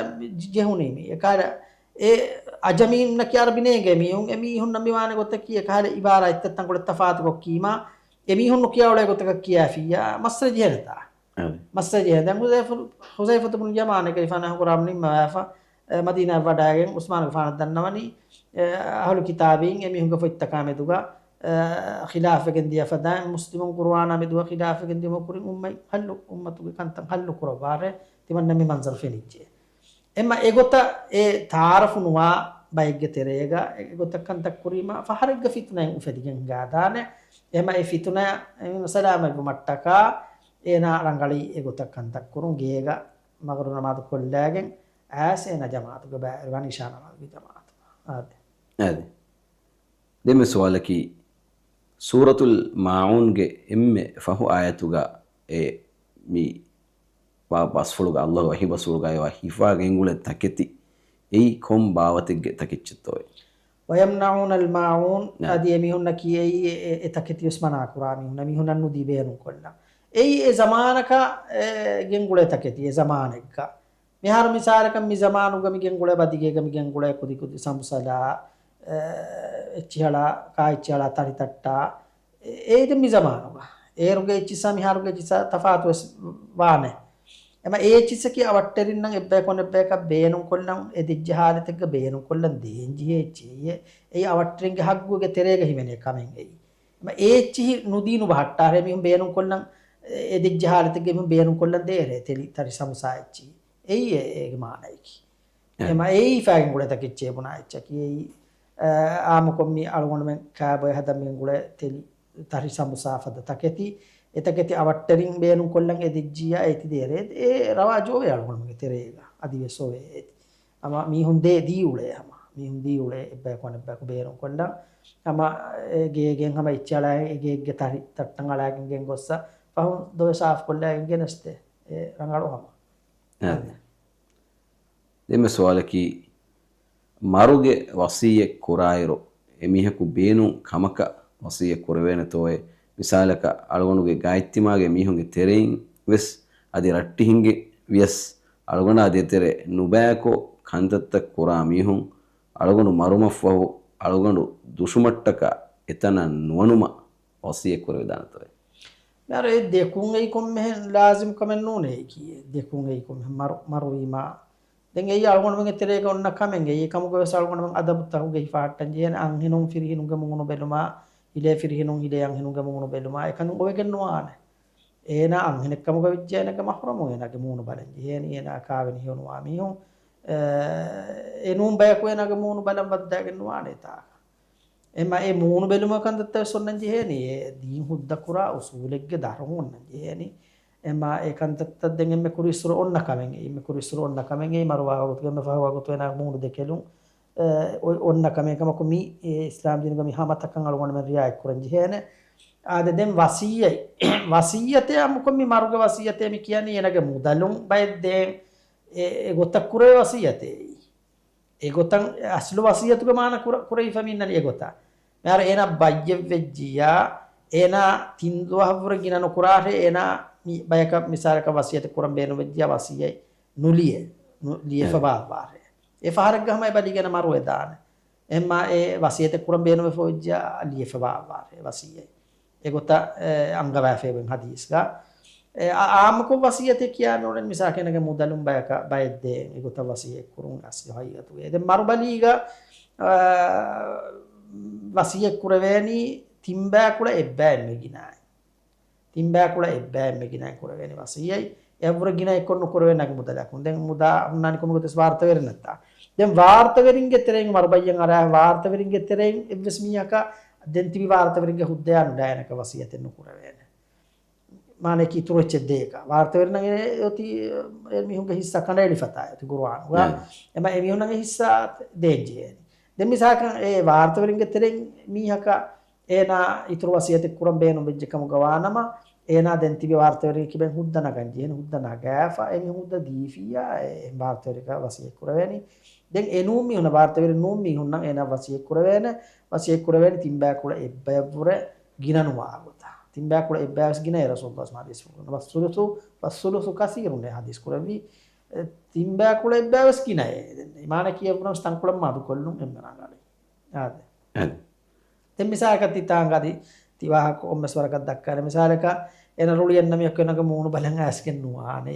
ޖެހުނީ މީ. އެކަހަލަ އެ އަޖަމީންނަކީ އަރަބިނޭނގޭ މީހުން. އެ މީހުންނަށް މިވާނެ ގޮތަކީ އެކަހަލަ އިބާރާތްތައް ތަންކޮޅެއް ތަފާތުކޮށް ކީމާ، އެ މީހުން ނުކިޔާ އުޅޭ ގޮތަކަށް ކިޔާފިއްޔާ މައްސަލަ ޖެހޭނެތާ. އަދި. މައްސަލަ ޖެހޭ. ދެން ޙުޒައިފަ، ޙުޒައިފަތު ބުނު ޔަމާން އެކަލޭގެފާނާ ހަނގުރާމަ ނިންމަވާފަ، އެ، މަދީނާއަށް ވަޑައިގެން ޢުސްމާނުގެފާނަށް ދަންނަވަނީ، އެ، އަހުލު ކިތާބީން އެމީހުންގެ ފޮތްތަކާ މެދުގަ، އެ، ޚިލާފްވެގެން ދިޔަ ފަދައިން މުސްލިމުން ޤުރުއާނާ މެދުގަ ޚިލާފްވެގެން ދިޔުމަށް ކުރިން އުއްމަތް ހައްލު، އުއްމަތުގެ ކަންތައް ހައްލު ކުރައްވާށޭ. ތިމަންނަ މި މަންޒަރު ފެނިއްޖެ. އެމަ އެގޮތަށް އެ ތައާރަފު ނުވާ ބައެއްގެ ތެރޭގަ އެގޮތަށް ކަންތައް ކުރީމަ ފަހަރެއްގަ ފިތުނައެއް އުފެދިގެން ހިނގާދާނެ. އެމަ އެ ފިތުނަ އެ ސަލާމަތްވުމަށްޓަކާ އޭނާ ރަނގަޅީ އެގޮތަށް ކަންތައް ކުރުން ގޭގަ މަޣްރިބު ނަމާދު ކޮށްލައިގެން އައިސް އޭނާ ޖަމާޢަތުގަ ބައިވެރިވާން އިޝާ ނަމާދުގެ ޖަމާޢަތުގަ. އާދެ. އާދެ. ދެންމެ ސުވާލަކީ، ސޫރަތުލް މާޢޫންގެ އެންމެ ފަހު އާޔަތުގަ އެ މި ވާ ބަސްފުޅުގަ ﷲ ވަޙީ ބަސްފުޅުގައިވާ ހިފާ ގެންގުޅޭ ތަކެތި އެއީ ކޮން ބާވަތެއްގެ ތަކެއްޗެއްތޯއޭ؟ ويمنعون الماعون، ނާ. އަދި އެމީހުންނަކީ އެއީ އެ، އެ، އެ ތަކެތި ވެސް މަނާ ކުރާ މީހުން، މީހުންނަށް ނުދީ ބޭނުން ކޮށްލަން. އެއީ އެ ޒަމާނަކަށް، އެ، ގެންގުޅޭ ތަކެތި އެ ޒަމާނެއްގަ. މިހާރު މިސާލަކަށް މި ޒަމާނުގަ މި ގެންގުޅޭ ބަދިގޭގަ މި ގެންގުޅޭ ކުދިކުދި ސަމުސަލާ، އެ، އެއްޗިހަޅާ، ކާ އެއްޗިހަޅާ ތަރިތައްޓާ، އެ، އެއީ ދެން މި ޒަމާނުގަ. އޭރުގެ އެއްޗިއްސާ މިހާރުގެ އެއްޗިއްސާ ތަފާތު ވެސް ވާނެ. އެމަ އެ އެއްޗިއްސަކީ އަވަށްޓެރިންނަށް އެއްބަޔަކު އަނެއްބަޔަކަށް ބޭނުންކޮށްލަން އެދިއްޖެ ހާލަތެއްގަ ބޭނުންކޮށްލަން ދޭންޖެހޭ އެއްޗެއް. އެއީ އަވަށްޓެރިންގެ ހައްގުގެ ތެރޭގަ ހިމެނޭ ކަމެއް އެއީ. އެމަ އެ އެއްޗިހި ނުދީ ނުބަހައްޓާށޭ މީހުން ބޭނުންކޮށްލަން އެދިއްޖެ ހާލަތެއްގަ މީހުން ބޭނުންކޮށްލަން ދޭށޭ ތެރި ތަރި ސަމުސާ އެއްޗިހި. އެއީ އެ، އޭގެ މާނައަކީ. އެ. އެމަ އެއީ ހިފާގެން ގުޅޭ ތަކެއްޗޭ ބުނާ އެއްޗަކީ އެއީ، އާ، އާއްމުކޮށް މި އަޅުގަނޑުމެން ކާބޮއެ ހަދަން މި ގުޅޭ ތެލި ތަރި ސަމުސާ ފަދަ ތަކެތި. އެ ތަކެތި އަވަށްޓެރިން ބޭނުން ކޮށްލަން އެދިއްޖިއްޔާ އޭތި ދޭށޭ. އެ ރަވާޖު އޮވޭ އަޅުގަނޑުމެންގެ ތެރޭގަ. އަދިވެސް އޮވޭ އޭތި. އަމަ މީހުން ދޭ ދީ އުޅޭ ހަމަ. މީހުން ދީ އުޅޭ އެއްބަޔަކު އަނެއްބަޔަކު ބޭނުން ކޮށްލަން. ހަމަ އެ ގޭގެން ހަމަ އެއްޗިހަޅާ އެ ގޭގެ ތަރި ތައްޓަން އަޅާގެން ގެންގޮއްސަ ފަހުން ދޮވެ ސާފުކޮށްލާގެން ގެނެސްދޭ. އެ ރަނގަޅު ހަމަ. އާދެ. ދެންމެ ސުވާލަކީ، މަރުގެ ވަޞިއްޔަތް ކުރާއިރު، އެމީހަކު ބޭނުން ކަމަކަށް ވަޞިއްޔަތް ކުރެވޭނެތޯއޭ؟ މިސާލަކަށް، އަޅުގަނޑުގެ ގާތްތިމާގެ މީހުންގެ ތެރެއިން ވެސް އަދި ރައްޓެހިންގެ ވިޔަސް، އަޅުގަނޑާ ދޭތެރޭ ނުބައިކޮށް ކަންތައްތައް ކުރާ މީހުން، އަޅުގަނޑު މަރުމަށްފަހު، އަޅުގަނޑު ދުށުމަށްޓަކާ އެތަނަށް ނުވަނުމަށް ވަޞިއްޔަތް ކުރެވިދާނެތޯއޭ؟ މިހާރު އެ ދެކުން އެއީ ކޮންމެހެން ލާޒިމް ކަމެއް ނޫނޭ އެކީ. އެ ދެކުން އެއީ ކޮންމެހެން މަރު، މަރުވީމާ، ދެން އެއީ އަޅުގަނޑުމެންގެ ތެރޭގަ އޮންނަ ކަމެއް. އެއީ ކަމުގަވެސް އަޅުގަނޑުމެން އަދަބުތަކުގައި ފަހައްޓަން ޖެހޭނެ. އަންހެނުން ފިރިހެނުންގެ މޫނު ބެލުމާ، ހިލޭ ފިރިހެނުން ހިލޭ އަންހެނުންގެ މޫނު ބެލުމާ އެކަން އޮވެގެން ނުވާނެ. އޭނާ އަންހެނެއް ކަމުގަ ވެއްޖެ އޭނާގެ މަހުރަމުން އޭނާގެ މޫނު ބަލަން ޖެހޭނެ. އޭނާ ކާވެނި ހެޔޮނުވާ މީހުން، އެ، އެނޫން ބަޔަކު އޭނާގެ މޫނު ބަލަން ވައްދާގެން ނުވާނެ ތާކަށް. އެމަ އެ މޫނު ބެލުމަށް ކަންތައްތައް ވެސް އޮންނަން ޖެހޭނީ. އެ ދީން ހުއްދަ ކުރާ އުސޫލެއްގެ ދަށުން އޮންނަން ޖެހޭނީ. އެމަ އެ ކަންތައްތައް ދެން އެންމެ ކުރިއްސުރު އޮންނަ ކަމެއް. އެންމެ ކުރިއްސުރު އޮންނަ ކަމެއް އެއީ މަރުވާ ވަގުތުގެ އެންމެ ފަހު ވަގުތު އޭނާ މޫނު ދެކެލުން. އެ، އޮ-، އޮންނަ ކަމެއް ކަމަކު މި، އެ، އިސްލާމް ދީނުގަ މި ހަމަތަކަށް އަޅުގަނޑުމެން ރިއާޔަތް ކުރަން ޖެހޭނެ. އާދެ، ދެން ވަސިއްޔަތް، ވަސިއްޔަތޭ އާއްމުކޮށް މި މަރުގެ ވަސިއްޔަތޭ މި ކިޔަނީ އޭނާގެ މުދަލުން ބައެއް ދޭން. އެ، އެ ގޮތަށް ކުރެވޭ ވަސިއްޔަތޭ. އެގޮތަށް އަސްލު ވަސިއްޔަތުގެ މާނަ ކުރ-، ކުރެވިފަ މި އިންނަނީ އެގޮތަށް. މިހާރު އޭނާ ބައްޔެއް ވެއްޖިއްޔާ، އޭނާ ތިން ދުވަހަށްވުރެ ގިނަ ނުކުރާށޭ، އޭނާ މި ބަޔަކަށް މިސާލަކަށް ވަސިއްޔަތެއް ކުރަން ބޭނުން ވެއްޖިއްޔާ ވަސިއްޔަތް ނުލިޔެ، ނު-، ލިޔެފަ ބާއްވާށޭ. އެ ފަހަރެއްގަ ހަމަ އެބަ ލިޔެން މަރުވެދާނެ. އެހެންމާ އެ ވަސިއްޔަތެއް ކުރަން ބޭނުންވެފަ ވެއްޖިއްޔާ ލިޔެފަ ބާއްވާށޭ ވަސިއްޔަތް. އެގޮތަށް، އެ، އަންގަވާފައިވެން ހަދީސްގަ. އެ، އާ-، އާއްމުކޮށް ވަސިއްޔަތެއް ކިޔާ ނޫނެއް މިސާކަށް އޭނާގެ މުދަލުން ބަޔަކަށް ބައެއް ދޭން. އެގޮތަށް ވަސިއްޔަތް ކުރުން އަސްލު ހަގީގަތުގައި. ދެން މަރުބަލީގަ، އާ، ވަސިއްޔަތް ކުރެވޭނީ ތިންބައިކުޅަ އެއްބައި އެންމެ ގިނައިން. ތިންބައިކުޅަ އެއްބައި އެންމެ ގިނައިން ކުރެވޭނީ ވަސިއްޔަތް. އެއަށްވުރެ ގިނައެއްކޮށް ނުކުރެވޭ އޭނާގެ މުދަލަކުން. ދެން މުދާ ހުންނާނީ ކޮންމެ ގޮތެއް ވާރުތަވެރިންނަށްތާ. ދެން ވާރުތަވެރިންގެ ތެރެއިން މަރުބައްޔަށް އަރާ ވާރުތަވެރިންގެ ތެރެއިން އެއްވެސް މީހަކަށް ދެން ތިބި ވާރުތަވެރިންގެ ހުއްދަޔާ ނުލާ އޭނަކަށް ވަސިއްޔަތެއް ނުކުރެވޭނެ. މާނައަކީ އިތުރު އެއްޗެއް ދޭކަށް. ވާރުތަވެރިންނަށް އެ އޮތީ އެ މީހުންގެ ހިއްސާ ކަނޑައެޅިފަތާ އޮތީ ގުރުއާނުގަ. އެމަ އެމީހުންނަށް އެ ހިއްސާ ދޭން ޖެހޭނެ. ދެން މިސާލަކަށް އެ ވާރުތަވެރިންގެ ތެރެއިން މީހަކަށް އޭނާ އިތުރު ވަސިއްޔަތެއް ކުރަން ބޭނުން ވެއްޖެ ކަމުގަ ވާނަމަ، އޭނާ ދެން ތިބި ވާރުތަވެރިންގެ ކިބައިން ހުއްދަ ނަގަން ޖެހޭނެ. ހުއްދަ ނަގާފަ އެމީހުން ހުއްދަ ދީފިއްޔާ އެ ވާރުތަވެރިންނަށް ވަސިއްޔަތް ކުރެވޭނީ. ދެން އެ ނޫން މީހުންނަށް، ވާރުތަވެރި ނޫން މީހުންނަށް އޭނާ ވަސިއްޔަތް ކުރެވޭނެ، ވަސިއްޔަތް ކުރެވޭނީ ތިންބައިކުޅަ އެއްބަޔަށްވުރެ ގިނަ ނުވާ ގޮތަށް. ތިންބައިކުޅަ އެއްބަޔަށް ވެސް ގިނައޭ ރަސޫލުﷲ ޙަދީޘް ކުރައްވަނީ. ވައްސުލުސު، ވައްސުލުސު ކަސީރުން އޭ ޙަދީޘް ކުރެއްވީ. އެ، ތިންބައިކުޅަ އެއްބަޔަށް ވެސް ގިނައޭ. ދެން އެ މާނައަކީ އެއަށްވުރެ ވެސް ތަންކޮޅެއް މަދުކޮށްލުން އެންމެ ރަނގަޅޭ. އާދެ. އާދެ. ދެން މިސާލަކަށް ތި ތާނގަ އަދި ތި ވާހަކަ ކޮންމެސް ވަރަކަށް ދައްކާނެ. މިސާލަކަށް އޭނަ ރުޅި އަންނަ މީހަކު އޭނަގެ މޫނު ބަލަން އައިސްގެން ނުވާނެ.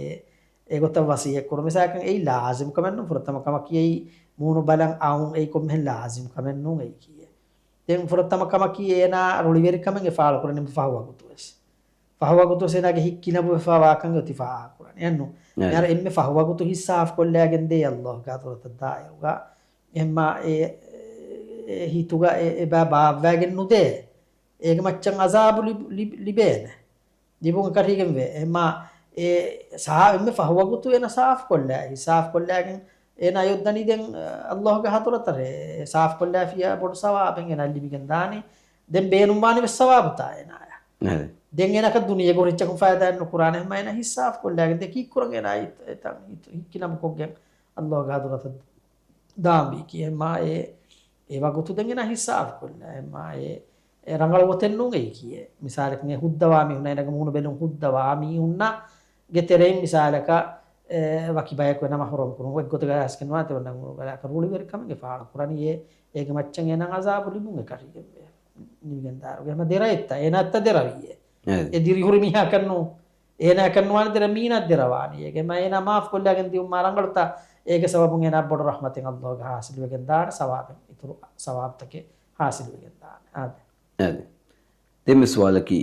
އެގޮތަށް ވަސިއްޔަތް ކުރުން. މިސާލަކަށް އެއީ ލާޒިމް ކަމެއް ނޫން. ފުރަތަމަ ކަމަކީ އެއީ މޫނު ބަލަން އައުން އެއީ ކޮންމެހެން ލާޒިމް ކަމެއް ނޫން އެއީކީއެއް. ދެން ފުރަތަމަ ކަމަކީ އޭނާ ރުޅިވެރިކަމެއް އެ ފާޅުކުރަނީ ފަހު ވަގުތުވެސް. ފަހު ވަގުތުވެސް އޭނާގެ ހިތް ކިނައްވެފަ ވާކަން އޮތީ ފާހަގަކުރަނީ. އެއްނު. އެ. މިހާރު އެންމެ ފަހު ވަގުތު ހިތް ސާފުކޮށްލާގެން ދޭ ﷲ ގެ ޙަޟްރަތަށް ދާއިރުގަ. އެހެންމާ އެ، އެ ހިތުގަ އެ، އެބަ ބާއްވާގެން ނުދޭ. އޭގެ މައްޗަށް ޢަޛާބު ލިބ-، ލިބ-، ލިބޭނެ. ލިބުން އެކަށީގެންވޭ. އެހެންމާ އެ ސާ-، އެންމެ ފަހު ވަގުތު އޭނަ ސާފުކޮށްލާ، ހިތް ސާފުކޮށްލާގެން އޭނާ އޮތްދަނީ ދެން، އަ، ﷲ ގެ ޙަޟްރަތަށް ސާފުކޮށްލާފިޔާ ބޮޑު ސަވާބެއް އޭނާ ލިބިގެން ދާނީ. ދެން ބޭނުންވާނީ ވެސް ސަވާބުތާ އޭނާޔަށް. އެ. ދެން އޭނަކަށް ދުނިޔޭގެ ހުރި އެއްޗަކުން ފައިދާއެއް ނުކުރާނެ. އެހެންމާ އޭނާ ހިތް ސާފުކޮށްލާގެން ދެ ކީއްކުރަން އޭނާ ހިތް، އެތަން ހިތު ހިތް ކިނަބުކޮށްގެން ﷲ ގެ ޙަޟްރަތަށް ދާންވީކީ. އެހެންމާ އެ، އެ ވަގުތު ދެން އޭނާ ހިތް ސާފުކޮށްލާ. އެހެންމާ އެ އެ ރަނގަޅު ގޮތެއް ނޫން އެއީކީއެއް. މިސާލަކަށް އެ ހުއްދަވާ މީހުންނަށް، އޭނަގެ މޫނު ބެލުން ހުއްދަވާ މީހުންނަށް ގެ ތެރެއިން މިސާލަކަށް، އެ، ވަކި ބަޔަކު އޭނަ މަޙްރޫމް ކުރުން އެއްގޮތަކަށް އައިސްގެން ނުވާތީ އޮންނަ ރުޅިވެރިކަމެއްގެ ފާޅު ކުރަނީ އެ، އޭގެ މައްޗަށް އޭނަ ޢަޒާބު ލިބުން އެކަށީގެންވޭ. ނިމިގެން ދާރުގެ ހަމަ ދެރައެއްތަ، އޭނައަށްތަ ދެރަވީއެއް. އެ. އެ ދިރިހުރި މީހާކަށް ނޫން. އޭނައަކަށް ނުވާނެ ދެރަ މީނަ ދެރަވާނީ. އޭގެ މަ އޭނަ މާފު ކޮށްލާގެން ދިއުމާ ރަނގަޅުތަ، އޭގެ ސަބަބުން އޭނަ ބޮޑު ރަޙްމަތެއް ﷲ ގެ ޙާޞިލުވެގެން ދާނެ، ސަވާބެއް، އިތުރު ސަވާބުތަކެއް ޙާޞިލުވެގެން ދާނެ. އާދެ. އާދެ. ދެންމެ ސުވާލަކީ،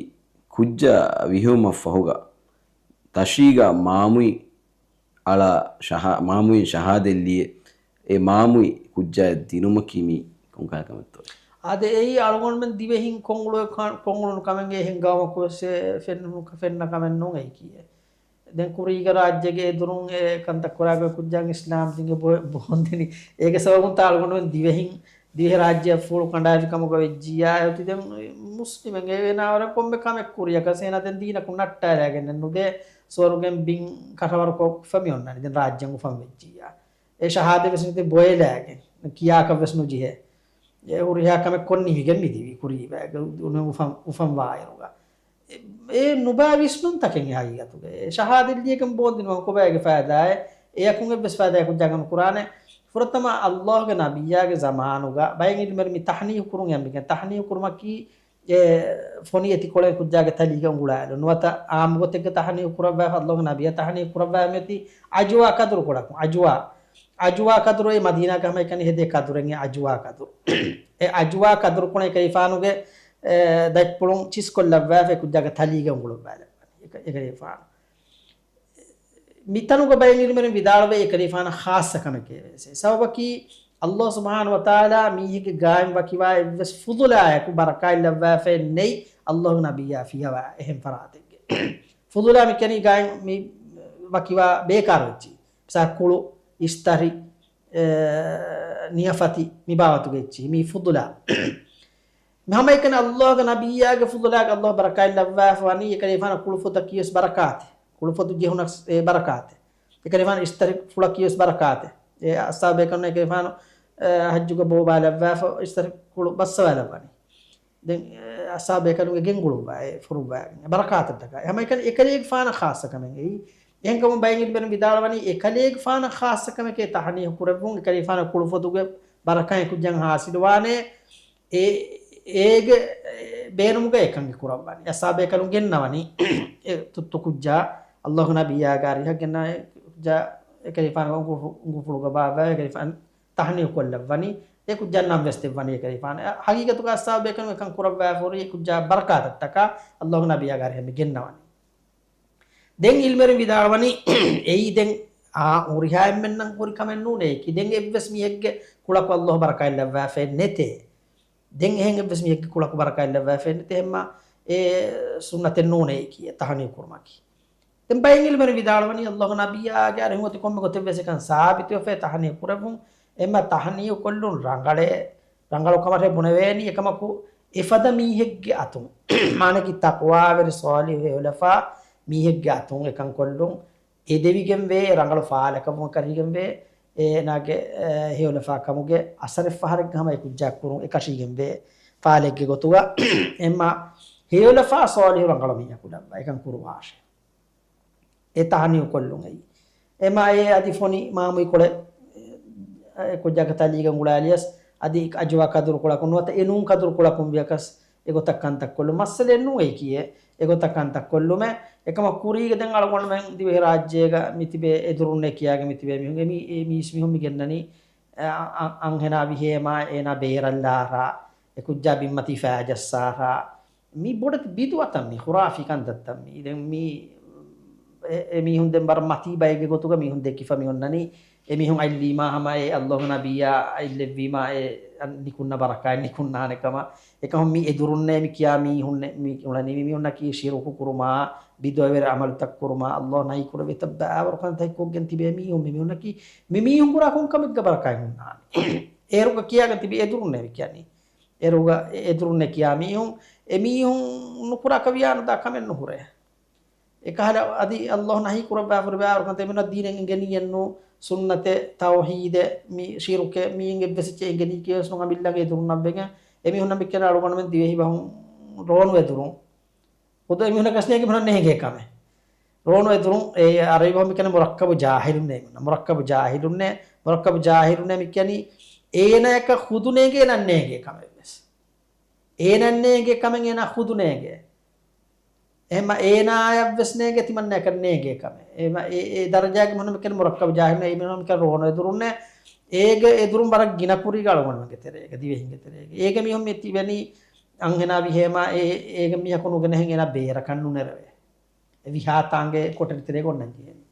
ކުއްޖާ ވިހެއުމަށްފަހުގަ ތަށީގަ މާމުއި އަޅާ ޝަހާ-، މާމުއިން ޝަހާދަތް ލިޔެ، އެ މާމުއި ކުއްޖާއަށް ދިނުމަކީ މީ ކޮންކަހަލަ ކަމެއްތޯ؟ އާދެ، އެއީ އަޅުގަނޑުމެން ދިވެހިން ކޮންއުޅު-، ކޮންއުޅުނު ކަމެއްގެ އެހެން ގައުމަކުވެސް ފެންނު-، ފެންނަ ކަމެއް ނޫން އެއީކީއެއް. ދެން ކުރީގަ ރާއްޖޭގެ އެދުރުން އެ ކަންތައް ކުރާ ގޮތް ކުއްޖާގެ އިސްލާމް ދީންގެ ބޮ-، ބޯންދެނި. އޭގެ ސަބަބުން ތާ އަޅުގަނޑުމެން ދިވެހިން، ދިވެހި ރާއްޖެއަށް ފޫޅު ކަނޑާއެޅި ކަމުގަ ވެއްޖިއްޔާ، އެ އޮތީ ދެން މުސްލިމެއް އެ ވޭނާވަރަށް ކޮންމެ ކަމެއް ކުރިޔަކަސް އޭނާ ދެން ދީނަކުން ނައްޓާލާގެން ނުދޭ، ސުވަރުގެން ބިން ކަށަވަރުކޮށްފަ މި އޮންނަނީ. ދެން ރާއްޖެއަށް އުފަން ވެއްޖިއްޔާ. އެ ޝަހާދަތް ވެސް ނެތި ބޮއެލާގެން، ކިޔާކަށް ވެސް ނުޖެހޭ. އެ ހުރިހާ ކަމެއް ކޮށް ނިމިގެން މި ދިވީ ކުރީ ބައިގަ އުފަން، އުފަންވާއިރުގަ. އެ، އެ ނުބައި ވިސްނުންތަކެއް އެ ހަގީގަތުގަ. އެ ޝަހާދަތް ލިޔެގެން ބޯންދިނުމަށް ކޮބާ އޭގެ ފައިދާއެއް؟ އެއަކުން އެއްވެސް ފައިދާއެއް ކުއްޖާގެ ނުކުރާނެ. ފުރަތަމަ ﷲ ގެ ނަބިއްޔާގެ ޒަމާނުގަ ބައެއް އިލްމުވެރިން މި ތަޙްނީފު ކުރުން އެ މިގެން ތަޙްނީފު ކުރުމަކީ އެ ފޮނި އެތިކޮޅެއް ކުއްޖާގެ ތަލީގަ އުނގުޅާލުން. ނުވަތަ އާއްމު ގޮތެއްގަ ތަޙްނީފު ކުރައްވާފަ، ﷲ ގެ ނަބިއްޔާ ތަޙްނީފު ކުރައްވާ މިއޮތީ އަޖުވާ ކަދުރުކޮޅަކުން. އަޖުވާ. އަޖުވާ ކަދުރު އެ މަދީނާގަ ހަމައެކަނި ހެދޭ ކަދުރެއް އެ އަޖުވާ ކަދުރު. އެ އަޖުވާ ކަދުރު ކުޅެ އެކަލޭގެފާނުގެ، އެ، ދަތްޕުޅުން ޗިސްކޮށްލައްވާފަ އެ ކުއްޖާގެ ތަލީގަ އުނގުޅުއްވާލައްވަނީ. އެކަ-، އެކަލޭގެފާނު. މިތަނުގަ ބައެއް ޢިލްމުވެރިން ވިދާޅުވޭ އެކަލޭގެފާނަށް ޚާއްޞަ ކަމެކޭ ވެސް. ސަބަބަކީ، ﷲ ސުބްޙާނަހޫ ވަތަޢާލާ މީހެއްގެ ގާތް ވަކިވާ އެއްވެސް ފުޟުލާއަކު ބަރަކާތް ލައްވާފައެއް ނެތް ﷲގެ ނަބިއްޔާ ފިޔަވާ އެހެން ފަރާތެއްގެ. ފުޟުލާ މި ކިޔަނީ ގާތް މި ވަކިވާ ބޭކާރު އެއްޗިހި. މިސާ ކުޅު، އިސްތަށި، އެ، ނިޔަފަތި މި ބާވަތުގެ އެއްޗިހި. މީ ފުޟުލާ. މި ހަމައެކަނި ﷲގެ ނަބިއްޔާގެ ފުޟުލާގެ ﷲ ބަރަކާތް ލައްވާފަ ވަނީ އެކަލޭގެފާނަށް ކުޅުފޮތަކީ ވެސް ބަރަކާތެއް. ކުޅުފޮތު ޖެހުނަސް އެ ބަރަކާތެއް. އެކަލޭގެފާނަށް އިސްތަށި ފުޅަކީ ވެސް ބަރަކާތެއް. އެ އަޞްޙާބޭކަލުން އެކަލޭގެފާނު، އެ، ޙައްޖުގަ ބޯބާލައްވާފަ އިސްތަށި ފުޅު ބައްސަވާލައްވަނީ. ދެން، އެ، އަޞްޙާބޭކަލުންގެ ގެންގުޅުއްވާ އެ ފުރުއްވާގެން. އެ ބަރަކާތަށްޓަކާ. އެ ހަމައެކަނި އެކަލޭގެފާނަށް ޚާއްޞަ ކަމެއް އެއީ. އެހެންކަމުން ބައެއް ޢިލްމުވެރިން ވިދާޅުވަނީ އެކަލޭގެފާނަށް ޚާއްޞަ ކަމެކޭ ތަހަނީހު ކުރެއްވުން. އެކަލޭގެފާނަށް ކުޅުފޮތުގެ ބަރަކާތް އެ ކުއްޖައިން ޙާޞިލުވާނެ. އެ، އޭގެ، އެ، ބޭނުމުގަ އެކަން ކުރައްވަނީ. އަޞްޙާބޭކަލުން ގެންނަވަނީ އެ ތުއްތު ކުއްޖާ ﷲގެ ނަބިއްޔާގެ އަރިހަށް ގެންނަ އެ ކުއްޖާ އެކަލޭގެފާނުގެ އުނގު-، އުނގުފުޅުގަ ބާއްވާ އެކަލޭގެފާނު ތަހަނީހު ކޮށްލައްވަނީ. އެ ކުއްޖާ ނަން ވެސް ދެއްވަނީ އެކަލޭގެފާނަށް. ޙަޤީޤަތުގަ އަޞްޙާބޭކަލުން އެކަން ކުރައްވާފަ ހުރީ އެ ކުއްޖާ ބަރަކާތަށްޓަކާ ﷲގެ ނަބިއްޔާގެ އަރިހަށް މި ގެންނަވަނީ. ދެން ޢިލްމުވެރިން ވިދާޅުވަނީ، އެއީ ދެން އާ ހުރިހާ އެންމެންނަށް ހުރި ކަމެއް ނޫނޭ އެކީ. ދެން އެއްވެސް މީހެއްގެ ކުޅަކު ﷲ ބަރަކާތް ލައްވާފައެއް ނެތޭ. ދެން އެހެން އެއްވެސް މީހެއްގެ ކުޅަކު ބަރަކާތް ލައްވާފައެއް ނެތޭ. އެހެންމާ އެ ސުންނަތެއް ނޫނޭ އެކީ، އެ ތަހަނީހު ކުރުމަކީ. ދެން ބައެއް ޢިލްމުވެރިން ވިދާޅުވަނީ، ﷲގެ ނަބިއްޔާގެ އަރިހުން އޮތީ ކޮންމެ ގޮތެއް ވެސް އެކަން ސާބިތުވެފައި ތަހަނީހު ކުރެއްވުން. އެހެންމާ ތަހަނީހު ކޮށްލުން ރަނގަޅޭ، ރަނގަޅު ކަމަށޭ ބުނެވޭނީ. އެކަމަކު އެފަދަ މީހެއްގެ އަތުން، މާނައަކީ ތަޤްވާވެރި ޞާލިޙު ހެޔޮލަފާ މީހެއްގެ އަތުން އެކަން ކޮށްލުން އެދެވިގެންވޭ، ރަނގަޅު ފާލަކަށްވުމަށް ކަރިގެންވޭ. އޭނާގެ، އެ، ހެޔޮލަފާ ކަމުގެ އަސަރެއް ފަހަރެއްގަ ހަމަ އެ ކުއްޖާ ކުރުން އެކަށީގެންވޭ ފާލެއްގެ ގޮތުގަ. އެހެންމާ ހެޔޮލަފާ ޞާލިޙު ރަނގަޅު މީހަކު ލައްވާ އެކަން ކުރުވާށޭ. އެ ތަހަނީހު ކޮށްލުން އެއީ. އެހެންމާ އެ އަދި ފޮނި މާމުއި ކޮޅެއް، އެ، އެ ކުއްޖާގެ ތަލީގަ އުނގުޅާލިޔަސް، އަދި އަޖުވާ ކަދުރު ކޮޅަކުން ނުވަތަ އެ ނޫން ކަދުރު ކޮޅަކުން ވިޔަކަސް އެގޮތަށް ކަންތައް ކޮށްލުން. މައްސަލައެއް ނޫން އެއީކީއެއް. އެގޮތަށް ކަންތައް ކޮށްލުމެއް. އެކަމަކު ކުރީގަ ދެން އަޅުގަނޑުމެން ދިވެހިރާއްޖޭގަ މިތިބޭ އެދުރުންނޭ ކިޔާގެން މިތިބޭ މީހުން، އެ މީ-، އެ މީސް މީހުން މި ގެންނަނީ، އަ-، އަ-، އަންހެނާ ވިހޭމާ އޭނާ ބޭރަށްލާހަރާ، އެ ކުއްޖާ ބިންމަތީ ފައިޖައްސާހަރާ. މީ ބޮޑެތި ބިދުޢަތައް މީ، ޚުރާފީ ކަންތައްތައް މީ. ދެން މީ އެ، އެ މީހުން ދެން ވަރަށް މަތީ ބައެއްގެ ގޮތުގަ މީހުން ދެކިފަ މި އޮންނަނީ. އެ މީހުން އަތްލީމާ ހަމަ އެ ﷲގެ ނަބިއްޔާ އަތްލެއްވީމާ އެ ނިކުންނަ ބަރަކާތް ނިކުންނާނެ ކަމަށް. އެކަމަކު މި އެދުރުންނޭ މި ކިޔާ މީހުންނޭ މި އުޅެނީ. މި މީހުންނަކީ ޝިރުކު ކުރުމާ، ބިދުޢަވެރި ޢަމަލުތައް ކުރުމާ، ﷲ ނަހީ ކުރެއްވި އެތައް ބައިވަރު ކަންތައް ކޮށްގެން ތިބޭ މީހުން. މި މީހުންނަކީ، މި މީހުން ކުރާ ކޮން ކަމެއްގަ ބަރަކާތް ހުންނާނެ؟ އޭރުގަ ކިޔާގެން ތިބި އެދުރުންނޭ މި ކިޔަނީ. އޭރުގަ އެ އެދުރުންނޭ ކިޔާ މީހުން، އެ މީހުން ނުކުރާކަށް ވިޔާނުދާ ކަމެއް ނުހުރޭ. އެކަހަލަ އަދި ﷲ ނަހީ ކުރައްވާފަ ހުރި ބައިވަރު ކަންތައް އެމީހުންނަށް ދީނެއް އެނގެނީއެއްނު، ސުންނަތެއް، ތައުޙީދެއް، މި ޝިރުކެއް، މީ އެއްވެސް އެއްޗެއް އެނގެނީކީވެސް ނު. އަމިއްލަގެ އެދުރުންނަށް ވެގެން އެމީހުންނަށް މި ކިޔަނީ އަޅުގަނޑުމެން ދިވެހި ބަހުން ރޯނު އެދުރުން. ޚުދު އެމީހުންނަކަސް ނޭނގެ މީހުންނަށް ނޭނގޭ ކަމެއް. ރޯނު އެދުރުން އެ އަރަބި ބަހުން މި ކިޔަނީ މުރައްކަބު ޖާހިލުންނޭ މީހުންނަށް. މުރައްކަބު ޖާހިލުންނޭ، މުރައްކަބު ޖާހިލުންނޭ މި ކިޔަނީ އޭނާޔަކަށް ޚުދު ނޭނގޭ އޭނަ ނޭނގޭ ކަމެއް ވެސް. އޭނަ ނޭނގޭ ކަމެއް އޭނާ ޚުދު ނޭނގޭ. އެހެންމަ އޭނާޔަށް ވެސް ނޭނގޭ ތިމަންނަޔަކަށް ނޭނގޭ ކަމެއް. އެހެންމަ އެ، އެ ދަރަޖާގެ މީހުން މި ކިޔަނީ މުރައްކަބު ޖާހިލުން، އެ މީހުން މި ކިޔަނީ ރޯނު އެދުރުންނޭ. އޭގެ އެދުރުން ވަރަށް ގިނަ ކުރީގަ އަޅުގަނޑުމެންގެ ތެރޭގަ، ދިވެހިންގެ ތެރޭގަ. އޭގެ މީހުން މި ތިބެނީ އަންހެނާ ވިހޭމާ އެ، އޭގެ މީހަކު ނުގެނެހެން އޭނާ ބޭރަކަށް ނުނެރެވޭ. އެ ވިހާތާނގެ ކޮޓަރި ތެރޭގަ އޮންނަން ޖެހޭނީ.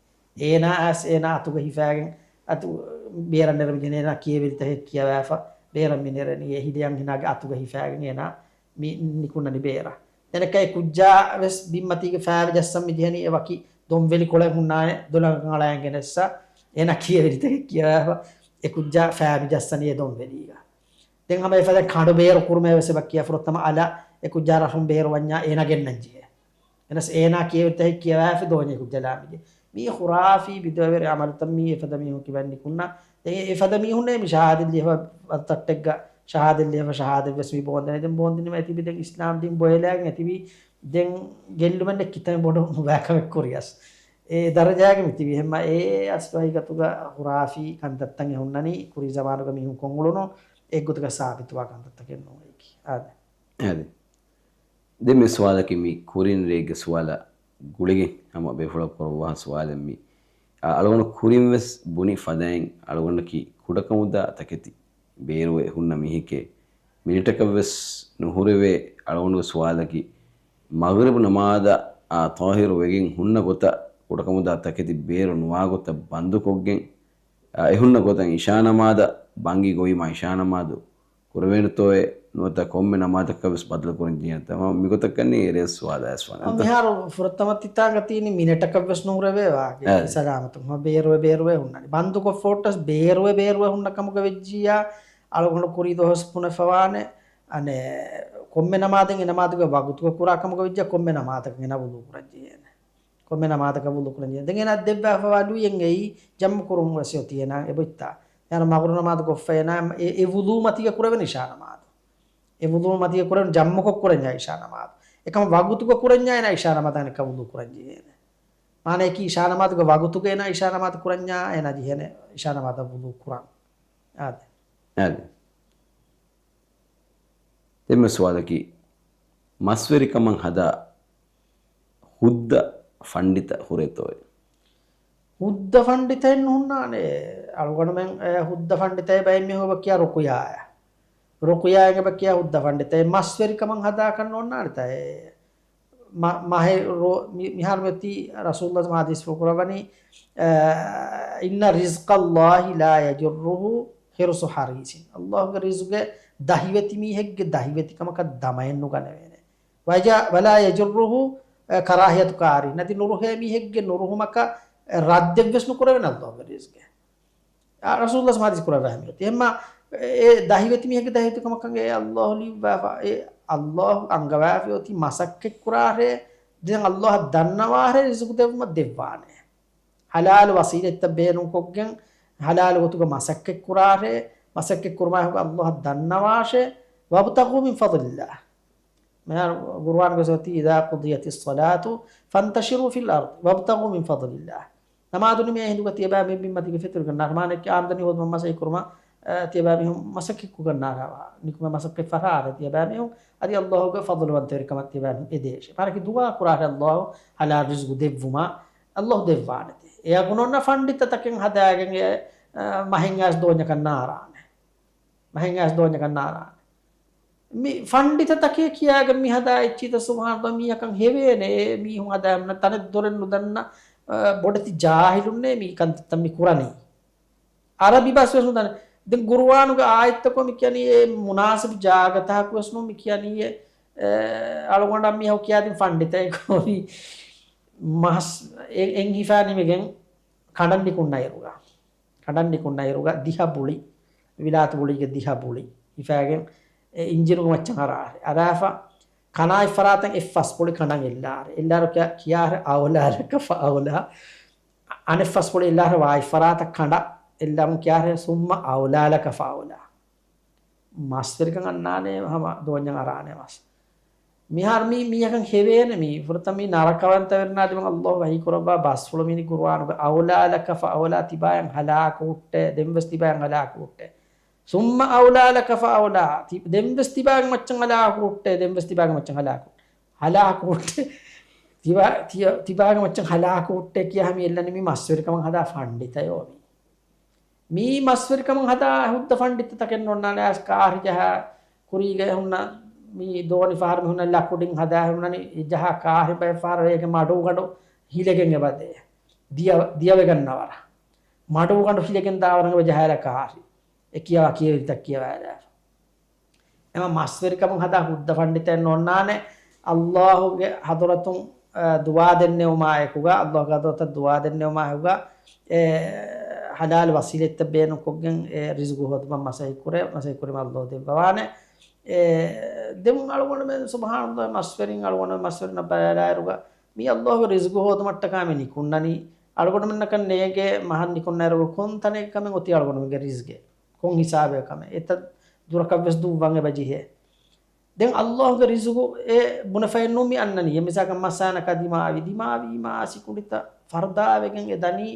އޭނާ އައިސް އޭނާ އަތުގަ ހިފާގެން އަތު ބޭރަށް ނެރެމި ޖެހޭނީ އޭނާ ކިޔެވެރި ތަކެއް ކިޔަވާފަ ބޭރަށް މި ނެރެނީ. އެ ހިލޭ އަންހެނާގެ އަތުގަ ހިފާގެން އޭނާ މި ނިކުންނަނީ ބޭރަށް. ދެން އެކަ އެ ކުއްޖާ ވެސް ބިންމަތީގެ ފައިވެ ޖައްސަން މި ޖެހެނީ އެ ވަކި ދޮންވެލި ކޮޅެއް ހުންނާނެ ދޮލަކަށް އަޅައިގެން އެއްސަ އޭނާ ކިޔެވެރި ތަކެއް ކިޔަވާފަ އެ ކުއްޖާ ފައިވެ ޖައްސަނީ އެ ދޮންވެލީގަ. ދެން ހަމަ އެފަދަ ކަނޑު ބޭރު ކުރުމޭ ވެސް އެބަ ކިޔާ ފުރަތަމަ އަލަށް އެ ކުއްޖާ ރަށުން ބޭރު ވަންޏާ އޭނާ ގެންނަން ޖެހޭ. އެނަސް އޭނާ ކިޔެވެރި ތަކެއް ކިޔަވާފި ދޯންޏެއް ކުއްޖާ ލާމިގެ. މީ ޚުރާފީ ބިދުޢަވެރި ޢަމަލުތައް މީ އެފަދަ މީހުން ކިބައިން ނިކުންނަ. ދެން އެ އެފަދަ މީހުންނޭ މި ޝަހާދަތް ލިޔެފަ ތައްޓެއްގަ ޝަހާދަތް ލިޔެފަ ޝަހާދަތް ވެސް މި ބޯނދެނެ. ދެން ބޯނދިނީމަ އެތިބި ދެން އިސްލާމް ދީން ބޮއެލާގެން އެތިބި ދެން ގެއްލުމެއް ނެތް ކިތަން ބޮޑު ނުބައި ކަމެއް ކުރިޔަސް. އެ ދަރަޖާގެ މި ތިބި ހެންމަ އެ އަސްލު ހަގީގަތުގަ ޚުރާފީ ކަންތައްތައް އެ ހުންނަނީ ކުރީ ޒަމާނުގަ މީހުން ކޮށްއުޅުނު އެއްގޮތަކަށް ސާބިތުވާ ކަންތައްތަކެއް ނޫން އެއީކީ. އާދެ. އާދެ. ދެން މި ސުވާލަކީ މި ކުރިން ރޭގެ ސުވާލަށް ގުޅިގެން ހަމަ ބޭފުޅަކު ކުރައްވާ ސުވާލެއް މި. އަޅުގަނޑު ކުރިން ވެސް ބުނި ފަދައިން އަޅުގަނޑަކީ ކުޑަކަމުދާ ތަކެތި ބޭރުވެ ހުންނަ މީހެކޭ. މިނެޓަކަށް ވެސް ނުހުރެވޭ. އަޅުގަނޑުގެ ސުވާލަކީ، މަޣްރިބު ނަމާދަށް އާ ޠާހިރު ވެގެން ހުންނަ ގޮތަށް ކުޑަކަމުދާ ތަކެތި ބޭރު ނުވާ ގޮތަށް ބަންދުކޮށްގެން، އާ، އެ ހުންނަ ގޮތަށް އިޝާ ނަމާދަށް ބަންގި ގޮވީމާ އިޝާ ނަމާދު ކުރެވޭނެތޯއޭ؟ ނުވަތަ ކޮންމެ ނަމާދަކަށް ވެސް ބަދަލު ކުރަން ޖެހޭނެތޯ؟ މި ގޮތަކަށް ކަންނޭނގެ އެރޭ ސުވާލާ އަސްވާނެ. އަ، މިހާރު ފުރަތަމަ ތިތާނގަ ތީނީ މިނެޓަކަށް ވެސް ނުހުރެވޭ ވާހަކަ. އެ. ސަލާމަތު. މަ ބޭރުވެ ބޭރުވެ ހުންނަނީ. ބަންދުކޮށްފަ ހުއްޓަސް ބޭރުވެ ބޭރުވެ ހުންނަ ކަމުގަ ވެއްޖިއްޔާ، އަޅުގަނޑު ކުރީ ދުވަސް ބުނެފަވާނެ. އަނެއް ކޮންމެ ނަމާދެއް އެ ނަމާދުގެ ވަގުތުގަ ކުރާ ކަމުގަ ވެއްޖިއްޔާ، ކޮންމެ ނަމާދަކަށް އޭނާ ވުޟޫ ކުރަން ޖެހޭނެ. ކޮންމެ ނަމާދަކަށް ވުޟޫ ކުރަން ޖެހޭ. ދެން އޭނާ ދެއްވާފަވާ ލުއިއެއް އެއީ ޖަމްޢު ކުރުން ވެސް އޮތީ އޭނާ އެބައޮތްތާ. އޭނާ މަޣްރިބު ނަމާދު ކޮށްފަ އޭނާ އެ، އެ ވުޟޫ މަތީގަ ކުރެވެން އިޝާ ނަމާދު. އެ ވުޟޫ މަތީގަ ކުރެވެން ޖަމްޢުކޮށް ކުރަންޏާ އިޝާ ނަމާދު. އެކަމަ ވަގުތުގަ ކުރަންޏާ އޭނާ އިޝާ ނަމާދަށް އަނެއްކާ ވުޟޫ ކުރަން ޖެހޭނެ. މާނަޔަކީ އިޝާ ނަމާދުގެ ވަގުތުގަ އޭނާ އިޝާ ނަމާދު ކުރަންޏާ އޭނާ ޖެހޭނެ އިޝާ ނަމާދަށް ވުޟޫ ކުރަން. އާދެ. އާދެ. ދެންމެ ސުވާލަކީ، މަސްވެރިކަމަށް ހަދާ ހުއްދަ ފަންޑިތަ ހުރޭތޯއޭ؟ ހުއްދަ ފަންޑިތައެއް ނުހުންނާނެ. އަޅުގަނޑުމެން، އެ، ހުއްދަ ފަންޑިތައޭ ބައެއް މީހުން އެބަ ކިޔާ ރުޤުޔާއޭ. ރުޤުޔާއިން އެބަ ކިޔާ ހުއްދަ ފަންޑިތައޭ. މަސްވެރިކަމަށް ހަދާކަށް ނޯންނާނެތާ އޭ. މަ-، މަހެއް ރޯ-، މި-، މިހާރު މިއޮތީ ރަސޫލުﷲ ޙަދީޘްފުޅު ކުރައްވަނީ، އަ، إن رزق الله لا يجره حرص حريص. ﷲގެ ރިޒުގެ ދަހިވެތި މީހެއްގެ ދަހިވެތިކަމަކަށް ދަމައެއް ނުގަނެވޭނެ. وجا-، ولا يجره، އަ، كراهية كاره. ނަދި ނުރުހޭ މީހެއްގެ ނުރުހުމަކަށް، އަ، ރައްދެއްވެސް ނުކުރެވޭނެ ﷲގެ ރިޒުގެ. އާ، ރަސޫލުﷲ ޙަދީޘް ކުރައްވާ މިއޮތީ. އެހެންމަ އެ ދަހިވެތި މީހެއްގެ ދަހިވެތިކަމަކަށް އެ ﷲ ލިޔުއްވާފަ، އެ ﷲ އަންގަވާފަ އޮތީ މަސައްކަތްކުރާށޭ، ދެން ﷲ އަށް ދަންނަވާށޭ ރިޒުގު ދެއްވުމަށް ދެއްވާނެ. ޙަލާލު ވަސީލަތްތައް ބޭނުންކޮށްގެން، ޙަލާލު ގޮތުގަ މަސައްކަތްކުރާށޭ، މަސައްކަތްކުރުމާއެކު ﷲ އަށް ދަންނަވާށޭ، وابتغوا من فضل الله. މިހާރު ޤުރުއާނުގަ އޮތީ، إذا قضيت الصلاة فانتشروا في الأرض وابتغوا من فضل الله. ނަމާދު ނިމޭ ހިނދުގަ ތިޔަބައިމީހުން މިންމަތީގަ ފެތުރިކަން ނާރ، މާނައަކީ އާމްދަނީ ހޯދުމަށް މަސައްކަތްކުރުމަށް، އަ، ތިޔަބައިމީހުން މަސައްކަތްކުރަން ނާރ، ނިކުމެ މަސައްކަތް ފަށާށޭ ތިޔަބައިމީހުން، އަދި ﷲގެ ފަޟުލުވަންތަވެރިކަމަށް ތިޔަބައިމީހުން އެދޭށޭ. މާނައަކީ ދުޢާ ކުރާށޭ ﷲ ޙަލާލު ރިޒުގު ދެއްވުމަށް، ﷲ ދެއްވާނެތޭ. އެއަކު ނޯންނަ ފަންޑިތަ ތަކެއް ހަދާގެން އެ، އަ، މަހެއް އައިސް ދޯންޏަކަށް ނާރާނެ. މަހެއް އައިސް ދޯންޏަކަށް ނާރާނެ. މި ފަންޑިތަ ތަކެއް ކިޔާގެން މި ހަދާ އެއްޗިތަ ސުބްޙާނަﷲ މީހަކަށް ހެވޭނެ. އެ މީހުން ހަދާ ތަނެއް ދޮރެއް ނުދަންނަ، އަ، ބޮޑެތި ޖާހިލުންނޭ މި ކަންތައްތައް މި ކުރަނީ. އަރަބި ބަސް ވެސް ނުދަންނަ. ދެން ޤުރުއާނުގެ އާޔަތްތަކުން މި ކިޔަނީ އެ މުނާސިބު ޖާގަތަކަކު ވެސް ނޫން މި ކިޔަނީ އެ، އެ، އަޅުގަނޑަށް މީހަކު ކިޔާދިން ފަންޑިތައެއް ކޮވި މަސް އެ-، އެއް ހިފާ ނިމިގެން ކަނޑަން ނިކުންނައިރުގަ. ކަނޑަން ނިކުންނައިރުގަ ދިހަ ބުޅި، ވިލާތު ބުޅީގެ ދިހަ ބުޅި ހިފާގެން އެ އިންޖިނުގެ މައްޗަށް އަރާ، އަރާފަ ކަނާތް ފަރާތަށް އެއް ފަސް ބުޅި ކަނޑަން އެއްލާރެ. އެއްލާރު ކިޔާ-، ކިޔާރެ أولى لك فأولى. އަނެއް ފަސް ބުޅި އެއްލާރެ ވާތް ފަރާތަށް ކަނޑަށް އެއްލަމުން ކިޔާރެ ثم أولى لك فأولى. މަސްވެރިކަން އަންނާނެ ހަމަ ދޯންޏަށް އަރާނެ މަސް. މިހާރު މީ މީހަކަށް ހެވޭނެ މީ. ފުރަތަމަ މީ ނަރަކަވަންތަވެރިންނާ ދިމާއަށް ﷲ ވަޙީ ކުރައްވާ ބަސްފުޅު މީނީ ޤުރުއާނުގަ أولى لك فأولى، ތިބާޔަށް ހަލާކު ހުއްޓޭ، ދެންވެސް ތިބާޔަށް ހަލާކު ހުއްޓޭ. ثم أولى لك فأولى، ތި-، ދެންވެސް ތިބާގެ މައްޗަށް ހަލާކު ހުއްޓޭ، ދެންވެސް ތިބާގެ މައްޗަށް ހަލާކު، ހަލާކު ހުއްޓޭ. ތިބާ-، ތިޔަ-، ތިބާގެ މައްޗަށް ހަލާކު ހުއްޓޭ ކިޔާ ހަމީ އެއްލަނީ މީ މަސްވެރިކަމަށް ހަދާ ފަންޑިތަޔޯ މީ. މީ މަސްވެރިކަމުން ހަދާ ހުއްދަ ފަންޑިތަ ތަކެއް ނޯންނާނެ. އައިސް ކާރި ޖަހާ ކުރީގަ ހުންނަ މީ ދޯނި ފަހަރު މި ހުންނަ ލަކުޑިން ހަދާ ހުންނަނީ ޖަހާ ކާރި ބައެއް ފަހަރު އޭގެ މަޑުގަނޑު ހިލެގެން އެބަދޭ. ދިޔަ، ދިޔަވެގަންނަވަރަ. މަޑުގަނޑު ހިލެގެން ދާވަރަށް އެބަ ޖަހާލާ ކާރި. އެ ކިޔަވާ ކިޔެވިތައް ކިޔަވާލާފަ. އެމަ މަސްވެރިކަމުން ހަދާ ހުއްދަ ފަންޑިތައެއް ނޯންނާނެ. ﷲގެ ޙަޟުރަތުން، އަ، ދުޢާ ދެންނެވުމާއެކުގަ، ﷲގެ ޙަޟުރަތަށް ދުޢާ ދެންނެވުމާއެކުގަ، އެ، ޙަލާލު ވަސީލަތްތައް ބޭނުންކޮށްގެން އެ ރިޒުގު ހޯދުމަށް މަސައްކަތްކުރޭ، މަސައްކަތްކުރީމަ ﷲ ދެއްވަވާނެ. އެ، ދެން އަޅުގަނޑުމެން ސުބްޙާނަﷲ މަސްވެރިން، އަޅުގަނޑު މަސްވެރިންނަށް ބަލާލާއިރުގަ، މީ ﷲގެ ރިޒުގު ހޯދުމަށްޓަކާ މި ނިކުންނަނީ. އަޅުގަނޑުމެންނަކަށް ނޭނގޭ މަހަށް ނިކުންނައިރުގަ ކޮން ތަނެއް ކަމެއް އޮތީ އަޅުގަނޑުމެންގެ ރިޒްގެ. ކޮން ހިސާބެއް ކަމެއް އެތައް ދުރަކަށް ވެސް ދުއްވަން އެބަ ޖެހޭ. ދެން ﷲގެ ރިޒުގު އެ ބުނެފައެއް ނޫން މި އަންނަނީ. އެ މިސާލަކަށް މައްސާނަކާ ދިމާވި، ދިމާވީމާ ސިކުނޑިތައް ފަރުދާވެގެން އެ ދަނީ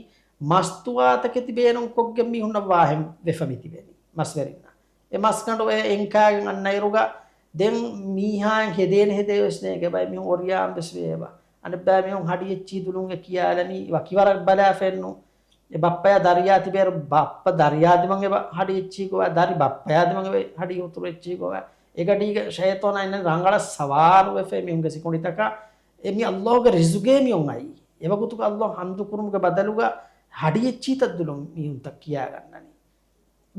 މަސްތުވާތަކެތި ބޭނުންކޮށްގެން މީހުންނަށް ވާހެން ވެފަ މި ތިބެނީ. މަސްވެރިންނަށް. އެ މަސްގަނޑު އެ އެންކާގެން އަންނައިރުގަ ދެން މީހާއިން ހެދޭނެ ހެދޭ ވެސް ނޭނގެ. ބައެއް މީހުން އޮރިޔާން ވެސް ވޭބަ. އަނެއްބައި މީހުން ހަޑި އެއްޗިހި ދުލުން އެ ކިޔާލަނީ ވަކިވަރަށް ބަލާފައެއްނު. އެ ބައްޕަޔާ ދަރިޔާ ތިބޭރު، ބައްޕަ ދަރިޔާ ދިމަން އެބަ ހަޑި އެއްޗިހި ގޮވާ، ދަރި ބައްޕަޔާ ދިމަން އެބަ ހަޑި ހުތުރު އެއްޗިހި ގޮވާ. އެގަޑީގަ ޝައިޠާނާ އިންނަނީ ރަނގަޅަށް ސަވާރުވެފަ މީހުންގެ ސިކުނޑިތަކަށް. އެ މި ﷲ ގެ ރިޒުގޭ މިއޮން އައީ. އެވަގުތުގަ ﷲ ހަމްދު ކުރުމުގެ ބަދަލުގަ ހަޑި އެއްޗިހިތައް ދުލުން މީހުންތައް ކިޔާގަންނަނީ.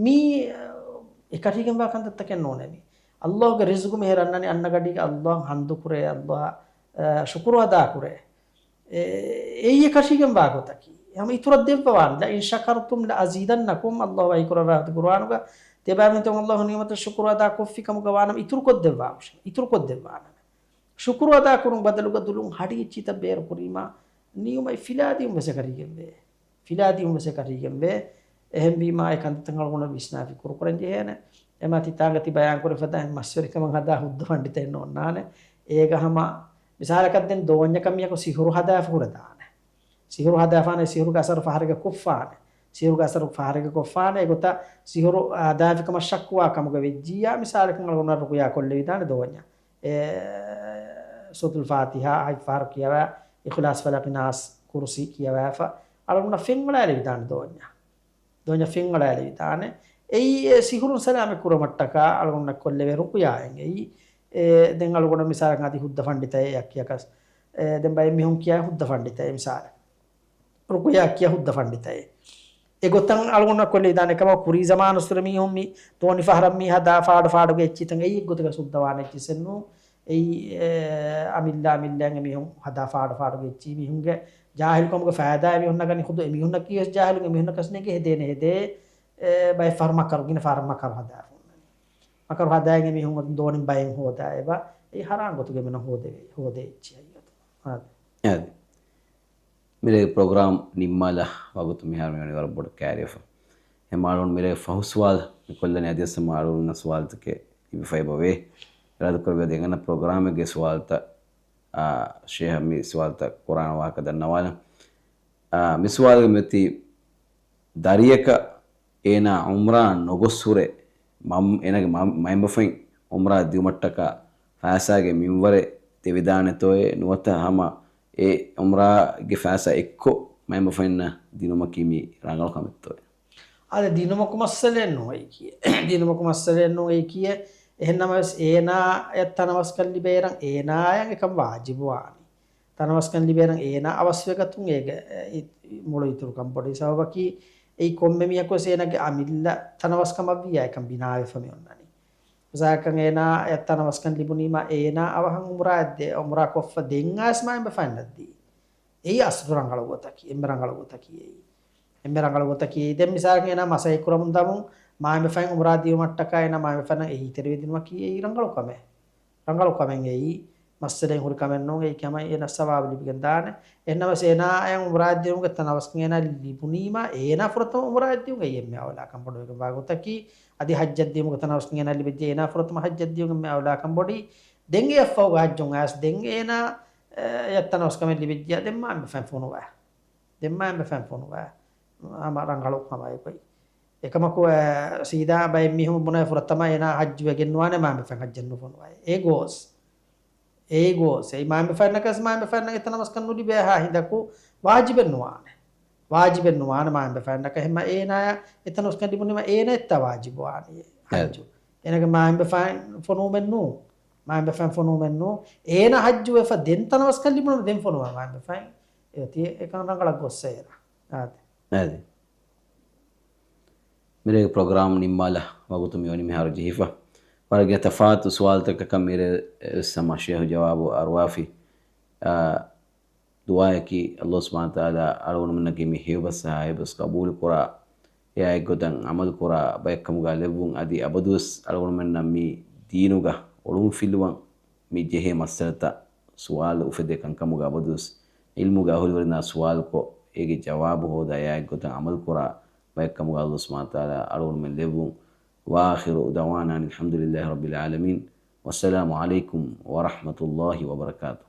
މީ، އަ، އެކަށީގެންވާ ކަންތައްތަކެއް ނޫނޭ މީ. ﷲ ގެ ރިޒުގު މިހެރަންނަނީ އަންނަ ގަޑީގަ ﷲ އަށް ހަންދުކުރޭ، ﷲ އަށް، އަ، ޝުކުރު އަދާކުރޭ. އެ، އެއީ އެކަށީގެންވާ ގޮތަކީ. ހަމަ އިތުރަށް ދެއްވަވާނެ. لئن شكرتم لأزيدنكم، ﷲ ވަޙީކުރައްވާ ޤުރުއާނުގަ. ތިޔަބައިމީހުން ﷲ ނިޢުމަތަށް ޝުކުރު އަދާކޮށްފި ކަމުގަ ވާނަމަ އިތުރުކޮށްދެއްވާ، އިތުރުކޮށްދެއްވާނަމޭ. ޝުކުރު އަދާކުރުން ބަދަލުގަ ދުލުން ހަޑި އެއްޗިތައް ބޭރުކުރީމާ، ނިޢުމަތް ފިލާދިޔުން ވެސް އެކަށީގެންވޭ. ފިލާދިޔުން ވެސް އެކަށީގެންވޭ. އެހެންވީމާ، އެ ކަންތައްތައް އަޅުގަނޑަށް ވިސްނާފި ކުރުކުރަން ޖެހޭނެ. އެމާ ތި ތާނގަ ތި ބަޔާންކުރި ފަދަ އެހެން މަސްވެރިކަމަށް ހަދާ ހުއްދަ ފަންޑިތެއް ނޯންނާނެ. އޭގަ ހަމަ މިސާލަކަށް ދެން ދޯންޏަކަށް މީހަކު ސިހުރު ހަދާފަ ހުރެދާނެ. ސިހުރު ހަދާފާނެ، ސިހުރުގެ އަސަރު ފަހަރެއްގަ ކޮށްފާނެ. ސިހުރުގެ އަސަރު ފަހަރެއްގަ ކޮށްފާނެ. އެގޮތަށް ސިހުރު ހަދާފިކަމަށް ޝައްކުވާ ކަމުގަ ވެއްޖިއްޔާ، މިސާލަކަށް އަޅުގަނޑު ރުޤުޔާ ކޮށްލެވިދާނެ ދޯންޏަށް. އެ، ސޫރަތުލް ފާތިޙާ ހަތް ފަހަރު ކިޔަވާ، އިޚްލާޞް، ފަލަޤި، ނާސް، ކުރުސީ ކިޔަވާފަ، އަޅުގަނޑަށް ފެންއަޅާލެވިދާނެ ދޯންޏަށް. ދޯންޏަށް ފެންއަޅާލެވިދާނެ. އެއީ އެ ސިހުރުން ސަލާމަތް ކުރުމަށްޓަކާ އަޅުގަނޑަށް ކޮށްލެވޭ ރުޤުޔާއެއް އެއީ. އެ، ދެން އަޅުގަނޑަށް މިސާލަކަށް އަދި ހުއްދަ ފަންޑިތައެއް އެއަށް ކިޔަކަސް، އެ، ދެން ބައެއް މީހުން ކިޔާ ހުއްދަ ފަންޑިތައެއް މިސާލަކަށް. ރުޤުޔާ ކިޔާ ހުއްދަ ފަންޑިތައެއް. އެގޮތަށް އަޅުގަނޑަށް ކޮށްލެވިދާނެ ކަމަށް ކުރީ ޒަމާނުއްސުރެ މީހުން މި ދޯނި ފަހަރަށް މީ ހަދާ ފާޑު ފާޑުގެ އެއްޗިތައް އެއީ އެއްގޮތަކަށް ސުއްދަވާނެ އެއްޗިސެއްނޫ. އެއީ، އެ، އަމިއްލަ އަމިއްލައިން އެމީހުން ހަދާ ފާޑު ފާޑުގެ އެއްޗި މީހުންގެ ޖާހިލުކަމުގެ ފައިދާ އެމީހުންނަށް ގަނީ ޚުދު އެމީހުންނަކީ ވެސް ޖާހިލުން އެމީހުންނަކަސް ނޭނގޭ ހެދޭނެ ހެދޭ، އެ، ބައެއް ފަހަރު މަކަރު، ގިނަ ފަހަރަށް މަކަރު ހަދާފަ ހުންނަނީ. މަކަރު ހަދާއިން އެމީހުން ދޯނިން ބައެއް ހޯދާ އެބަ، އެއީ ހަރާން ގޮތުގެ މިނަ ހޯދެ، ހޯދޭ އެއްޗި ހައްޔަތު. އާދެ. އާދެ. މިރޭ ޕްރޮގްރާމް ނިންމާލާ ވަގުތު މިހާރު މިވަނީ ވަރަށް ބޮޑަށް ކައިރިވެފަ. އެހެން މާ އަޅުގަނޑު މިރޭ ފަހު ސުވާލު މި ކޮށްލަނީ އަދިވެސް މާ އަޅުގަނޑު ސުވާލުތަކެއް ލިބިފައި ބޮވޭ. އިރާދަކުރެއްވިއްޔާ ދެން އަންނަ ޕްރޮގްރާމެއްގެ ސުވާލުތައް، އާ، ޝޭހަށް މި ސުވާލުތައް ކުރާނެ ވާހަކަ ދަންނަވާލަން. އާ، މި ސުވާލުގެ މެތި ދަރިޔަކަށް އޭނާ ޢުމްރާ ނުގޮސް ހުރެ މަން-، އޭނާގެ މަ-، މައިންބަފައިން ޢުމްރާ ދިއުމަށްޓަކާ ފައިސާގެ މިންވަރެއް ދެވިދާނެތޯއޭ؟ ނުވަތަ ހަމަ އެ ޢުމްރާގެ ފައިސާ އެއްކޮށް މައިންބަފައިންނަށް ދިނުމަކީ މީ ރަނގަޅު ކަމެއްތޯއޭ؟ އާދެ، ދިނުމަކު މައްސަލައެއް ނޫން އެއީކީ. ދިނުމަކު މައްސަލައެއް ނޫން އެއީކީ. އެހެންނަމަވެސް އޭނާއަށް ތަނަވަސްކަން ލިބޭއިރަށް އޭނާއަށް އެކަން ވާޖިބުވާނީ. ތަނަވަސްކަން ލިބޭއިރަށް އޭނާ އަވަސްވެގަތުން އޭގެ، އެ، މުޅު އިތުރުކަން ބޮޑުވި ސަބަބަކީ، އެއީ ކޮންމެ މީހަކުވެސް އޭނާގެ އަމިއްލަ ތަނަވަސްކަމަށްވިއްޔާ އެކަން ބިނާވެފަ މި އޮންނަނީ. މިސާލަކަށް އޭނާއަށް ތަނަވަސްކަން ލިބުނީމާ އޭނާ އަވަހަށް ޢުމްރާއަށް ދޭ، ޢުމްރާ ކޮށްފަ ދެން އައިސް މައިންބަފައިންނަށް ދީ. އެއީ އަސްލު ރަނގަޅު ގޮތަކީ، އެންމެ ރަނގަޅު ގޮތަކީ އެއީ. އެންމެ ރަނގަޅު ގޮތަކީ އެއީ. ދެން މިސާލަކަށް އޭނާ މަސައްކަތް ކުރަމުން ދަމުން މައިންބަފައިން ޢުމްރާ ދިޔުމަށްޓަކާ އޭނާ މައިންބަފައިންނަށް އެހީތެރިވެ ދިނުމަކީ އެއީ ރަނގަޅު ކަމެއް. ރަނގަޅު ކަމެއް އެއީ. މައްސަލައެއް ހުރި ކަމެއް ނޫން. އެއީ ހަމަ އޭނަ ސަވާބު ލިބިގެން ދާނެ. އެހެންނަމަވެސް އޭނާއަށް ޢުމްރާއަށް ދިޔުމުގެ ތަނަވަސްކަން އޭނާ ލިބުނީމާ އޭނާ ފުރަތަމަ ޢުމްރާއަށް ދިޔުން އެއީ އެންމެ އައުލާކަން ބޮޑުވެގެންވާ ގޮތަކީ. އަދި ޙައްޖަށް ދިޔުމުގެ ތަނަވަސްކަން އޭނާ ލިބިއްޖެ އޭނާ ފުރަތަމަ ޙައްޖަށް ދިޔުން އެންމެ އައުލާކަން ބޮޑީ. ދެން އެއަށްފަހުގަ ޙައްޖުން އައިސް ދެން އޭނާ، އެ، އެ ތަނަވަސްކަމެއް ލިބިއްޖެ ދެން މައިންބަފައިން ފޮނުވާ. ދެން މައިންބަފައިން ފޮނުވާ. ހަމަ ރަނގަޅު ކަމަށް އެބައި. އެކަމަކު، އެ، ސީދާ ބައެއް މީހުން ބުނޭ ފުރަތަމަ އޭނާ ޙައްޖު ވެގެން ނުވާނެ މައިންބަފައިން ޙައްޖަށް ނުފޮނުވާ. އެ ގޯސް. އެ ގޯސް. އެއީ މައިންބަފައިންނަކަސް މައިންބަފައިންނަށް އެ ތަނަވަސްކަން ނުލިބޭހާ ހިނދަކު ވާޖިބެއް ނުވާނެ. ވާޖިބެއް ނުވާނެ މައިންބަފައިންނަކަށް. އެހެންމަ އޭނާޔަށް އެ ތަނަވަސްކަން ލިބުނީމަ އޭނައަށްތާ ވާޖިބުވާނީ ޙައްޖު. އޭނާގެ މައިންބަފައިން ފޮނުވުމެއް ނޫން. މައިންބަފައިން ފޮނުވުމެއް ނޫން. އޭނާ ޙައްޖު ވެފަ ދެން ތަނަވަސްކަން ލިބުނު ދެން ފޮނުވާ މައިންބަފައިން. އެ އޮތީ އެކަން ރަނގަޅަށް ގޮއްސަ އޭރަށް. އާދެ. އާދެ. މިރޭގެ ޕްރޮގްރާމް ނިންމާލާ ވަގުތު މިވަނީ މިހާރު ޖެހިފަ. ވަރަށް ގިނަ ތަފާތު ސުވާލުތަކަކަށް މިރޭ ވެސް ހަމަ ޝޭހު ޖަވާބު އަރުވާފި. އާ، ދުޢާއަކީ ﷲ ސުބްޙާނަހޫ ވަތަޢާލާ އަޅުގަނޑުމެންނަކީ މި ހެޔޮބަސް ހާހެޔޮބަސް ޤަބޫލުކުރާ، އެއާއެއްގޮތަށް ޢަމަލުކުރާ ބައެއްކަމުގަ ލެއްވުން. އަދި އަބަދުވެސް އަޅުގަނޑުމެންނަށް މި ދީނުގަ އޮޅުންފިލުވަން މި ޖެހޭ މައްސަލަތައް ސުވާލު އުފެދޭ ކަންކަމުގަ އަބަދުވެސް ޢިލްމުގެ އަހުލުވެރިންނާ ސުވާލުކޮށް، އޭގެ ޖަވާބު ހޯދާ، އެއާއެއްގޮތަށް ޢަމަލުކުރާ ބައެއްކަމުގަ ﷲ ސުބްޙާނަހޫ ވަތަޢާލާ އަޅުގަނޑުމެން ލެއްވުން. وآخر دعوانا أن الحمد لله رب العالمين. والسلام عليكم ورحمة الله وبركاته.